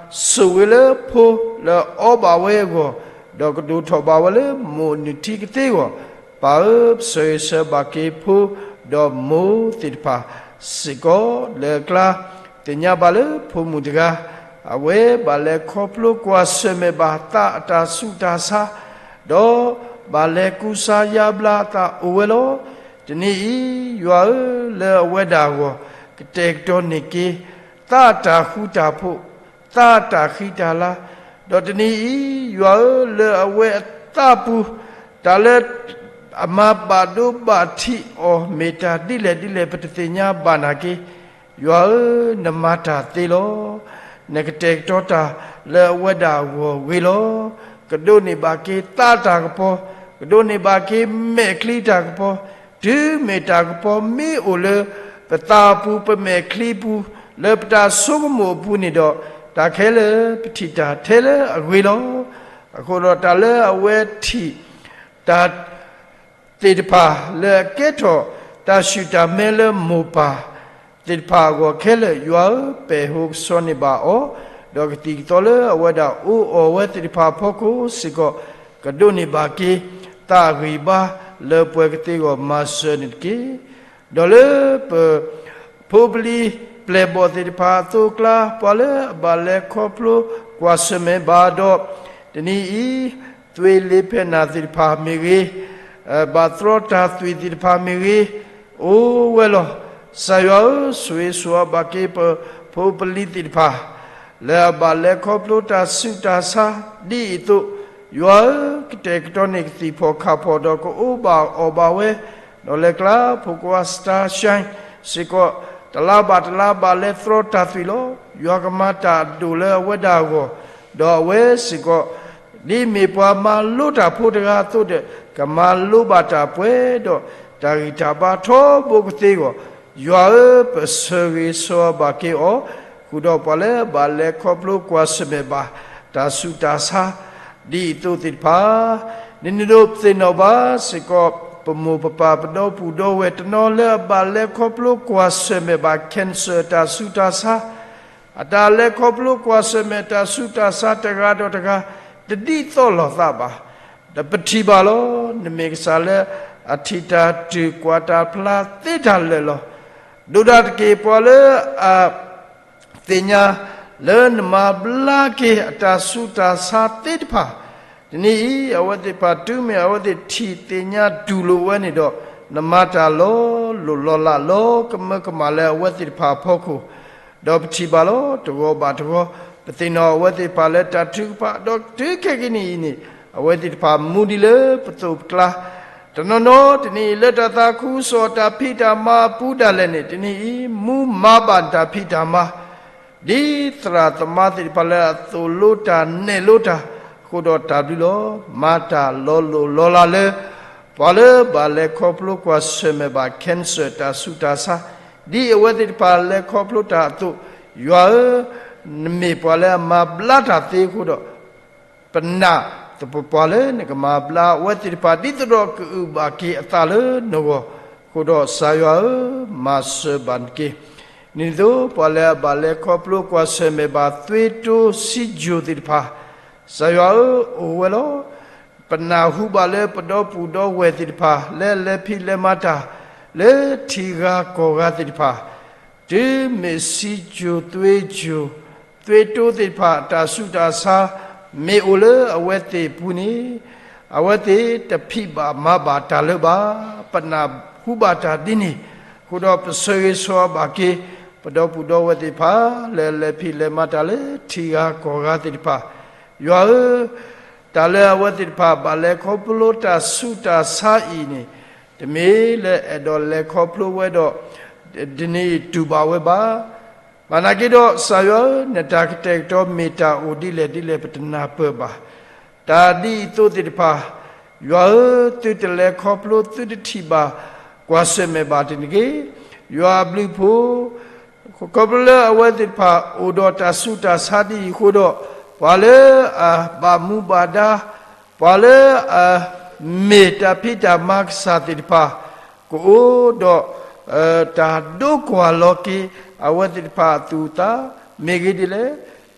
ဆိၣ်ဂ့ၤလၢဖိလၢအီဘၣ်ဝဲအဂီၢ်, ဒီးကဒိၣ်ထီၣ်ဘၣ်ဝဲလၢမိၢ်အနုၢ်ထံကသ့အဂီၢ်, ပၢ်ဧၢ, ပဆၢဂ့ၤဆၢဝါဘၣ်က့ၤဖိဒီးမိၢ်သ့ၣ်တဖၣ်စ့ၢ်ကီးလၢအကျါ, သ့ၣ်ညါဘၣ်လၢဖိမုၣ်တဂၤ အဝဲဘၣ်လဲၤခီဖျိကွၢ်ဆၢၣ်မဲာ်ဘၣ်သးအတၢ်ဆူးတၢ်ဆါ, ဒီးဘၣ်လဲၤကူစါယါဘျါအသးအိၣ်ဝဲလီၤ. တနံၤအံၤ ယွၤဧၢ, လၢအဝဲဒၣ်အဂီၢ် ကတဲာ်ကတီၤန့ၢ်က့ၤ သးအတၢ်ဃူတၢ်ဖိး, သးအတၢ်ဃံတၢ်လၤ, ဒီးတနံၤအံၤ ယွၤဧၢ, လၢအဝဲအသးပူၤ တၢ်လၢ အမၤဘၣ်ဒိဘၣ်ထံးအီၤ မ့ၢ်တၢ်ဒ်လဲၣ်ဒ်လဲၣ် ပတသ့ၣ်ညါဘၣ်နာ်က့, ယွၤဧၢ, နမၤတၢ်သ့လီၤ. နကတဲာ်ကတီၤတၢ်လၢအဝဲဒၣ်အဂီၢ်ဂ့ၤလီၤ. ကဒိးန့ၢ်ဘၣ်က့ၤသးတၢ်ကပီၤ, ကဒိးန့ၢ်ဘၣ်က့ၤမဲာ်ချံတၢ်ကပီၤ, တုၤမ့ၢ်တၢ်ကပီၤမ့ၢ်အိၣ်လၢ ပသးပူၤ ပမဲာ်ချံပူၤ လၢပတၢ်ဆိကမိၣ်အပူၤန့ၣ်ဒီး, တၢ်ခဲလၢာ်ပထံၣ်တၢ်ထဲလၢအဂ့ၤလီၤ. အဃိဒီးတၢ်လၢအဝဲထံၣ် တၢ် သ့ၣ်တဖၣ် လၢအကဲထီၣ်တၢ်ဆူၣ်တၢ်မဲလၢမိၢ်ပၢ်သ့ၣ်တဖၣ်အဂီၢ်ခဲလၢာ်, ယွၤဧၢ, ပဲာ်ဟိကစီန့ၢ်ဘၣ်အီၤ, ဒီးကသံၣ်ကသီလၢအဝဲဒၣ်အိၣ်အီၣ်ဝဲသ့ၣ်တဖၣ်အဖီခိၣ်စ့ၢ်ကီး, ကဒိးန့ၢ်ဘၣ်က့ၤ သးအဂံၢ်ဘါလၢပှၤကသ့အဂီၢ် မၤစၢၤန့ၣ်တက့ၢ်. ဒီးလၢပ ဖိပလံၤပျဲၢ်ဘီၣ်သ့ၣ်တဖၣ်အသိးအကျါ ပှၤလၢအဘၣ်လဲၤခီဖျိကွၢ်ဆၢၣ်မဲာ်ဘၣ်ဒီး, တနံၤအံၤ သွ့လ့ဖဲနၢ်သ့ၣ်တဖၣ်မ့ၢ်ဂ့ၤ, ဘၣ်သရီတၢ်သွံၣ်သ့ၣ်တဖၣ်မ့ၢ်ဂ့ၤ, အိၣ်ဝဲလီၤ. ကစၢ်ယွၤဧၢ, ဆိၣ်ဂ့ၤဆိၣ်ဝါဘၣ်က့ၤပဖိပလံၤသ့ၣ်တဖၣ် လၢအဘၣ်လဲၤခီဖျိတၢ်ဆူးတၢ်ဆါ ဒ်အံၤအသိး, ယွၤဧၢ, ကတဲာ်ကတီၤန့ၢ်ကသံၣ်ဖီၣ်ခၣ်ဖီၣ်ဒီး ကအိၣ်ဘၣ်အီၣ်ဘၣ်ဝဲ, ဒီးလဲၤကျါ ဖိခွါ Star Shine စ့ၢ်ကီး တလါဘၣ်တလါဘၣ်လဲၤသရီတၢ်သွံၣ်လီၤ. ယွၤကမၤတၢ်အဒိၣ်လၢအဝဲဒၣ်အဂီၢ်, ဒီးအဝဲစ့ၢ်ကီး ဒ်မ့ၢ်ပှၤမၤလိတၢ်ဖိတဂၤအသိးဒီး, ကမၤလိဘၣ်တၢ်ပှဲၤဒီး တၢ်ဂံၢ်တၢ်ဘါထီဘိကသ့အဂီၢ်, ယွၤဧၢ, ပဆၢဂ့ၤဆၢဝါဘၣ်က့ၤအီၤ, ဃုာ်ဒီးပှၤလၢအဘၣ်လဲၤခီဖျိကွၢ်ဆၢၣ်မဲာ်ဘၣ် တၢ်ဆူးတၢ်ဆါ ဒ်အံၤအသိးသ့ၣ်တဖၣ်, ဒ်န့ၣ်အသိးပသ့ၣ်နီၣ်ဘၣ်စ့ၢ်ကီး ပမိၢ်ပပၢ်ပဒီပုၢ်ဒီဝဲၢ်တနီၤလၢအဘၣ်လဲၤခီဖျိကွၢ်ဆၢၣ်မဲာ်ဘၣ် cancer တၢ်ဆူးတၢ်ဆါ, အတၢ်လဲၤခီဖျိကွၢ်ဆၢၣ်မဲာ်တၢ်ဆူးတၢ်ဆါတဂၤဒီးတဂၤ တဒ်သိးလိာ်သးဘၣ်. ဒီးပထံၣ်ဘၣ်လီၤ, နမ့ၢ်ကစၢ်လၢအထံၣ်တၢ်တုၤကွၢ်တၢ်ဖျါသ့တၢ်လၢာ်လီၤ. ဒိၣ်ဒၣ်တက့ၢ် ပှၤလၢအ သ့ၣ်ညါ လၢနမၤဘျါက့ၤအတၢ်ဆူးတၢ်ဆါသ့တဖၣ်, တနံၤအံၤ အဝဲသ့ၣ်တဖၣ်တုၤမ့ၢ်အဝဲသ့ၣ်ထံၣ်သ့ၣ်ညါတူၢ်လိာ်ဝဲန့ၣ်ဒီး, နမၤတၢ်လီၤလိၢ်လီၤလးလီၤကမၢကမၣ်လၢအဝဲသ့ၣ်တဖၣ်အဖီခိၣ်, ဒီးပထံၣ်ဘၣ်လီၤ တဂီၤဘၣ်တဂီၤ, ပသ့ၣ်နီၣ်အဝဲသ့ၣ်တဖၣ်လၢတၢ်ထုကဖၣ်, ဒီးတုၤခဲကနံၣ်အံၤန့ၣ်, အဝဲသ့ၣ်တဖၣ်မူဒံးလၢပသိးပကျါ တနီၤနီၤ တနံၤအံၤလၢတၢ်သးခုကစီၣ်တၢ်ဖံးတၢ်မၤအပူၤဒၣ်လဲာ်န့ၣ်, တနံၤအံၤ မူမၤဘၣ်တၢ်ဖံးတၢ်မၤ, ဒ်သရၣ်သမါသ့ၣ်တဖၣ်လၢအသိၣ်လိတၢ်နဲၣ်လိတၢ်, အဃိဒီးတၢ်ဘျုးလီၤ. မၤတၢ်လီၤလိၢ်လီၤလးလၢ ပှၤလၢဘၣ်လဲၤခီဖျိကွၢ်ဆၢၣ်မဲာ်ဘၣ် cancer တၢ်ဆူးတၢ်ဆါ, ဒ်အဝဲသ့ၣ်တဖၣ်လဲၤခီဖျိတၢ်အသိး, ယွၤဧၢ, နမ့ၢ်ပှၤလၢအမၤဘျါတၢ်သ့အဃိဒီး ပနာ်သပှၢ်ပှၢ်လၢနကမၤဘျါအဝဲသ့ၣ်တဖၣ် ဒ်သိးဒီးကအုၣ်ဘၣ်က့ၤအသးလၢနဂီၢ်, အဃိဒီးကစၢ်ယွၤဧၢ, မၤစၢၤဘၣ်နက့ၤ. ဒ်န့ၣ်အသိး ပှၤလၢအဘၣ်လဲၤခီဖျိကွၢ်ဆၢၣ်မဲာ်ဘၣ် သွေးတိုး ဆီးချိုသ့ၣ်တဖၣ်, ကစၢ်ယွၤဧၢ, အိၣ်ဝဲလီၤ. ပနာ်ဟူဘၣ်လၢပဒီပုၢ်ဒီဝဲၢ်သ့ၣ်တဖၣ် လၢအလဲၤဖံးလဲၤမၤတၢ် လၢထံဂၤကီၢ်ဂၤသ့ၣ်တဖၣ်, တုၤမ့ၢ် ဆီးချို သွေးတိုး သွေးတိုးသ့ၣ်တဖၣ် တၢ်ဆူးတၢ်ဆါ မ့ၢ်အိၣ်လၢအဝဲသ့ၣ်အပူၤန့ၣ်, အဝဲသ့ၣ်တဖံးဘၣ်မၤဘၣ်တၢ်လၢၤဘၣ်. ပနာ်ဟူဘၣ်တၢ်ဒ်န့ၣ်အဃိဒီး ပဆၢဂ့ၤဆၢဝါဘၣ်က့ၤ ပဒီပုၢ်ဒီဝဲၢ်သ့ၣ်တဖၣ် လၢအလဲၤဖံးလဲၤမၤတၢ်လၢထံဂၤကီၢ်ဂၤသ့ၣ်တဖၣ်, ယွၤဧၢ, တၢ်လၢအဝဲသ့ၣ်တဖၣ် ဘၣ်လဲၤခီဖျိတၢ်ဆူးတၢ်ဆါအံၤန့ၣ်, တမ့ၢ်လၢအဲၣ်ဒိးလဲၤခီဖျိဝဲဒီး ဒ်န့ၣ်တူၢ်ဘၣ်ဝဲဘၣ်. ဘၣ်နာ်က့ဒီး ကစၢ်ယွၤဧၢ, နတၢ်ကတဲာ်ကတီၤမ့ၢ်တၢ်အိၣ်ဒ်လဲၣ်ဒ်လဲၣ် ပတနၢ်ပၢၢ်ဘၣ်. တၢ်ဒ်အံၤအသိးသ့ၣ်တဖၣ်, ယွၤဧၢ, သုတလဲၤခီဖျိ သုတထံၣ်ဘၣ် ကွၢ်ဆၢၣ်မဲာ်ဘၣ်တ့ၢ်တက့ၢ်. ယွၤအဘျုးအဖှိၣ်, ခီဖျိလၢအဝဲသ့ၣ်တဖၣ်အိၣ်ဒီးတၢ်ဆူးတၢ်ဆါဒ်အံၤအဃိဒီး, ပှၤလၢအဘၣ်မူဘၣ်ဒါ, ပှၤလၢအမ့ၢ်တၢ်ဖံးတၢ်မၤကစၢ်သ့ၣ်တဖၣ် ကအိၣ်ဒီး တၢ်ဒိကွၢ်လီၤက့ၤ အဝဲသ့ၣ်တဖၣ်အသူၣ်အသး မ့ၢ်ဂ့ၤဒ်လဲၣ်.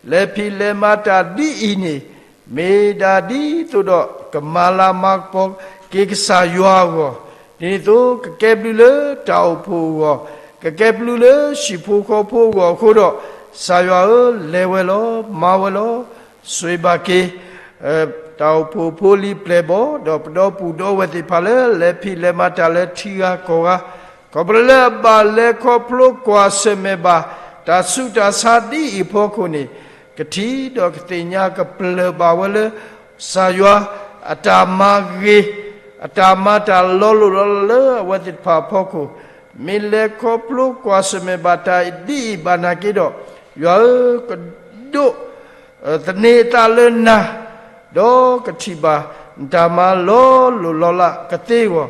လဲၤဖံးလဲၤမၤတၢ်ဒ်အံၤန့ၣ် မ့ၢ်ဒၣ်ဒ်သိးဒီး ကမၤလၤမၤကပီၤက့ၤကစၢ်ယွၤအဂီၢ်, ဒ်န့ၣ်အသိး ကကဲဘျုးလၢတၢ်အိၣ်ဖှိၣ်အဂီၢ်, ကကဲဘျုးလၢဟံၣ်ဖိဃီဖိအဂီၢ်အဃိဒီး, ကစၢ်ယွၤဧၢ, လဲၤဝဲလီၤ, မၤဝဲလီၤ, ဆိၣ်ဂ့ၤဘၣ်က့ၤ တၢ်အိၣ်ဖှိၣ်ဖိလံၤပျဲၢ်ဘီၣ် ဒီးပဒီပုၢ်ဒီဝဲၢ်သ့ၣ်တဖၣ်လၢ လဲၤဖံးလဲၤမၤတၢ်လၢထံဂၤကီၢ်ဂၤ, ခီဖျိလၢအဘၣ်လဲၤခီဖျိကွၢ်ဆၢၣ်မဲာ်ဘၣ် တၢ်ဆူးတၢ်ဆါဒ်အံၤအဖီခိၣ်န့ၣ်, ကထံၣ်ဒီးကသ့ၣ်ညါကပျၢၢ်ဘၣ်ဝဲလၢ ကစၢ်ယွၤအတၢ်မၤဂ့ၤ, အတၢ်မၤတၢ်လီၤလိၢ်လီၤလးလၢအဝဲသ့ၣ်တဖၣ်အဖီခိၣ်, မ့ၢ်လဲၤခီဖျိကွၢ်ဆၢၣ်မဲာ်ဘၣ်တၢ်ဒ်အံၤဘၣ်နာ်က့ဒီး, ယွၤဧၢ, ကဒိး သန့ၤအသးလၢနၤ, ဒီးကထံၣ်ဘၣ်နတၢ်မၤလီၤလိၢ်လီၤလးကသ့အဂီၢ်,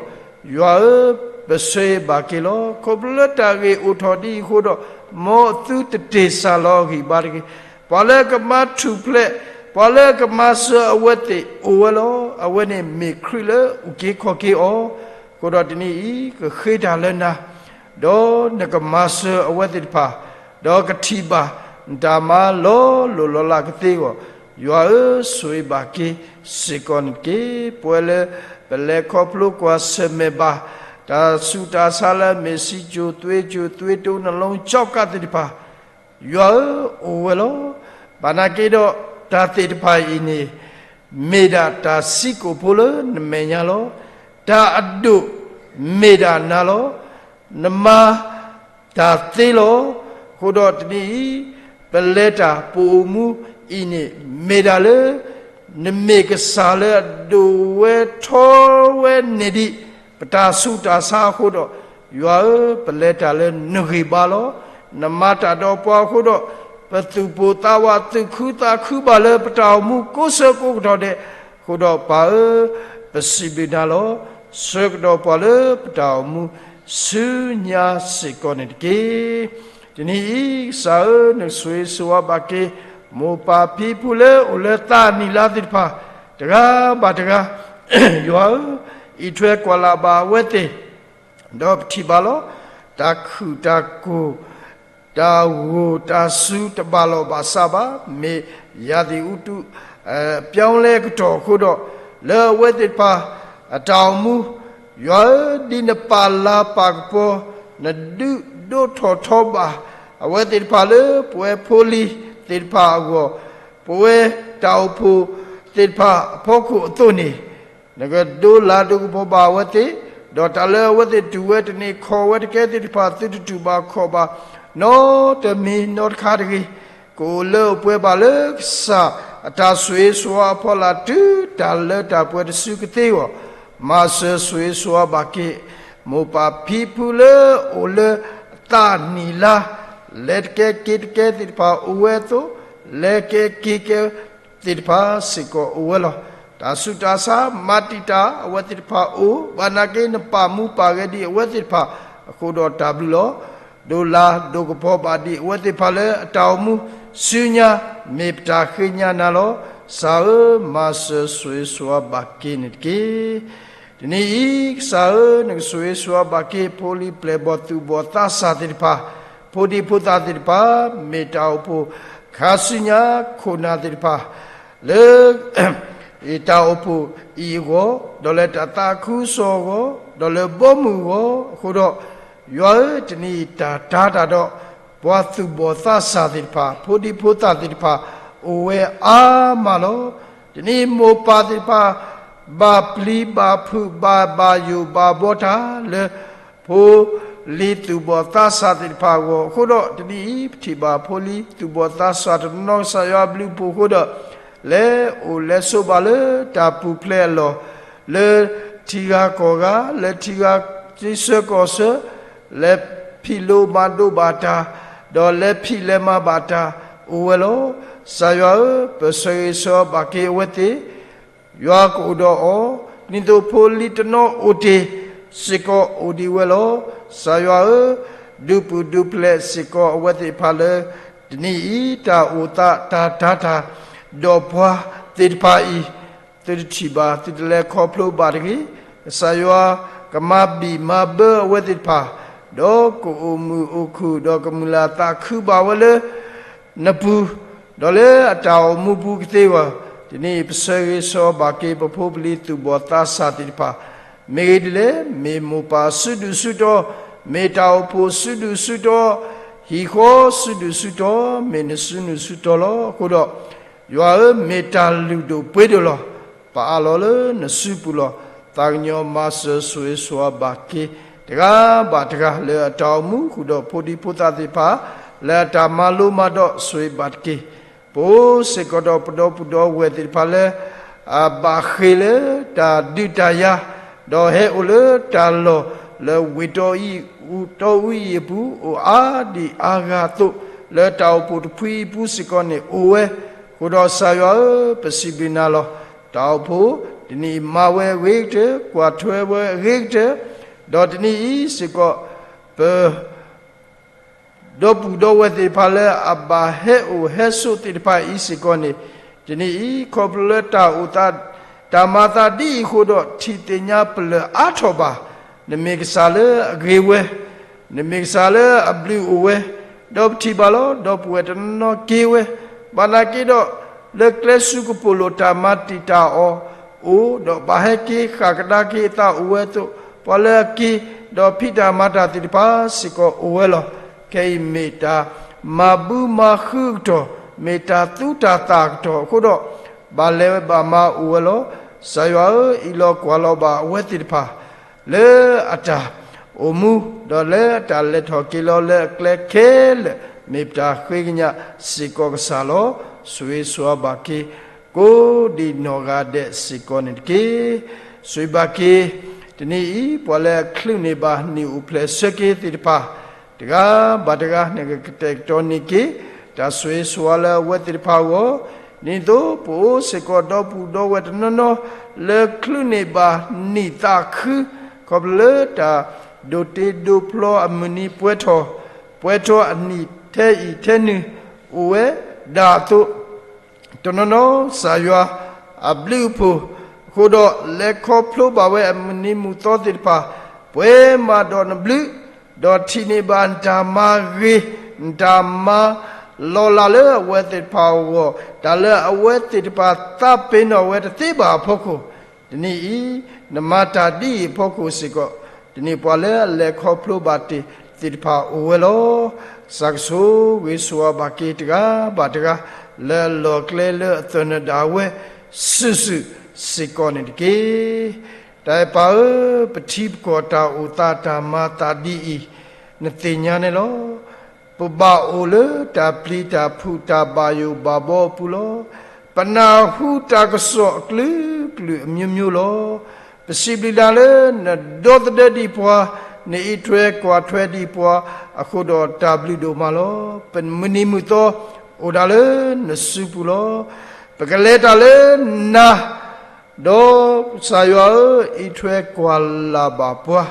ယွၤဧၢ, ပဆိၣ်ဂ့ၤဘၣ်က့ၤလီၤ. ခီဖျိလၢတၢ်ဂ့ၢ်အိၣ်ထီၣ်ဒ်အံၤအဃိဒီး, မ်အသုတတ့ၢ်စၢ်လီၤအဂံၢ်အဘါတဂ့ၤ. ပှၤလၢအကမၤထူၣ်ဖျဲး, ပှၤလၢအကမၤစၢၤအဝဲသ့ၣ်အိၣ်ဝဲလီၤ. အဝဲန့ၣ်မ့ၢ်ခရံာ်လၢအအုၣ်က့ၤခီၣ်က့ၤအီၤ, အဃိဒီးတနံၤအံၤ ကဃ့တၢ်လၢနၤ ဒီးနကမၤစၢၤအဝဲသ့ၣ်တဖၣ်, ဒီးကထံၣ်ဘၣ်နတၢ်မၤလီၤလိၢ်လီၤလးကသ့အဂီၢ်, ယွၤဧၢ, ဆိၣ်ဂ့ၤဘၣ်က့ၤစ့ၢ်ကီးန့ၣ်တက့ၢ်. ပဝဲလၢပလဲၤခီဖျိကွၢ်ဆၢၣ်မဲာ်ဘၣ် တၢ်ဆူးတၢ်ဆါလၢအမ့ၢ် စံၣ်ကိၣ်သွ့ကိၣ် သွေးတိုး နှလုံး ကျောက်ကပ် သ့ၣ်တဖၣ်, ယွၤဧၢ, အိၣ်ဝဲလီၤ. ဘၣ်နာ်က့ဒီး တၢ်သ့ၣ်တဖၣ်အံၤန့ၣ် မ့ၢ်ဒၣ်တၢ်စံးကိၣ်ဖိလၢနမဲာ်ညါလီၤ. တၢ်အဒိၣ်မ့ၢ်ဒၣ်နၤလီၤ. နမၤတၢ်သ့လီၤ. အဃိဒီးတနံၤအံၤ ပလဲၤတၢ်ပအိၣ်မူအံၤန့ၣ် မ့ၢ်ဒၣ်လၢ နမ့ၢ်ကစၢ်လၢအဒိၣ်ဝဲထီဝဲန့ၢ်ဒံး ပတၢ်ဆူးတၢ်ဆါအဃိဒီး, ယွၤဧၢ, ပလဲၤတၢ်လၢနဂံၢ်ဘါလီၤ. နမၤတၢ်ဒီးပှၤအဃိဒီး, ပသူၣ်ပိၢ်သးဝး သူၣ်ခုသးခုဘၣ်လၢပတၢ်အိၣ်မူကိးဆၢကိးကတီၢ်ဒဲး, အဃိဒီးပၢ်ဧၢ, ပစံးဘျုးနၤလီၤ. ဆှၢကဒီးပှၤလၢပတၢ်အိၣ်မူဆူညါစ့ၢ်ကီးန့ၣ်တက့ၢ်. တနံၤအံၤ ကစၢ်ဧၢ, နဆိၣ်ဂ့ၤဆိၣ်ဝါဘၣ်က့ၤ မိၢ်ပၢ်ဖံဖုလၢအိၣ်လၢသးနံၣ်လါသ့ၣ်တဖၣ် တဂၤဘၣ်တဂၤ, ယွၤဧၢ, အံးထွဲကွၢ်လၢ်ဘၣ်အဝဲသ့ၣ်, ဒီးပထံၣ်ဘၣ်လီၤ. တၢ်ခုၣ်တၢ်ကိၢ်, တၢ်ဂိၢ်တၢ်စူၤတဘၣ်လီၢ်ဘၣ်စးဘၣ်, မ့ၢ်ယၤသံၣ်အူတူး ပြောင်းလဲကတီၢ်အဃိဒီး, လၢအဝဲသ့ၣ်တဖၣ်အတၢ်အိၣ်မူ, ယွၤဧၢ, ဒ်နပာ်လၤပာ်ကပီၤ, နဒုးဒိးထီၣ်ထီဘၣ် အဝဲသ့ၣ်တဖၣ်လၢပဝဲဖိလံၤသ့ၣ်တဖၣ်အဂီၢ်, ပဝဲတၢ်အိၣ်ဖှိၣ်သ့ၣ်တဖၣ်အဖီခိၣ်အသိးန့ၣ်, နကဒိလၤဒိကပီၤဘၣ်အဝဲသ့ၣ်, ဒီးတၢ်လၢအဝဲသ့ၣ်တူၢ်ဝဲတန့ၢ်ခီၣ်ဝဲတကဲသ့ၣ်တဖၣ် သုတတူၢ်ဘၣ်ခီၣ်ဘၣ် နီတမံၤနီတခါတဂ့ၤ, ကအိၣ်လၢအိၣ်ပှဲၤဘၣ်လၢကစၢ်အတၢ်ဆိၣ်ဂ့ၤဆိၣ်ဝါအဖီလာ် တုၤတၢ်လၢတၢ်ပှဲၤတစုကသ့အဂီၢ်, မၤစၢၤဆိၣ်ဂ့ၤဆိၣ်ဝါဘၣ်က့ၤ မိၢ်ပၢ်ဖံဖုလၢအိၣ်လၢသးနံၣ်လါ, လဲၤတကဲက့ၤတကဲသ့ၣ်တဖၣ်အိၣ်ဝဲအသိး, လဲၤကဲက့ၤကဲသ့ၣ်တဖၣ်စ့ၢ်ကီးအိၣ်ဝဲလီၤ. တၢ်ဆူးတၢ်ဆါမၤတံာ်တာ်အဝဲသ့ၣ်တဖၣ်အိၣ်, ဘၣ်နာ်က့နပာ်မူပာ်ဂဲၤဒံးအဝဲသ့ၣ်တဖၣ်အဃိဒီးတၢ်ဘျုးလီၤ. ဒိလၤဒိကပီၤဘၣ်ဒံးအဝဲသ့ၣ်တဖၣ်လၢအတၢ်အိၣ်မူဆူညါ, မ့ၢ်ပတၢ်ဃ့ညါနၤလီၤ. ကစၢ်ဧၢ, မၤစၢၤဆိၣ်ဂ့ၤဆိၣ်ဝါဘၣ်က့ၤန့ၣ်တက့ၢ်. တနံၤအံၤ ကစၢ်ဧၢ, နကဆိၣ်ဂ့ၤဆိၣ်ဝါဘၣ်က့ၤ ဖိလံၤပျဲၢ်ဘီၣ်သူၣ်ဘီၣ်သးစၢ်သ့ၣ်တဖၣ်, ဖိဒံဖိသၣ်သ့ၣ်တဖၣ်, မ့ၢ်တၢ်အိၣ်ဖှိၣ်ခါဆူညါခိၣ်နၢ်သ့ၣ်တဖၣ်, လၢ တၢ်အိၣ်ဖှိၣ်အံၤအဂီၢ်, ဒီးလၢတၢ်သးခုကစီၣ်အဂီၢ်, ဒီးလၢဘီမုၢ်အဂီၢ်အဃိဒီး, ယွၤဧၢ, တနံၤအံၤတၢ်တာ်တၢ်ဒီး ပှၤသူၣ်ဘီၣ်သးစၢ်သ့ၣ်တဖၣ်, ဖိဒံဖိသၣ်သ့ၣ်တဖၣ် အိၣ်ဝဲအါမးလီၤ. တနံၤမိၢ်ပၢ်သ့ၣ်တဖၣ် ဘၣ်ပျံၤဘၣ်ဖုးဘၣ်ဘၣ်ယိၣ်ဘၣ်ဘှီတၢ်လၢ ဖိလံၤသူၣ်ဘီၣ်သးစၢ်သ့ၣ်တဖၣ်အဂီၢ်အဃိဒီး, တနံၤအံၤ ပထံၣ်ဘၣ်ဖိလံၤသူၣ်ဘီၣ်သးစၢ်တနီၤနီၤ ကစၢ်ယွၤအဘျုးအဖှိၣ်အဃိဒီး, လဲၤအိၣ်လဲၤဆိးဘၣ်လၢတၢ်ပူၤဖျဲးအလီၢ်, လၢထံဂၤကီၢ်ဂၤ, လၢထံဂၤထံဆၢကီၢ်ဆၢ, လဲၤဖံးလိမၤဒိးဘၣ်တၢ်, ဒီးလဲၤဖံးလဲၤမၤဘၣ်တၢ်အိၣ်ဝဲလီၤ. ကစၢ်ယွၤဧၢ, ပဆၢဂ့ၤဆၢဝါဘၣ်က့ၤအဝဲသ့ၣ်, ယွၤကအိၣ်ဒီးအီၤ, ဒ်သိးဖိလံၤတနီၤအိၣ်တ့ၢ် စ့ၢ်ကီးအိၣ်ဒံးဝဲလီၤ. ကစၢ်ယွၤဧၢ, ဒုးပူၤဒုးဖျဲးစ့ၢ်ကီးအဝဲသ့ၣ်တဖၣ်လၢ တနံၤအံၤ တၢ်အိၣ်သးတၢ်တၤတၢ် ဒီးပှၤသ့ၣ်တဖၣ်အံၤ သုတထံၣ်ဘၣ် သုတလဲၤခီဖျိဘၣ်တဂ့ၤ. ကစၢ်ယွၤကမၤဘံၣ်မၤဘၢအဝဲသ့ၣ်တဖၣ်, ဒီးကအိၣ်မုာ်အိၣ်ခုၣ် ဒီးကမုာ်လၤသးခုဘၣ်ဝဲလၢ နပူၤ, ဒီးလၢအတၢ်အိၣ်မူပူၤကသ့အဂီၢ်, တနံၤအံၤ ပဆၢဂ့ၤဆၢဝါဘၣ်က့ၤ ပဖိပလံၤသူၣ်ဘီၣ်သးစၢ်သ့ၣ်တဖၣ်, မ့ၢ်ဂ့ၤဒ်လဲၣ်, မ့ၢ်မိၢ်ပၢ်စုဒုၣ်စုတီၤ, မ့ၢ်တၢ်အိၣ်ဖှိၣ်စုဒုၣ်စုတီၤ, ဟံၣ်ဃီစုဒုၣ်စုတီၤ, မ့ၢ်နစုနုၢ်စုတီၤလီၤ. အဃိဒီး ယွၤဧၢ, မ့ၢ်တၢ်လုၢ်ဒိၣ်ပှ့ၤဒိၣ်လီၤ. ပအးလီၤလၢနစုပူၤလီၤ. သးကညီၤမၤစၢၤဆိၣ်ဂ့ၤဆိၣ်ဝါဘၣ်က့ၤ တဂၤဘၣ်တဂၤလၢအတၢ်အိၣ်မူဃုာ်ဒီး ဖိဒံဖိသၣ်သ့ၣ်တဖၣ် လၢအတၢ်မၤလိမၤဒိးဆိၣ်ဂ့ၤဘၣ်တက့ၢ်. ပအိၣ်စ့ၢ်ကီးဒီးပဒီပုၢ်ဒီဝဲၢ်သ့ၣ်တဖၣ်လၢ အဘၣ်ဃ့ၢ်လၢတၢ်ဒုးတၢ်ယၤ, ဒီးဟဲအိၣ်လၢတၢ်လီၢ်လၢဝ့ၢ်တီအူတီအူအံၤအပူၤ အိၣ်အါဒံးအါဂၤအသိး, လၢတၢ်အိၣ်ဖှိၣ်တဖုအံၤအပူၤစ့ၢ်ကီးန့ၣ်အိၣ်ဝဲ. အဃိဒီးကစၢ်ယွၤဧၢ, ပစံးဘျုးနၤလီၤ. တၢ်အိၣ်ဖှိၣ်တနံၤအံၤ မၤဝဲအဂ့ၤကတၢၢ်, ကွၢ်ထွဲဝဲအဂ့ၤကတၢၢ်, ဒီးတနံၤအံၤစ့ၢ်ကီး ပ ဒီပုၢ်ဒီဝဲၢ်သ့ၣ်တဖၣ်လၢအဘၣ်ဟဲအိၣ်ဟဲဆိးသ့ၣ်တဖၣ်အံၤစ့ၢ်ကီးန့ၣ်, တနံၤအံၤ ခီဖျိလၢတၢ်အိၣ်သး တၢ်မၤသးဒ်အံၤအဃိဒီး ထံၣ်သ့ၣ်ညါပလၢၢ်အါထီၣ်ဘၣ်. နမ့ၢ်ကစၢ်လၢအဂ့ၤဝဲ, နမ့ၢ်ကစၢ်လၢအဘျုးအိၣ်ဝဲ, ဒီးပထံၣ်ဘၣ်လီၤ ဒီပုၢ်ဝဲၢ်တနီၤနီၤက့ၤဝဲ, ဘၣ်နာ်က့ဒီး လၢကျဲဆူကပိာ်လိၤတၢ်မၤတံာ်တာ်အီၤအိၣ်, ဒီးဘၣ်ဟဲက့ၤဃၣ်ကဒါက့ၤအသးအိၣ်ဝဲအသိး, ပှၤလၢအက့ၤ ဒီးဖံးတၢ်မၤတၢ်သ့ၣ်တဖၣ်စ့ၢ်ကီးအိၣ်ဝဲလီၤ. ခဲအံၤမ့ၢ်တၢ်မၤဘုမၤဃုအကတီၢ်, မ့ၢ်တၢ်သူတၢ်သၣ်အကတီၢ်အဃိဒီး, ဘၣ်လဲၤဘၣ်မၤအိၣ်ဝဲလီၤ. ကစၢ်ယွၤဧၢ, အံးလီၤကွၢ်လီၤဘၣ်အဝဲသ့ၣ်တဖၣ် လၢအတၢ်အိၣ်မူ, ဒီးလၢအတၢ်လဲၤထီၣ်က့ၤလီၤလၢအကျဲခဲလၢာ်, မ့ၢ်ပတၢ်ဃ့ကညးစ့ၢ်ကီးကစၢ်လီၤ. ဆိၣ်ဂ့ၤဆိၣ်ဝါဘၣ်က့ၤ ကိးဒံးနီၢ်ဂၤဒဲးစ့ၢ်ကီးန့ၣ်တက့ၢ်. ဆိၣ်ဂ့ၤဘၣ်က့ၤ တနံၤအံၤ ပှၤလၢအချုးန့ၢ်ဘၣ်နံၣ်အိၣ်ဖျဲၣ်ဆၢက့ၤသ့ၣ်တဖၣ် တဂၤဘၣ်တဂၤ နကကတဲာ်ကတီၤန့ၢ်က့ၤ တၢ်ဆိၣ်ဂ့ၤဆိၣ်ဝါလၢအဝဲသ့ၣ်တဖၣ်အဂီၢ်, ဒ်သိးပအိၣ်စ့ၢ်ကီးဒီပုၢ်ဒီဝဲၢ်တနီၤနီၤ လၢချုးန့ၢ်ဘၣ်နံၣ်သးခု, ခီဖျိလၢတၢ်ဒိးတ့ဒိးဖျီအမုၢ်နံၤပှဲၤထီၣ်, ပှဲၤထီၣ်အနံၣ်ထဲအံၤထဲနုၤအိၣ်ဝဲဒၣ်အသိး, တနီၤနီၤ ကစၢ်ယွၤအဘျုးအဖှိၣ်အဃိဒီး လဲၤခီဖျိဘၣ်ဝဲအမုၢ်နံၤမုၢ်သီသ့ၣ်တဖၣ် ပှဲၤမးဒီးနဘျုး, ဒီးထံၣ်န့ၢ်ဘၣ်နတၢ်မၤဂ့ၤ, နတၢ်မၤလီၤလးလၢအဝဲသ့ၣ်တဖၣ်အဂီၢ်, တၢ်လၢအဝဲသ့ၣ်တဖၣ်သးပ့ၤနီၣ်ဝဲတသ့ဘၣ်အဖီခိၣ်, တနံၤအံၤ နမၤတၢ်ဒ်အံၤအဖီခိၣ်စ့ၢ်ကီး, တနံၤပှၤလၢအလဲၤခီဖျိဘၣ်တ့ၢ်သ့ၣ်တဖၣ်အိၣ်ဝဲလီၤ. ကစၢ်ကဆိၣ်ဂ့ၤဆိၣ်ဝါဘၣ်က့ၤတဂၤဘၣ်တဂၤ လၢအလီၢ်ကျဲလၢအသၢၣ်နၢၤဒၣ်ဝဲစုာ်စုာ်စ့ၢ်ကီးန့ၣ်တက့ၢ်. တၢ်အဲၣ်ပၢ်ဧၢ, ပထံပကီၢ်တၢ်အိၣ်သးတၢ်မၤသးဒ်အံၤ, နသ့ၣ်ညါန့ၣ်လီၤ. ပဘၣ်အိၣ်လၢတၢ်ပျံၤတၢ်ဖုးတၢ်ဘၣ်ယိၣ်ဘၣ်ဘီအပူၤလီၤ. ပနၢ်ဟူတၢ်ကစီၣ်အကလုာ်ကလုာ်အမျိုးမျိုးလီၤ. ပစံးဘျုးနၤလၢနဒီသဒၢဒံးပှၤ, နအံးထွဲကွၢ်ထွဲဒံးပှၤအဃိဒီးတၢ်ဘျုးဒိၣ်မးလီၤ. ပမုၢ်နံၤမုၢ်သီအိၣ်ဒၣ်လၢနစုပူၤလီၤ. ပကလဲၤတၢ်လၢနၤ ဒီးကစၢ်ယွၤဧၢ, အံးထွဲကွၢ်လၢ်ဘၣ်ပှၤ,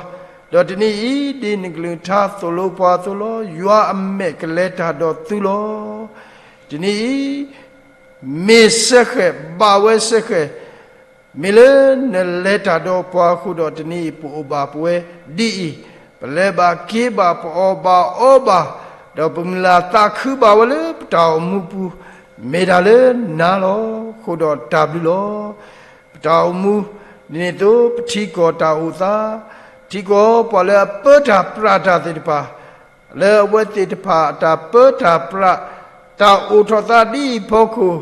ဒီးတနံၤအံၤ ဒ်နကလုၢ်ကထါသိၣ်လိပှၤအသိးလီၤ. ယွၤအမဲာ်ကလဲၤတၢ်ဒီးသုလီၤ. တနံၤအံၤ မ့ၢ်စဲဃဲၤဘၣ်ဝဲစဲဃဲၤ, မ့ၢ်လၢနလဲၤတၢ်ဒီးပှၤအဃိဒီး တနံၤအံၤ ပအိၣ်ဘၣ်ပဝဲဒ်အံၤ, ပလဲၤဘၣ်က့ၤဘၣ် ပအီၣ်ဘၣ်အီဘၣ်, ဒီးပမုၢ်လၢ်သးခုဘၣ်ဝဲလၢပတၢ်အိၣ်မူပူၤ, မ့ၢ်တၢ်လၢနၤလီၤ. အဃိဒီးတၢ်ဘျုးလီၤ. ပတၢ်အိၣ်မူ ဒ်န့ၣ်အသိး ပထံကီၢ်တၢ်အိၣ်သး, ထံကီၢ်ပှၤလၢအပၢတၢ်ပြးတၢ်သ့ၣ်တဖၣ်, လၢအဝဲသ့ၣ်တဖၣ်အတၢ်ပၢတၢ်ပြး, တၢ်အိၣ်ထီၣ်သးဒ်အံၤအဖီခိၣ်,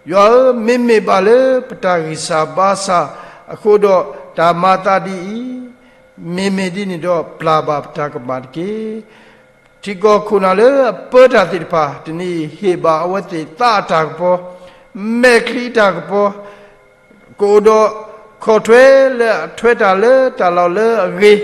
ယွၤဧၢ, မ့မ့ၢ်ဘၣ်လၢပတၢ်ဂံၢ်စၢ်ဘါစၢ်အဃိဒီး တၢ်မၤသးဒ်အံၤ, မ့မ့ၢ်ဒ်န့ၣ်ဒီး ပျၢ်ဘၣ်ပတၢ်ကမၣ်တက့ၢ်. ထံကီၢ်ခိၣ်နၢ်လၢအပၢတၢ်သ့ၣ်တဖၣ် တနံၤအံၤဟ့ၣ်ဘၣ်အဝဲသ့ၣ်သးအတၢ်ကပီၤ, မဲာ်ချံအတၢ်ကပီၤ, ကအိၣ်ဒီးခီၣ်ထွဲလၢအထွဲတၢ်လၢတၢ်လီၢ်လၢအဂ့ၤ,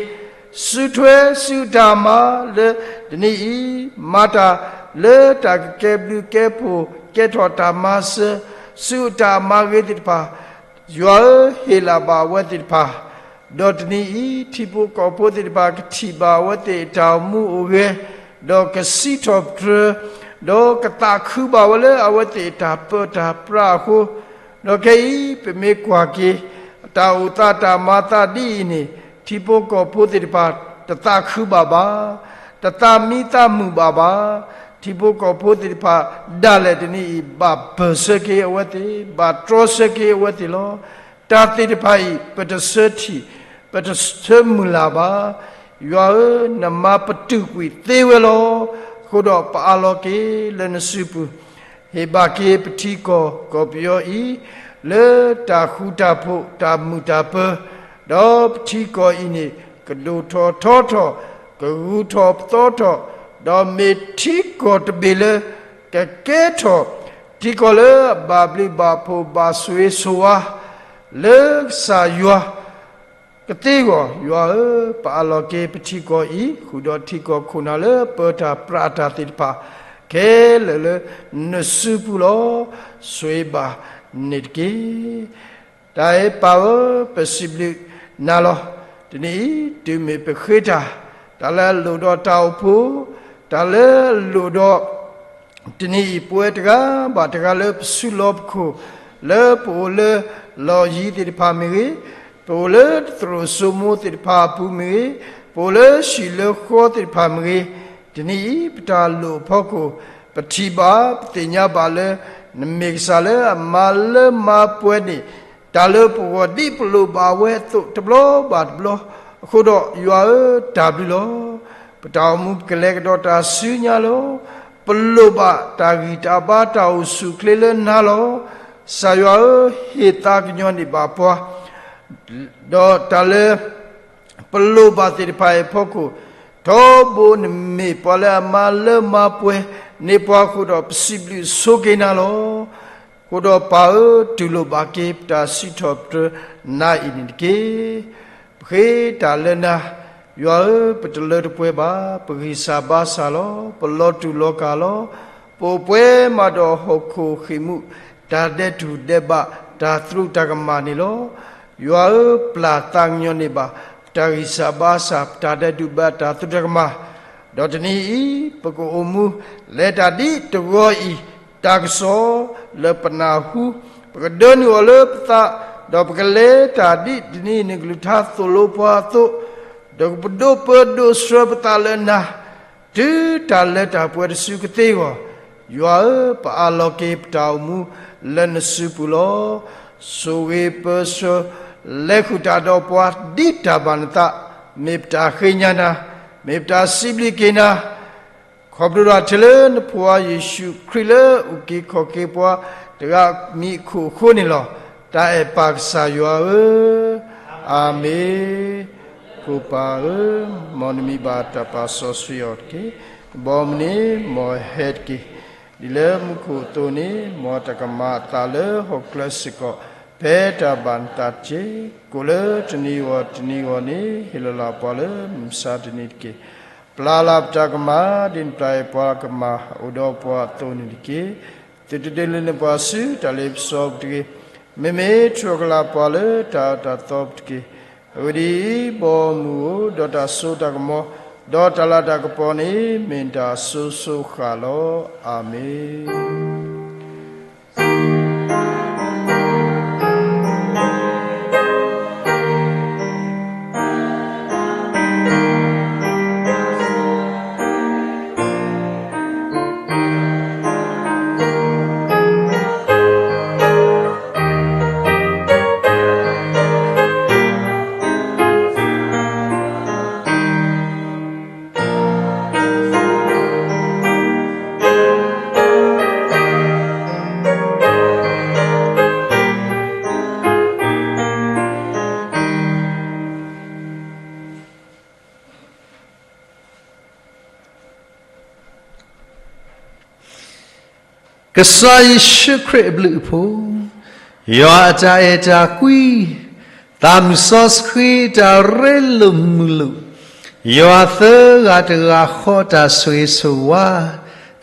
စုထွဲစုအတၢ်မၤလၢတနံၤအံၤ, မၤတၢ်လၢတၢ်ကကဲဘျုးကဲဖှိၣ် ကဲထီၣ်တၢ်မၤစၢၤ, စုအတၢ်မၤဂ့ၤသ့ၣ်တဖၣ်, ယွၤဧၢ, ဟ့ၣ်လၢဘၣ်အဝဲသ့ၣ်တဖၣ် ဒီးတနံၤအံၤ ထံဖိကီၢ်ဖိသ့ၣ်တဖၣ်ကထံၣ်ဘၣ်အဝဲသ့ၣ်အတၢ်အိၣ်မူအိၣ်ဂဲၤ, ဒီးကစံးထီၣ်ပတြၢၤ, ဒီးကသးခုဘၣ်ဝဲလၢအဝဲသ့ၣ်အတၢ်ပၢတၢ်ပြးအဃိ, ဒီးခဲအံၤ ပမ့ၢ်ကွၢ်က့ၤ တၢ်အိၣ်သးတၢ်မၤသးဒ်အံၤန့ၣ် ထံဖိကီၢ်ဖိသ့ၣ်တဖၣ် တသးခုဘၣ်ဘၣ်, တသးမံသးမုာ်ဘၣ်ဘၣ်. ထံဖိကီၢ်ဖိသ့ၣ်တဖၣ် ဒၣ်လဲာ်တနံၤအံၤ ဘၣ်ပၢၢ်ဆၢက့ၤအဝဲသ့ၣ်, ဘၣ်တြီဆၢက့ၤအဝဲသ့ၣ်လီၤ. တၢ်သ့ၣ်တဖၣ်အံၤ ပတဆၢထံၣ်, ပတဆၢမုၢ်လၢ်ဘၣ်. ယွၤဧၢ, နမၤပတုာ်ကွံာ်သ့ဝဲလီၤ. အဃိဒီးပအးလီၤက့ၤလၢနစုပူၤ, ဟ့ၣ်ဘၣ်က့ၤပထံကီၢ်ကီၢ်ပယီၤအံၤ လၢတၢ်ဃူတၢ်ဖိး တၢ်မုာ်တၢ်ပၢၤ, ဒီးပထံကီၢ်အံၤန့ၣ် ကဒိၣ်ထီၣ်ထီထီၣ်, ကဂုၤထီၣ်ပသီထီၣ်, ဒီးမ့ၢ်ထံကီၢ်တဘ့ၣ်လၢ ကကဲထီၣ် ထံကီၢ်လၢအဘၣ်ဘျုးဘၣ်ဖှိၣ်ဘၣ်ဆိၣ်ဂ့ၤဆိၣ်ဝါ လၢကစၢ်ယွၤ ကသ့အဂီၢ်, ယွၤဧၢ, ပအးလီၤက့ၤပထံကီၢ်အံၤ ဃုာ်ဒီးထံကီၢ်ခိၣ်နၢ်လၢပၢတၢ်ပြးတၢ်သ့ၣ်တဖၣ် ခဲလၢာ်လၢနစုပူၤလီၤ. ဆိၣ်ဂ့ၤဘၣ်န့ၣ်တက့ၢ်. တၢ်အဲၣ်ပၢ်ဧၢ, ပစံးဘျုးနၤလီၤ. တနံၤအံၤ တုၤမ့ၢ်ပဃ့တၢ်, တၢ်လၢအလိၣ်ဒီးတၢ်အိၣ်ဖှိၣ်, တၢ်လၢအလိၣ်ဒီး တနံၤအံၤ ပဝဲတဂၤဘၣ်တဂၤလၢပစုလီၢ်ပခိၣ်, လၢပအိၣ်လၢလီၢ်ယံၤသ့ၣ်တဖၣ်မ့ၢ်ဂ့ၤ, ပအိၣ်လၢတသရိာ်စိမိသ့ၣ်တဖၣ်အပူၤမ့ၢ်ဂ့ၤ, ပအိၣ်လၢဟံၣ်လၢဃီသ့ၣ်တဖၣ်မ့ၢ်ဂ့ၤ, တနံၤအံၤ ပတၢ်လိၣ်အဖီခိၣ် ပထံၣ်ဘၣ် ပသ့ၣ်ညါဘၣ်လၢ နမ့ၢ်ကစၢ်လၢအမၤလၢမၤပှဲၤန့ၢ် တၢ်လၢပဂီၢ်ဒ်ပလိၣ်ဘၣ်ဝဲအသိး တဘျီဘၣ်တဘျီ, အဃိဒီးယွၤဧၢ, တၢ်ဘျုးလီၤ. ပတၢ်အိၣ်မူပကလဲၤကဒီးတၢ်ဆူညါလီၤ. ပလိၣ်ဘၣ်တၢ်ဂံၢ်တၢ်ဘါတၢ်အိၣ်ဆူၣ်အိၣ်ချ့လၢနၤလီၤ. ကစၢ်ယွၤဧၢ, ဟ့ၣ်သးကညီၤန့ၢ်ဘၣ်ပှၤ ဒီးတၢ်လၢ ပလိၣ်ဘၣ်သ့ၣ်တဖၣ်အံၤအဖီခိၣ်, ထီဘိနမ့ၢ်ပှၤလၢအမၤလၢမၤပှဲၤန့ၢ်ပှၤအဃိဒီး ပစံးဘျုးဆိက့ၤနၤလီၤ. အဃိဒီးပၢ်ဧၢ, တူၢ်လိာ်ဘၣ်က့ၤပတၢ်စံးထီၣ်ပတြၢၤနၤအံၤန့ၣ်တက့ၢ်. ပဃ့တၢ်လၢနၤ, ယွၤဧၢ, ပတလၢတပှဲၤဘၣ်, ပဂံၢ်စၢ်ဘါစၢ်လီၤ, ပလီၤတူာ်လီၤကာ်လီၤ. ပအိၣ်ပှဲၤမးဒီးဟီၣ်ခိၣ်ဃံးမူး တၢ်ဒဲးတူၢ်ဒဲးဘး တၢ်သရူးတၢ်ကမၣ်န့ၣ်လီၤ. ယွၤဧၢ, ပျၢ်သးကညီၤန့ၢ်ဘၣ် ပတၢ်ဂံၢ်စၢ်ဘါစၢ် ပတၢ်ဒဲးတူၢ်ဘၣ်တၢ်သရူးတၢ်ကမၣ်, ဒီးတနံၤအံၤ ပကအိၣ်မူလဲၤတၢ်ဒ်တဂီၤအံၤ တၢ်ကစီၣ်လၢပနၢ်ဟူ, ပကဒၢနုာ်အီၤလၢပသး, ဒီးပကလဲၤတၢ်ဒ်တနံၤနကလုၢ်ကထါသိၣ်လိပှၤအသိး, ဒီးကပဒိးပၢဒိးဆှၢပသးလၢနၤ တုၤတၢ်လၢတၢ်ပှဲၤတစုကသ့အဂီၢ်, ယွၤဧၢ, ပအးလီၤက့ၤပတၢ်အိၣ်မူလၢနစုပူၤလီၤ. ဆိၣ်ဂ့ၤပၢဆှၢ လဲၤဃုာ်တၢ်ဒီးပှၤဒ်တၢ်ဘၣ်နသး, မ့ၢ်ပတၢ်ဃ့ညါနၤ, မ့ၢ်ပတၢ်စံးဘျုးက့ၤနၤ, ခီဖျိဒၣ်ထဲလၢနဖိခွါယ့ၣ်ၡူးခရံာ်လၢအအုၣ်က့ၤခီၣ်က့ၤပှၤ တဂၤမံၤအခိၣ်အဃိန့ၣ်လီၤ. တၢ်အဲၣ်ပၢ်ကစၢ်ယွၤဧၢ, အၤမ့ၣ်. ကိၣ်ပၢ်ဧၢ, မ်နမံၤဘၣ်တၢ်ပာ်စီဆှံအီၤတက့ၢ်. နဘီမုၢ်န့ၣ် မ်အဟဲတက့ၢ်. ဒ်လၢမူခိၣ်အသိးန့ၣ် မ်တၢ်ကမၤအသးလၢဟီၣ်ခိၣ်ချၢစ့ၢ်ကီး ဖဲတၢ်ဘၣ်နသးတက့ၢ်. ကိၣ်လၢတနံၤဂီၢ်တနံၤဂီၢ်န့ၣ် ဟ့ၣ်လီၤလၢ်ပှၤလၢမုၢ်မဆါတနံၤတက့ၢ်. ပျၢ်လၢ်ပတၢ်ကမၣ် ဒ်နပျၢ်အီၤပှၤကမၣ်အိၣ်ဒီးပှၤအသိးန့ၣ်တက့ၢ်. သုတဒုးလၢနပှၤဆူတၢ်လ့ပစီပူၤတဂ့ၤ. မ့မ့ၢ်ထုးကလၢ်ပှၤလၢတၢ်အၢတၢ်သီပူၤတက့ၢ်. အဂ့ၢ်ဒ်အံၤ, ဘီမုၢ်ဧၢ, ဒီးတၢ်စိတၢ်ကမီၤ, ဒီးတၢ်လၤတၢ်ကပီၤန့ၣ် မ့ၢ်နတၢ်အစိၤစိၤဃၣ်လီၤ. အၤမ့ၣ်. ကစၢ်ယ့ၣ်ၡူးခရံာ်အဘျုးအဖှိၣ်, ယွၤအတၢ်အဲၣ်တၢ်ကွံ, သးမုၢ်စီဆှံတၢ်ရ့လိာ်မုာ်လိာ်, ယွၤသၢဂၤတဂၤဃီတၢ်ဆိၣ်ဂ့ၤဆိၣ်ဝါ,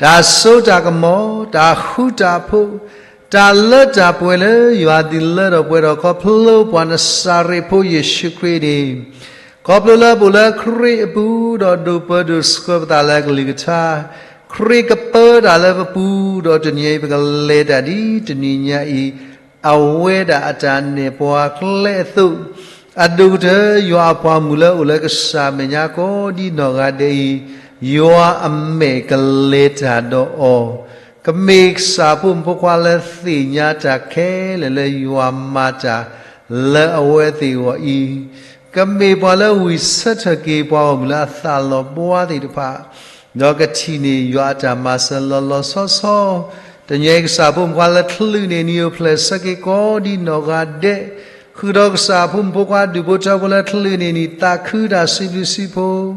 တၢ်စိတၢ်ကမီၤ, တၢ်ဃူတၢ်ဖိး, တၢ်လၢတၢ်ပှဲၤလၢယွၤဒုးလၢထီၣ်ပှဲၤထီၣ်ခီဖျိပှၤနစၤရ့းဖိယ့ၣ်ၡူးခရံာ်န့ၣ်, ခီဖျိလၢပအိၣ်လၢခရံာ်အပူၤ ဒီးဒိးပၢဒိးဆှၢပသးလၢအကလုၢ်ကထါ, ခရံာ်ကပၢတၢ်လၢပပူၤ, ဒီးတနံၤအံၤပကလဲၤတၢ်ဒ်တနံၤညါအံၤ အဝဲဒၣ်အတၢ်နဲၣ်ပှၤကျဲအသိး, အဒိၣ်ကတၢၢ် ယွၤအပှၤမုၣ်လၢအိၣ်လၢကစၢ်အမဲာ်ညါကိးဒ်နီၢ်ဂၤဒဲးအံၤ, ယွၤအမဲာ်ကလဲၤတၢ်ဒီးအီၤ, ကမ့ၢ်ကစၢ်ဖိမုၣ်ဖိခွါလၢသ့ၣ်ညါတၢ်ခဲလၢာ်လၢယွၤမၤတၢ်လၢအဝဲသ့ၣ်အဂီၢ်အံၤ, ကမ့ၢ်ပှၤလၢဝံၣ်ဆၢထၢၣ်က့ၤပှၤဂီၢ်မုၢ်လၢအသးလီၤဘှါသ့ၣ်တဖၣ်, ဒီးကထံၣ်န့ၢ်ယွၤအတၢ်မၤစၢၤလီၤလီၤဆီဆီ, တနံၤအံၤကစၢ်ဖိမုၣ်ဖိခွါလၢချုးန့ၢ်နံၤအိၣ်ဖျဲၣ်ဆၢက့ၤကိးဒ်နီၢ်ဂၤဒဲး, ဃုာ်ဒီးကစၢ်ဖိမုၣ်ဖိခွါဒူၣ်ဖိထၢဖိလၢချုးန့ၢ်နံၤသးခုတၢ်စံးဘျုးစံးဖှိၣ်,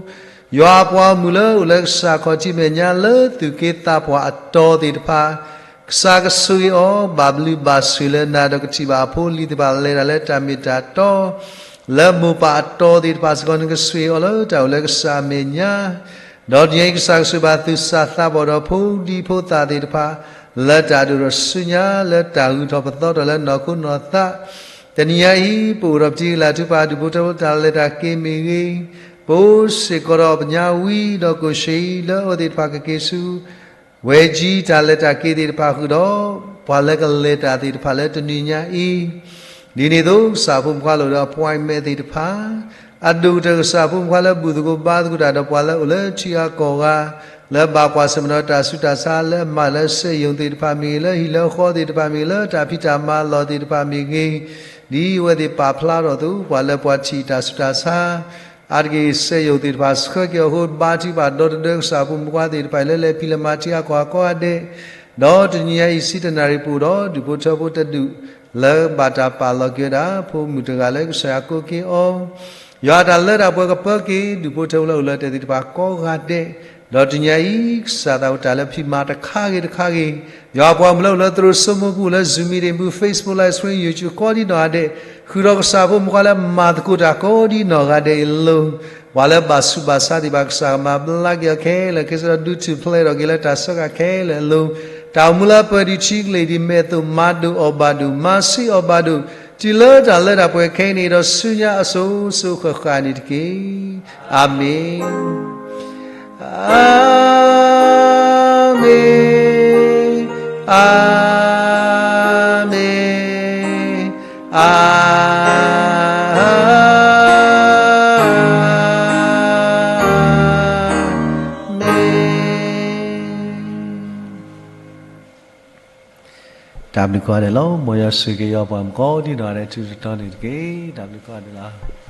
ယွၤအပှၤဂီၢ်မုၢ်လၢအိၣ်လၢကစၢ်ခီၣ်ထံးမဲာ်ညါလၢသူၣ်က့သးပှၢ်အတီၤသ့ၣ်တဖၣ်, ကစၢ်ကဆိၣ်ဂ့ၤအီၤ ဘၣ်ဘျုးဘၣ်ဆိၣ်ဂ့ၤလၢနၤဒီးကထံၣ်ဘၣ်အဖိအလံၤသ့ၣ်တဖၣ်လဲၤတၢ်လၢတၢ်မ့ၢ်တၢ်တီ လၢမိၢ်ပၢ်အတီၤသ့ၣ်တဖၣ်စ့ၢ်ကီး နကဆိၣ်ဂ့ၤအီၤလၢတၢ်အိၣ်လၢကစၢ်အမဲာ်ညါ, ဒီးတနံၤအံၤကစၢ်ကဆိၣ်ဂ့ၤဘၣ်သူၣ်စၢ်သးဘီၣ်ဒီးဖိဒံဖိသၣ်သ့ၣ်တဖၣ် လၢတၢ်ဒိၣ်ထီၣ်ဆူညါ လၢတၢ်ဂုၤထီၣ်ပသီထီၣ်လၢနီၢ်ခိနီၢ်သး, တနံၤညါအံၤ ပအိၣ်ဒီးပတံၤလၢ်ထုကဖၣ်ဒူၣ်ဖိထၢဖိတၢ်လဲၤတၢ်က့ၤမ့ၢ်ဂ့ၤ, ပအိၣ်စ့ၢ်ကီးဒီးပညါဝံဒီးကိၣ်ၡ့လၢအဝဲသ့ၣ်တဖၣ်ကက့ၤဆူ ဝဲကၠံတၢ်လဲၤတၢ်က့ၤသ့ၣ်တဖၣ်ဃုာ်ဒီး ပှၤလၢကလဲၤတၢ်သ့ၣ်တဖၣ်လၢတနံၤညါအံၤ, ဒ်န့ၣ်အသိး ကစၢ်ဖိမုၣ်ဖိခွါလၢအိၣ်ဒီး appointment သ့ၣ်တဖၣ်, အဒိၣ်ကတၢၢ်ကစၢ်ဖိမုၣ်ဖိခွါလၢဘူၣ်သကိးဘါသကိးတၢ်ဒီး ပှၤလၢအိၣ်လၢထံဂၤကီၢ်ဂၤ လၢဘၣ်ကွၢ်ဆၢၣ်မဲာ်ဒီးတၢ်ဆူးတၢ်ဆါ လၢအမၤလၢစက်ရုံသ့ၣ်တဖၣ်မ့ၢ်ဂ့ၤ, လၢဟံၣ်လၢဃီသ့ၣ်တဖၣ်မ့ၢ်ဂ့ၤ, လၢတၢ်ဖံးတၢ်မၤလီၢ်သ့ၣ်တဖၣ်မ့ၢ်ဂ့ၤ, ဒ်အဝဲသ့ၣ်ပာ်ဖျါထီၣ်အသိး ပှၤလၢပှၤထံၣ်တၢ်ဆူးတၢ်ဆါ အါတက့ၢ် စက်ရုံသ့ၣ်တဖၣ်ဆှၢက့ၤအီၤအဃိ ဘါထုကဖၣ်ဒီသဒၢကစၢ်ဖိမုၣ်ဖိခွါသ့ၣ်တဖၣ်အံၤလၢလဲၤဖံးလဲၤမၤထံဂၤကီၢ်ဂၤကိးဂၤဒဲး, ဒီးတနံၤညါအံၤ ဆံတနၣ်ရံၣ်ပူၤဒီး ဒူၣ်ဖိထၢဖိတဒူၣ် လၢဘၣ်တၢ်ပာ်လီၤက့ၤဝဲဒၣ် ဖိမုၣ်တဂၤလၢကစၢ်ယွၤကိးက့ၤအီၤ, ယွၤအတၢ်လၢတၢ်ပှဲၤကပၢက့ၤ ဒူၣ်ဖိထၢဖိလၢအိၣ်လၢတၢ်သ့ၣ်တဖၣ်ကိးဂၤဒဲး, ဒီးတနံၤညါအံၤ ကစၢ်သးဝဲတၢ်လၢဖံးမၤတခါဂ့ၤတခါဂ့ၤ, ယွၤအပှၤမုၣ်လၢအိၣ်လၢသရိာ်စိမိၢ်ပူၤ လၢ Zoom meeting ပူၤ Facebook live stream YouTube ကိးဒ်နီၢ်ဂၤဒဲး, ဃုာ်ဒီးကစၢ်ဖိမုၣ်ဖိခွါလၢ မၤသကိးတၢ်ကိးဒ်နီၢ်ဂၤဒဲးအံၤအလိၤ, ပှၤလၢဘၣ်ဆူးဘၣ်ဆါသ့ၣ်တဖၣ် ကစၢ်ကမၤဘျါက့ၤအီၤခဲလၢာ်ခဲဆ့ဒီး ဒုးထူၣ်ဖျဲးထီၣ်က့ၤလၢတၢ်စၢဃာ်ခဲလၢာ်အလိၤ, တၢ်အိၣ်မူလၢအပၢၢ်ဒံးထံကလ့ၢ်ဒံး မ့ၢ်အသိးမၤဒိၣ်အီၣ်ဘၣ်ဒိၣ် မၤဆံးအီၣ်ဘၣ်ဒိၣ်, တုၤလၢတၢ်လၢတၢ်ပှဲၤခဲအံၤန့ၣ်ဒီး ဆူညါအစိၤစိၤဃၣ်ဃၣ်န့ၣ်တက့ၢ်. အၤမ့ၣ်. အၤမ့ၣ်, အၤမ့ၣ်, အၤမ့ၣ်. တၢ်ဘျုးကိးဂၤဒဲးလီၤ. မ်ယွၤဆိၣ်ဂ့ၤက့ၤယွၤပှၤမုၣ်ကိးဒ်နီၢ်ဂၤဒဲး ထူးထူးတီၤတီၤန့ၣ်တက့ၢ်. တၢ်ဘျုးကိးဂၤဒဲးလီၤ.